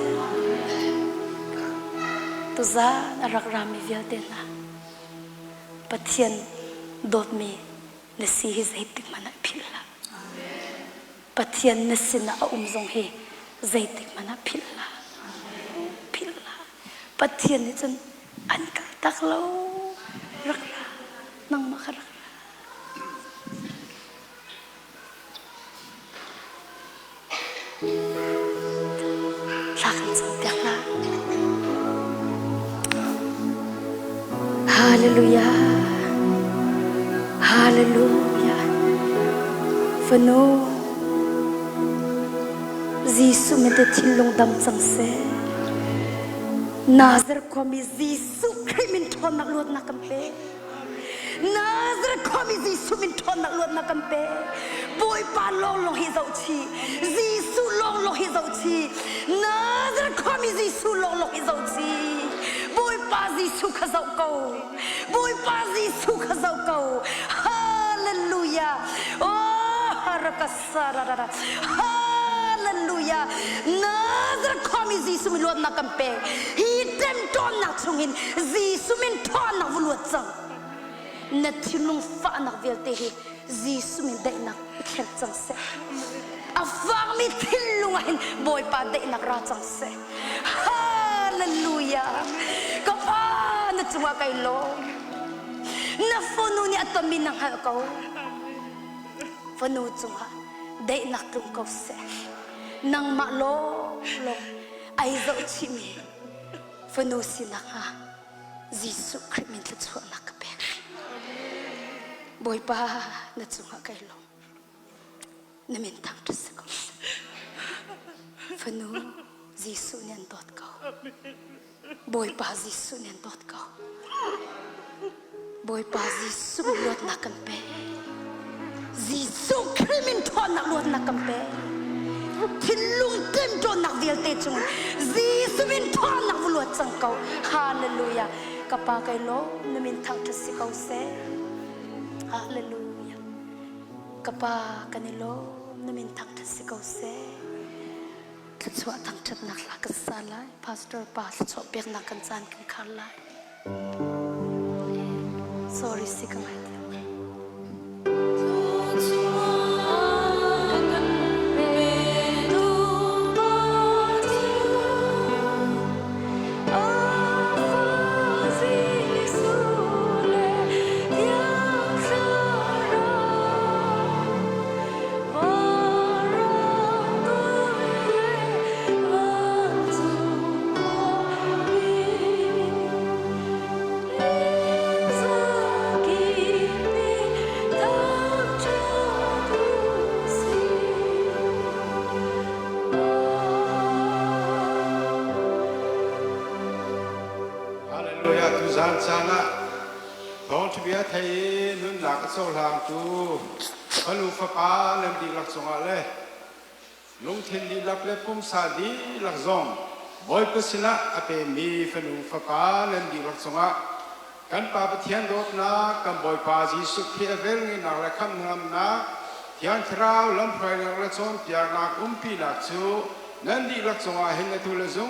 A: Tuzaan a rak rami vialte hna Pathian dawtmi na si hi zeitik hmanh ah philh hlah. Pathian na sinah a um zong hi zeitik hmanh ah philh hlah. Philh hlah. Pathian nih cun an kal tak lo. Rak ra. Nangmah kha rak ra. Thla kan campiak hna. Hallelujah. Hallelujah. Fanu Jesuh min te thinlung dam cang seh. Nazareth khuami Jesuh Khrih min ṭhawnnak luatnak kan pe. Nazareth khuami Jesuh min ṭhawnnak luatnak kan pe. Bawipa lawnglawng hi zohchih. Jesuh lawnglawng hi zohchih. Nazareth khuami Jesuh lawnglawng hi zohchih. Bawipa Jesuh kha zoh ko. Bawipa Jesuh kha zoh ko. Hallelujah. Oh, harakasararara. Hallelujah. Nazareth khuami Jesuh min luatnak kan pe. Hi ṭemṭawnnak chungin Jesuh min ṭhawnnak va luat cang. Na thinlung fahnak vialte hi Jesuh min daihnak i thleng cang seh. A fakmi thinlung ah hin Bawipa daihnak ra cang seh. Hallelujah. Ka Pa na cungah kai lawm. Na fanu nih a tonmi na hngalh ko. Fanu cungah daihnak tlung ko seh. Nangmah lawnglawng ai zohchihmi fanu sinak hnga Jesuh Khrih min thluachuahnak ka pek. Bawipa na cungah kai lawm. Na min thangṭhat si ko seh. Fanu Jesuh nih an dawt ko. Bawipa Jesuh nih an dawt ko. Bawipa Jesuh luatnak kan pe. Jesuh Khrih min ṭhawnnak luatnak kan pe. Thinlung ṭemṭawnnak vialte cung Jesuh min ṭhawnnak va luat cang ko. Hallelujah. Ka pa kai lawm na min thangṭhat si ko seh. Hallelujah. Ka pa kan i lawm na min thangṭhat si ko seh. Thluachuah thangṭhatnak hla kan sa lai. Pastor pa thluachuah peknak kan caan kan khar lai. Sorry si ka ngai thiam.
D: Hallelujah tuzan caan ah thawngṭhabia thei i nunnak a cohlangtu fanu fapa nan dihlak cungah le lungthin dihlak le pumsa dihlak zong Bawipa sinah a pemi fanu fapa nan dihlak cungah kan Pa Pathian dawtnak, kan Bawipa Jesuh Khrih a velngeihnak le khamh-ngamnak, Thiang Thlarau lamhruainak le cawnpiaknak umpinak cu nan dihlak cungah hin atu le zung.